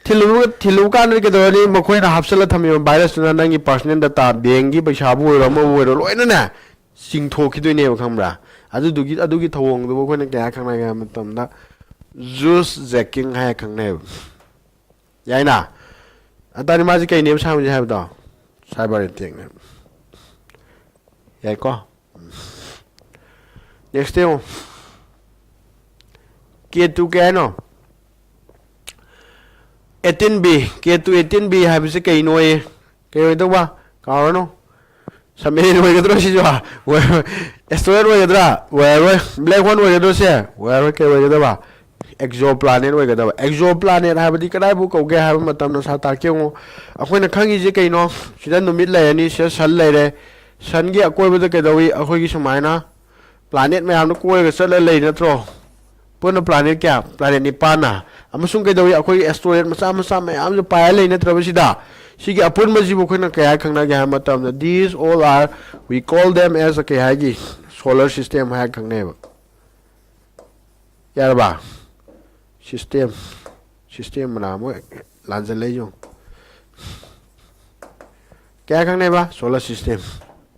ꯊꯤꯜꯂꯨꯕ-, ꯊꯤꯜꯂꯨꯕ ꯀꯥꯟꯗꯗꯤ ꯀꯩꯗꯧꯔꯅꯤ? ꯃꯈꯣꯏꯅ ꯍꯥꯞꯆꯜꯂ ꯊꯝꯃꯤꯕ virus ꯇꯨꯅ ꯅꯪꯒꯤ personal data, bank ꯀꯤ ꯄꯩꯁꯥꯕꯨ ꯑꯣꯏꯔꯣ, ꯑꯃꯕꯨ ꯑꯣꯏꯔꯣ, ꯂꯣꯏꯅꯅꯦ ꯆꯤꯡꯊꯣꯛꯈꯤꯗꯣꯏꯅꯦꯕ, ꯈꯪꯕ꯭ꯔꯥ? ꯑꯗꯨꯗꯨꯒꯤ, ꯑꯗꯨꯒꯤ ꯊꯧꯑꯣꯡꯗꯨꯕꯨ ꯑꯩꯈꯣꯏꯅ ꯀꯌꯥ ꯈꯪꯅꯒꯦ ꯍꯥꯏꯕ ꯃꯇꯝꯗ, juice jacking ꯍꯥꯏꯔ ꯈꯪꯅꯩꯕ꯫ ꯌꯥꯏꯅ? ꯑꯗꯨ ꯇꯥꯔꯗꯤ ꯃꯥꯁꯦ ꯀꯩꯅꯦꯕ ꯁꯥꯡꯕꯁꯦ ꯍꯥꯏꯕꯗꯣ? Cyber attack ꯅꯦꯕ꯫ ꯌꯥꯏꯀꯣ? Next ꯌꯦꯡꯉꯣ꯫ K two ꯀꯩ ꯍꯥꯏꯅꯣ? Eighteen B, K two eighteen B ꯍꯥꯏꯕꯁꯤ ꯀꯩꯅꯣꯌꯦ? ꯀꯩ ꯑꯣꯏꯗꯧꯕ? ꯀꯥꯎꯔꯅꯨ꯫ Submarine ꯑꯣꯏꯒꯗ꯭ꯔꯣ ꯁꯤꯁꯨ? ꯑꯣꯏꯔꯣꯏ꯫ Asteroid ꯑꯣꯏꯒꯗ꯭ꯔꯥ? ꯑꯣꯏꯔꯔꯣꯏ꯫ Black hole ꯑꯣꯏꯒꯗ꯭ꯔꯣ ꯁꯦ? ꯑꯣꯏꯔꯔꯣꯏ꯫ ꯀꯩ ꯑꯣꯏꯒꯗꯕ? Exoplanet ꯑꯣꯏꯒꯗꯕ꯫ Exoplanet ꯍꯥꯏꯕꯗꯤ ꯀꯗꯥꯏꯕꯨ ꯀꯧꯒꯦ ꯍꯥꯏꯕ ꯃꯇꯝꯗ ꯁꯥ ꯇꯥꯛꯀꯦ ꯌꯦꯡꯉꯨ꯫ ꯑꯩꯈꯣꯏꯅ ꯈꯪꯉꯤꯁꯦ ꯀꯩꯅꯣ? ꯁꯤꯗ ꯅꯨꯃꯤꯠ ꯂꯩꯔꯅꯤ, ꯁꯤꯗ sun ꯂꯩꯔꯦ꯫ Sunꯒꯤ ꯑꯀꯣꯏꯕꯗ ꯀꯩꯗꯧꯏ? ꯑꯩꯈꯣꯏꯒꯤ ꯁꯨꯃꯥꯏꯅ planet ꯃꯌꯥꯝꯗꯣ ꯀꯣꯏꯔꯒ ꯆꯠꯂ ꯂꯩ ꯅꯠꯇ꯭ꯔꯣ? ꯄꯨꯟꯅ planet ꯀꯌꯥ? Planet ꯅꯤꯄꯥꯟꯅ꯫ ꯑꯃꯁꯨꯡ ꯀꯩꯗꯧꯏ? ꯑꯩꯈꯣꯏꯒꯤ asteroid ꯃꯆꯥ ꯃꯆꯥ ꯃꯌꯥꯝꯁꯨ ꯄꯥꯏꯔ ꯂꯩ ꯅꯠꯇ꯭ꯔꯕ ꯁꯤꯗ? ꯁꯤꯒꯤ ꯑꯄꯨꯟꯕꯁꯤꯕꯨ ꯑꯩꯈꯣꯏꯅ ꯀꯩ ꯍꯥꯏ ꯈꯪꯅꯒꯦ ꯍꯥꯏꯕ ꯃꯇꯝꯗ, these all are, we call them as, ꯀꯩ ꯍꯥꯏꯒꯤ? Solar system ꯍꯥꯏꯔ ꯈꯪꯅꯩꯕ꯫ ꯌꯥꯔꯕ? System, system ꯃꯅꯥ ꯑꯃ ꯂꯥꯟꯖꯜꯂꯛꯏ ꯌꯦꯡꯉꯨ꯫ ꯀꯌꯥ ꯈꯪꯅꯩꯕ? Solar system꯫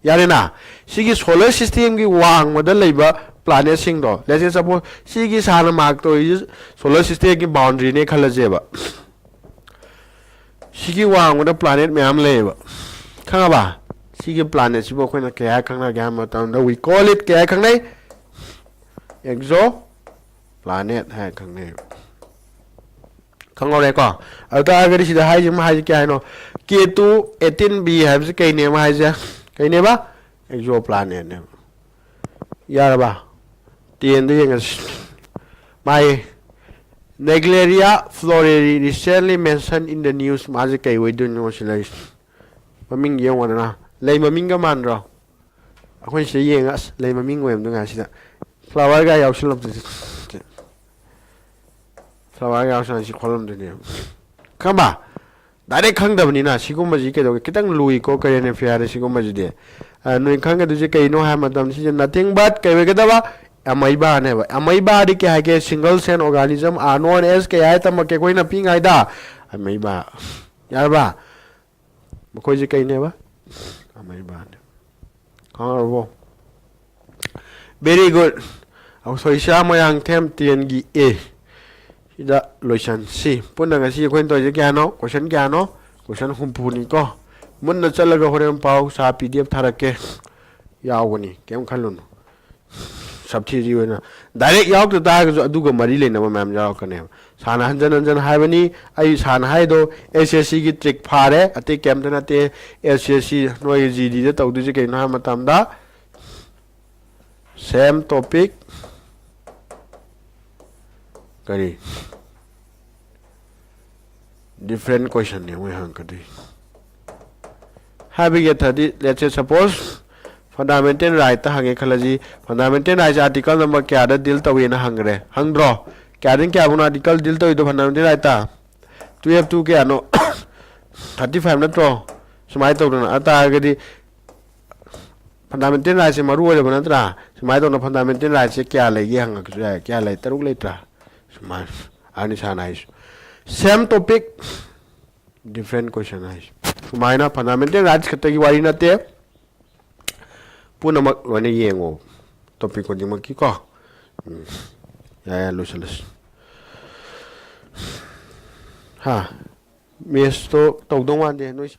ꯌꯥꯔꯦꯅ? ꯁꯤꯒꯤ solar systemꯒꯤ ꯋꯥꯡꯃꯗ ꯂꯩꯕ planetꯁꯤꯡꯗꯣ, let's say suppose ꯁꯤꯒꯤ ꯁꯥꯅ mark ꯇꯧꯔꯤꯁꯦ solar systemꯒꯤ boundaryꯅꯦ ꯈꯜꯂꯁꯦꯕ꯫ ꯁꯤꯒꯤ ꯋꯥꯡꯃꯗ planet ꯃꯌꯥꯝ ꯂꯩꯌꯦꯕ, ꯈꯪꯉꯕ? ꯁꯤꯒꯤ planetꯁꯤꯕꯨ ꯑꯩꯈꯣꯏꯅ ꯀꯩ ꯍꯥꯏꯔ ꯈꯪꯅꯒꯦ ꯍꯥꯏꯕ ꯃꯇꯝꯗ, we call it, ꯀꯩ ꯍꯥꯏꯔ ꯈꯪꯅꯩ? Exoplanet ꯍꯥꯏꯔ ꯈꯪꯅꯩꯕ꯫ ꯈꯪꯍꯧꯔꯦꯀꯣ? ꯑꯗꯨ ꯇꯥꯔꯒꯗꯤ ꯁꯤꯗ ꯍꯥꯏꯁꯦ, ꯑꯃ ꯍꯥꯏꯁꯦ ꯀꯩ ꯍꯥꯏꯅꯣ? K two eighteen b ꯍꯥꯏꯕꯁꯦ ꯀꯩꯅꯦꯕ ꯍꯥꯏꯁꯦ? ꯀꯩꯅꯦꯕ? Exoplanetꯅꯦꯕ꯫ ꯌꯥꯔꯕ? Tenꯗ ꯌꯦꯡꯉꯁꯤ꯫ ꯃꯥꯒꯤ Naegleria fleurei, recently mentioned in the news, ꯃꯥꯁꯦ ꯀꯩ ꯑꯣꯏꯗꯣꯏꯅꯣ ꯁꯤ ꯂꯩ? ꯃꯃꯤꯡ ꯌꯦꯡꯉꯣꯗꯅ, ꯂꯩ ꯃꯃꯤꯡꯒ ꯃꯥꯟꯗ꯭ꯔꯣ? ꯑꯩꯈꯣꯏ ꯁꯤꯗ ꯌꯦꯡꯉ, ꯑꯁ, ꯂꯩ ꯃꯃꯤꯡ ꯑꯣꯏꯔꯝꯗꯣꯏ ꯉꯥꯏ ꯁꯤꯗ꯫ Flowerꯒ ꯌꯥꯎꯁꯜꯂꯝꯗꯣꯏꯁꯦ꯫ Flowerꯒ ꯌꯥꯎꯁꯜꯂꯝꯁꯤ ꯈꯣꯠꯂꯝꯗꯣꯏꯅꯦꯕ꯫ ꯈꯪꯕ? Direct ꯈꯪꯗꯕꯅꯤꯅ ꯁꯤꯒꯨꯝꯕꯁꯤ ꯀꯩꯗꯧꯒꯦ? ꯈꯤꯇꯪ ꯂꯨꯏꯀꯣ, current affairꯗ ꯁꯤꯒꯨꯝꯕꯁꯤꯗꯤ꯫ ꯑ, ꯅꯣꯏ ꯈꯪꯒꯗꯣꯏꯁꯦ ꯀꯩꯅꯣ ꯍꯥꯏꯕ ꯃꯇꯝꯗ, ꯁꯤꯁꯦ nothing but ꯀꯩ ꯑꯣꯏꯒꯗꯕ? Amoebaꯅꯦꯕ꯫ Amoebaꯗꯤ ꯀꯩ ꯍꯥꯏꯒꯦ? Single cell organism are known as, ꯀꯩ ꯍꯥꯏ ꯇꯝꯃꯛꯀꯦ ꯑꯩꯈꯣꯏꯅ ꯄꯤꯛꯏꯉꯩꯗ? Amoeba꯫ ꯌꯥꯔꯕ? ꯃꯈꯣꯏꯁꯦ ꯀꯩꯅꯦꯕ? Amoebaꯅꯦ꯫ ꯈꯪꯉꯕꯣ? Very good꯫ ꯑꯩꯈꯣꯏ ꯁꯣꯏꯁꯥ ꯃꯣꯏꯔꯥꯡꯊꯦꯝ tenꯒꯤ A꯫ ꯁꯤꯗ ꯂꯣꯏꯁꯟꯁꯤ꯫ ꯄꯨꯟꯅ ꯉꯁꯤ ꯑꯩꯈꯣꯏꯅ ꯇꯧꯔꯤꯁꯦ ꯀꯌꯥꯅꯣ? Question ꯀꯌꯥꯅꯣ? Question ꯍꯨꯝꯐꯨꯅꯤꯀꯣ꯫ ꯃꯨꯟꯅ ꯆꯠꯂꯒ ꯍꯣꯔꯦꯟ ꯄꯥꯎ, ꯁꯥ PDF ꯊꯥꯔꯛꯀꯦ꯫ ꯌꯥꯎꯒꯅꯤ, ꯀꯩꯝ ꯈꯜꯂꯨꯅꯨ꯫ Subsidy ꯑꯣꯏꯅ direct ꯌꯥꯎꯔꯛꯇ ꯇꯥꯔꯒꯁꯨ ꯑꯗꯨꯒ ꯃꯔꯤ ꯂꯩꯅꯕ ꯃꯌꯥꯝ ꯌꯥꯎꯔꯛꯀꯅꯦꯕ꯫ ꯁꯥꯔꯅ ꯍꯟꯖꯟ ꯍꯟꯖꯟ ꯍꯥꯏꯕꯅꯤ꯫ ꯑꯩ ꯁꯥꯔꯅ ꯍꯥꯏꯗꯣ ꯑꯦꯁ ꯑꯦꯁ ꯁꯤꯒꯤ ꯇ꯭ꯔꯤꯛ ꯐꯥꯔꯦ, ꯑꯇꯩ ꯀꯩꯝꯇ ꯅꯠꯇꯦ꯫ ꯑꯦꯁ ꯑꯦꯁ ꯁꯤ ꯅꯣꯏꯒꯤ ꯖꯤ ꯗꯤꯗ ꯇꯧꯗꯣꯏꯁꯦ ꯀꯩꯅꯣ ꯍꯥꯏꯕ ꯃꯇꯝꯗ, ꯁꯦꯝ ꯇꯣꯄꯤꯛ, ꯀꯔꯤ, ꯗꯤꯐ꯭ꯔꯦꯟ ꯀꯣꯏꯁꯟꯅꯦ ꯃꯣꯏ ꯍꯪꯉꯛꯀꯗꯣꯏ꯫ ꯍꯥꯏꯕꯒꯤ ꯑꯊꯗꯤ, let's say, suppose, ꯐꯟꯗꯥꯃꯦꯟꯇꯦꯜ ꯔꯥꯏꯠꯇ ꯍꯪꯉꯦ ꯈꯜꯂꯁꯤ꯫ ꯐꯟꯗꯥꯃꯦꯟꯇꯦꯜ ꯔꯥꯏꯠꯁꯦ ꯑꯥꯔꯇꯤꯀꯜ ꯅꯝꯕꯔ ꯀꯌꯥꯗ ꯗꯤꯜ ꯇꯧꯏꯅ ꯍꯪꯈ꯭ꯔꯦ, ꯍꯪꯗ꯭ꯔꯣ? ꯀꯌꯥꯗꯒꯤ ꯀꯌꯥꯐꯥꯎꯅ ꯑꯥꯔꯇꯤꯀꯜ ꯗꯤꯜ ꯇꯧꯏꯗꯣ ꯐꯟꯗꯥꯃꯦꯟꯇꯦꯜ ꯔꯥꯏꯠꯇ? ꯇꯨꯌꯦꯜꯞꯇꯨ ꯀꯌꯥꯅꯣ? ꯊꯥꯔꯇꯤ ꯐꯥꯏꯚ ꯅꯠꯇ꯭ꯔꯣ? ꯁꯨꯃꯥꯏꯅ ꯇꯧꯗꯅ ꯑꯗꯨ ꯇꯥꯔꯒꯗꯤ ꯐꯟꯗꯥꯃꯦꯟꯇꯦꯜ ꯔꯥꯏꯠꯁꯦ ꯃꯔꯨ ꯑꯣꯏꯔꯕ ꯅꯠꯇ꯭ꯔꯥ? ꯁꯨꯃꯥꯏꯅ ꯇꯧꯗꯅ ꯐꯟꯗꯥꯃꯦꯟꯇꯦꯜ ꯔꯥꯏꯠꯁꯦ ꯀꯌꯥ ꯂꯩꯒꯦ ꯍꯪꯉꯛꯄꯁꯨ ꯌꯥꯏ꯫ ꯀꯌꯥ ꯂꯩ? ꯇꯔꯨꯛ ꯂꯩꯇ꯭ꯔꯥ? ꯁꯨꯃꯥꯏꯅ ꯑꯅꯤ ꯁꯥꯔꯅ ꯍꯥꯏꯁꯨ, ꯁꯦꯝ ꯇꯣꯄꯤꯛ, ꯗꯤꯐ꯭ꯔꯦꯟ ꯀꯣꯏꯁꯟ ꯍꯥꯏꯁꯦ꯫ ꯁꯨꯃꯥꯏꯅ ꯐꯟꯗꯥꯃꯦꯟꯇꯦꯜ ꯔꯥꯏꯠꯁ ꯈꯛꯇꯒꯤ ꯋꯥꯔꯤ ꯅꯠꯇꯦ, ꯄꯨꯝꯅꯃꯛ ꯂꯣꯏꯅ ꯌꯦꯡꯉꯣ, ꯇꯣꯄꯤꯛ ꯈꯨꯗꯤꯡꯃꯛꯀꯤꯀꯣ꯫ ꯎꯝ, ꯌꯥꯏ, ꯌꯥꯏ, ꯂꯣꯏꯁꯤꯜꯂꯁꯤ꯫ ꯍꯥ? ꯃꯦꯠꯁꯇꯣ ꯇꯧꯗꯧ ꯃꯥꯟꯗꯦ ꯅꯣꯏ꯫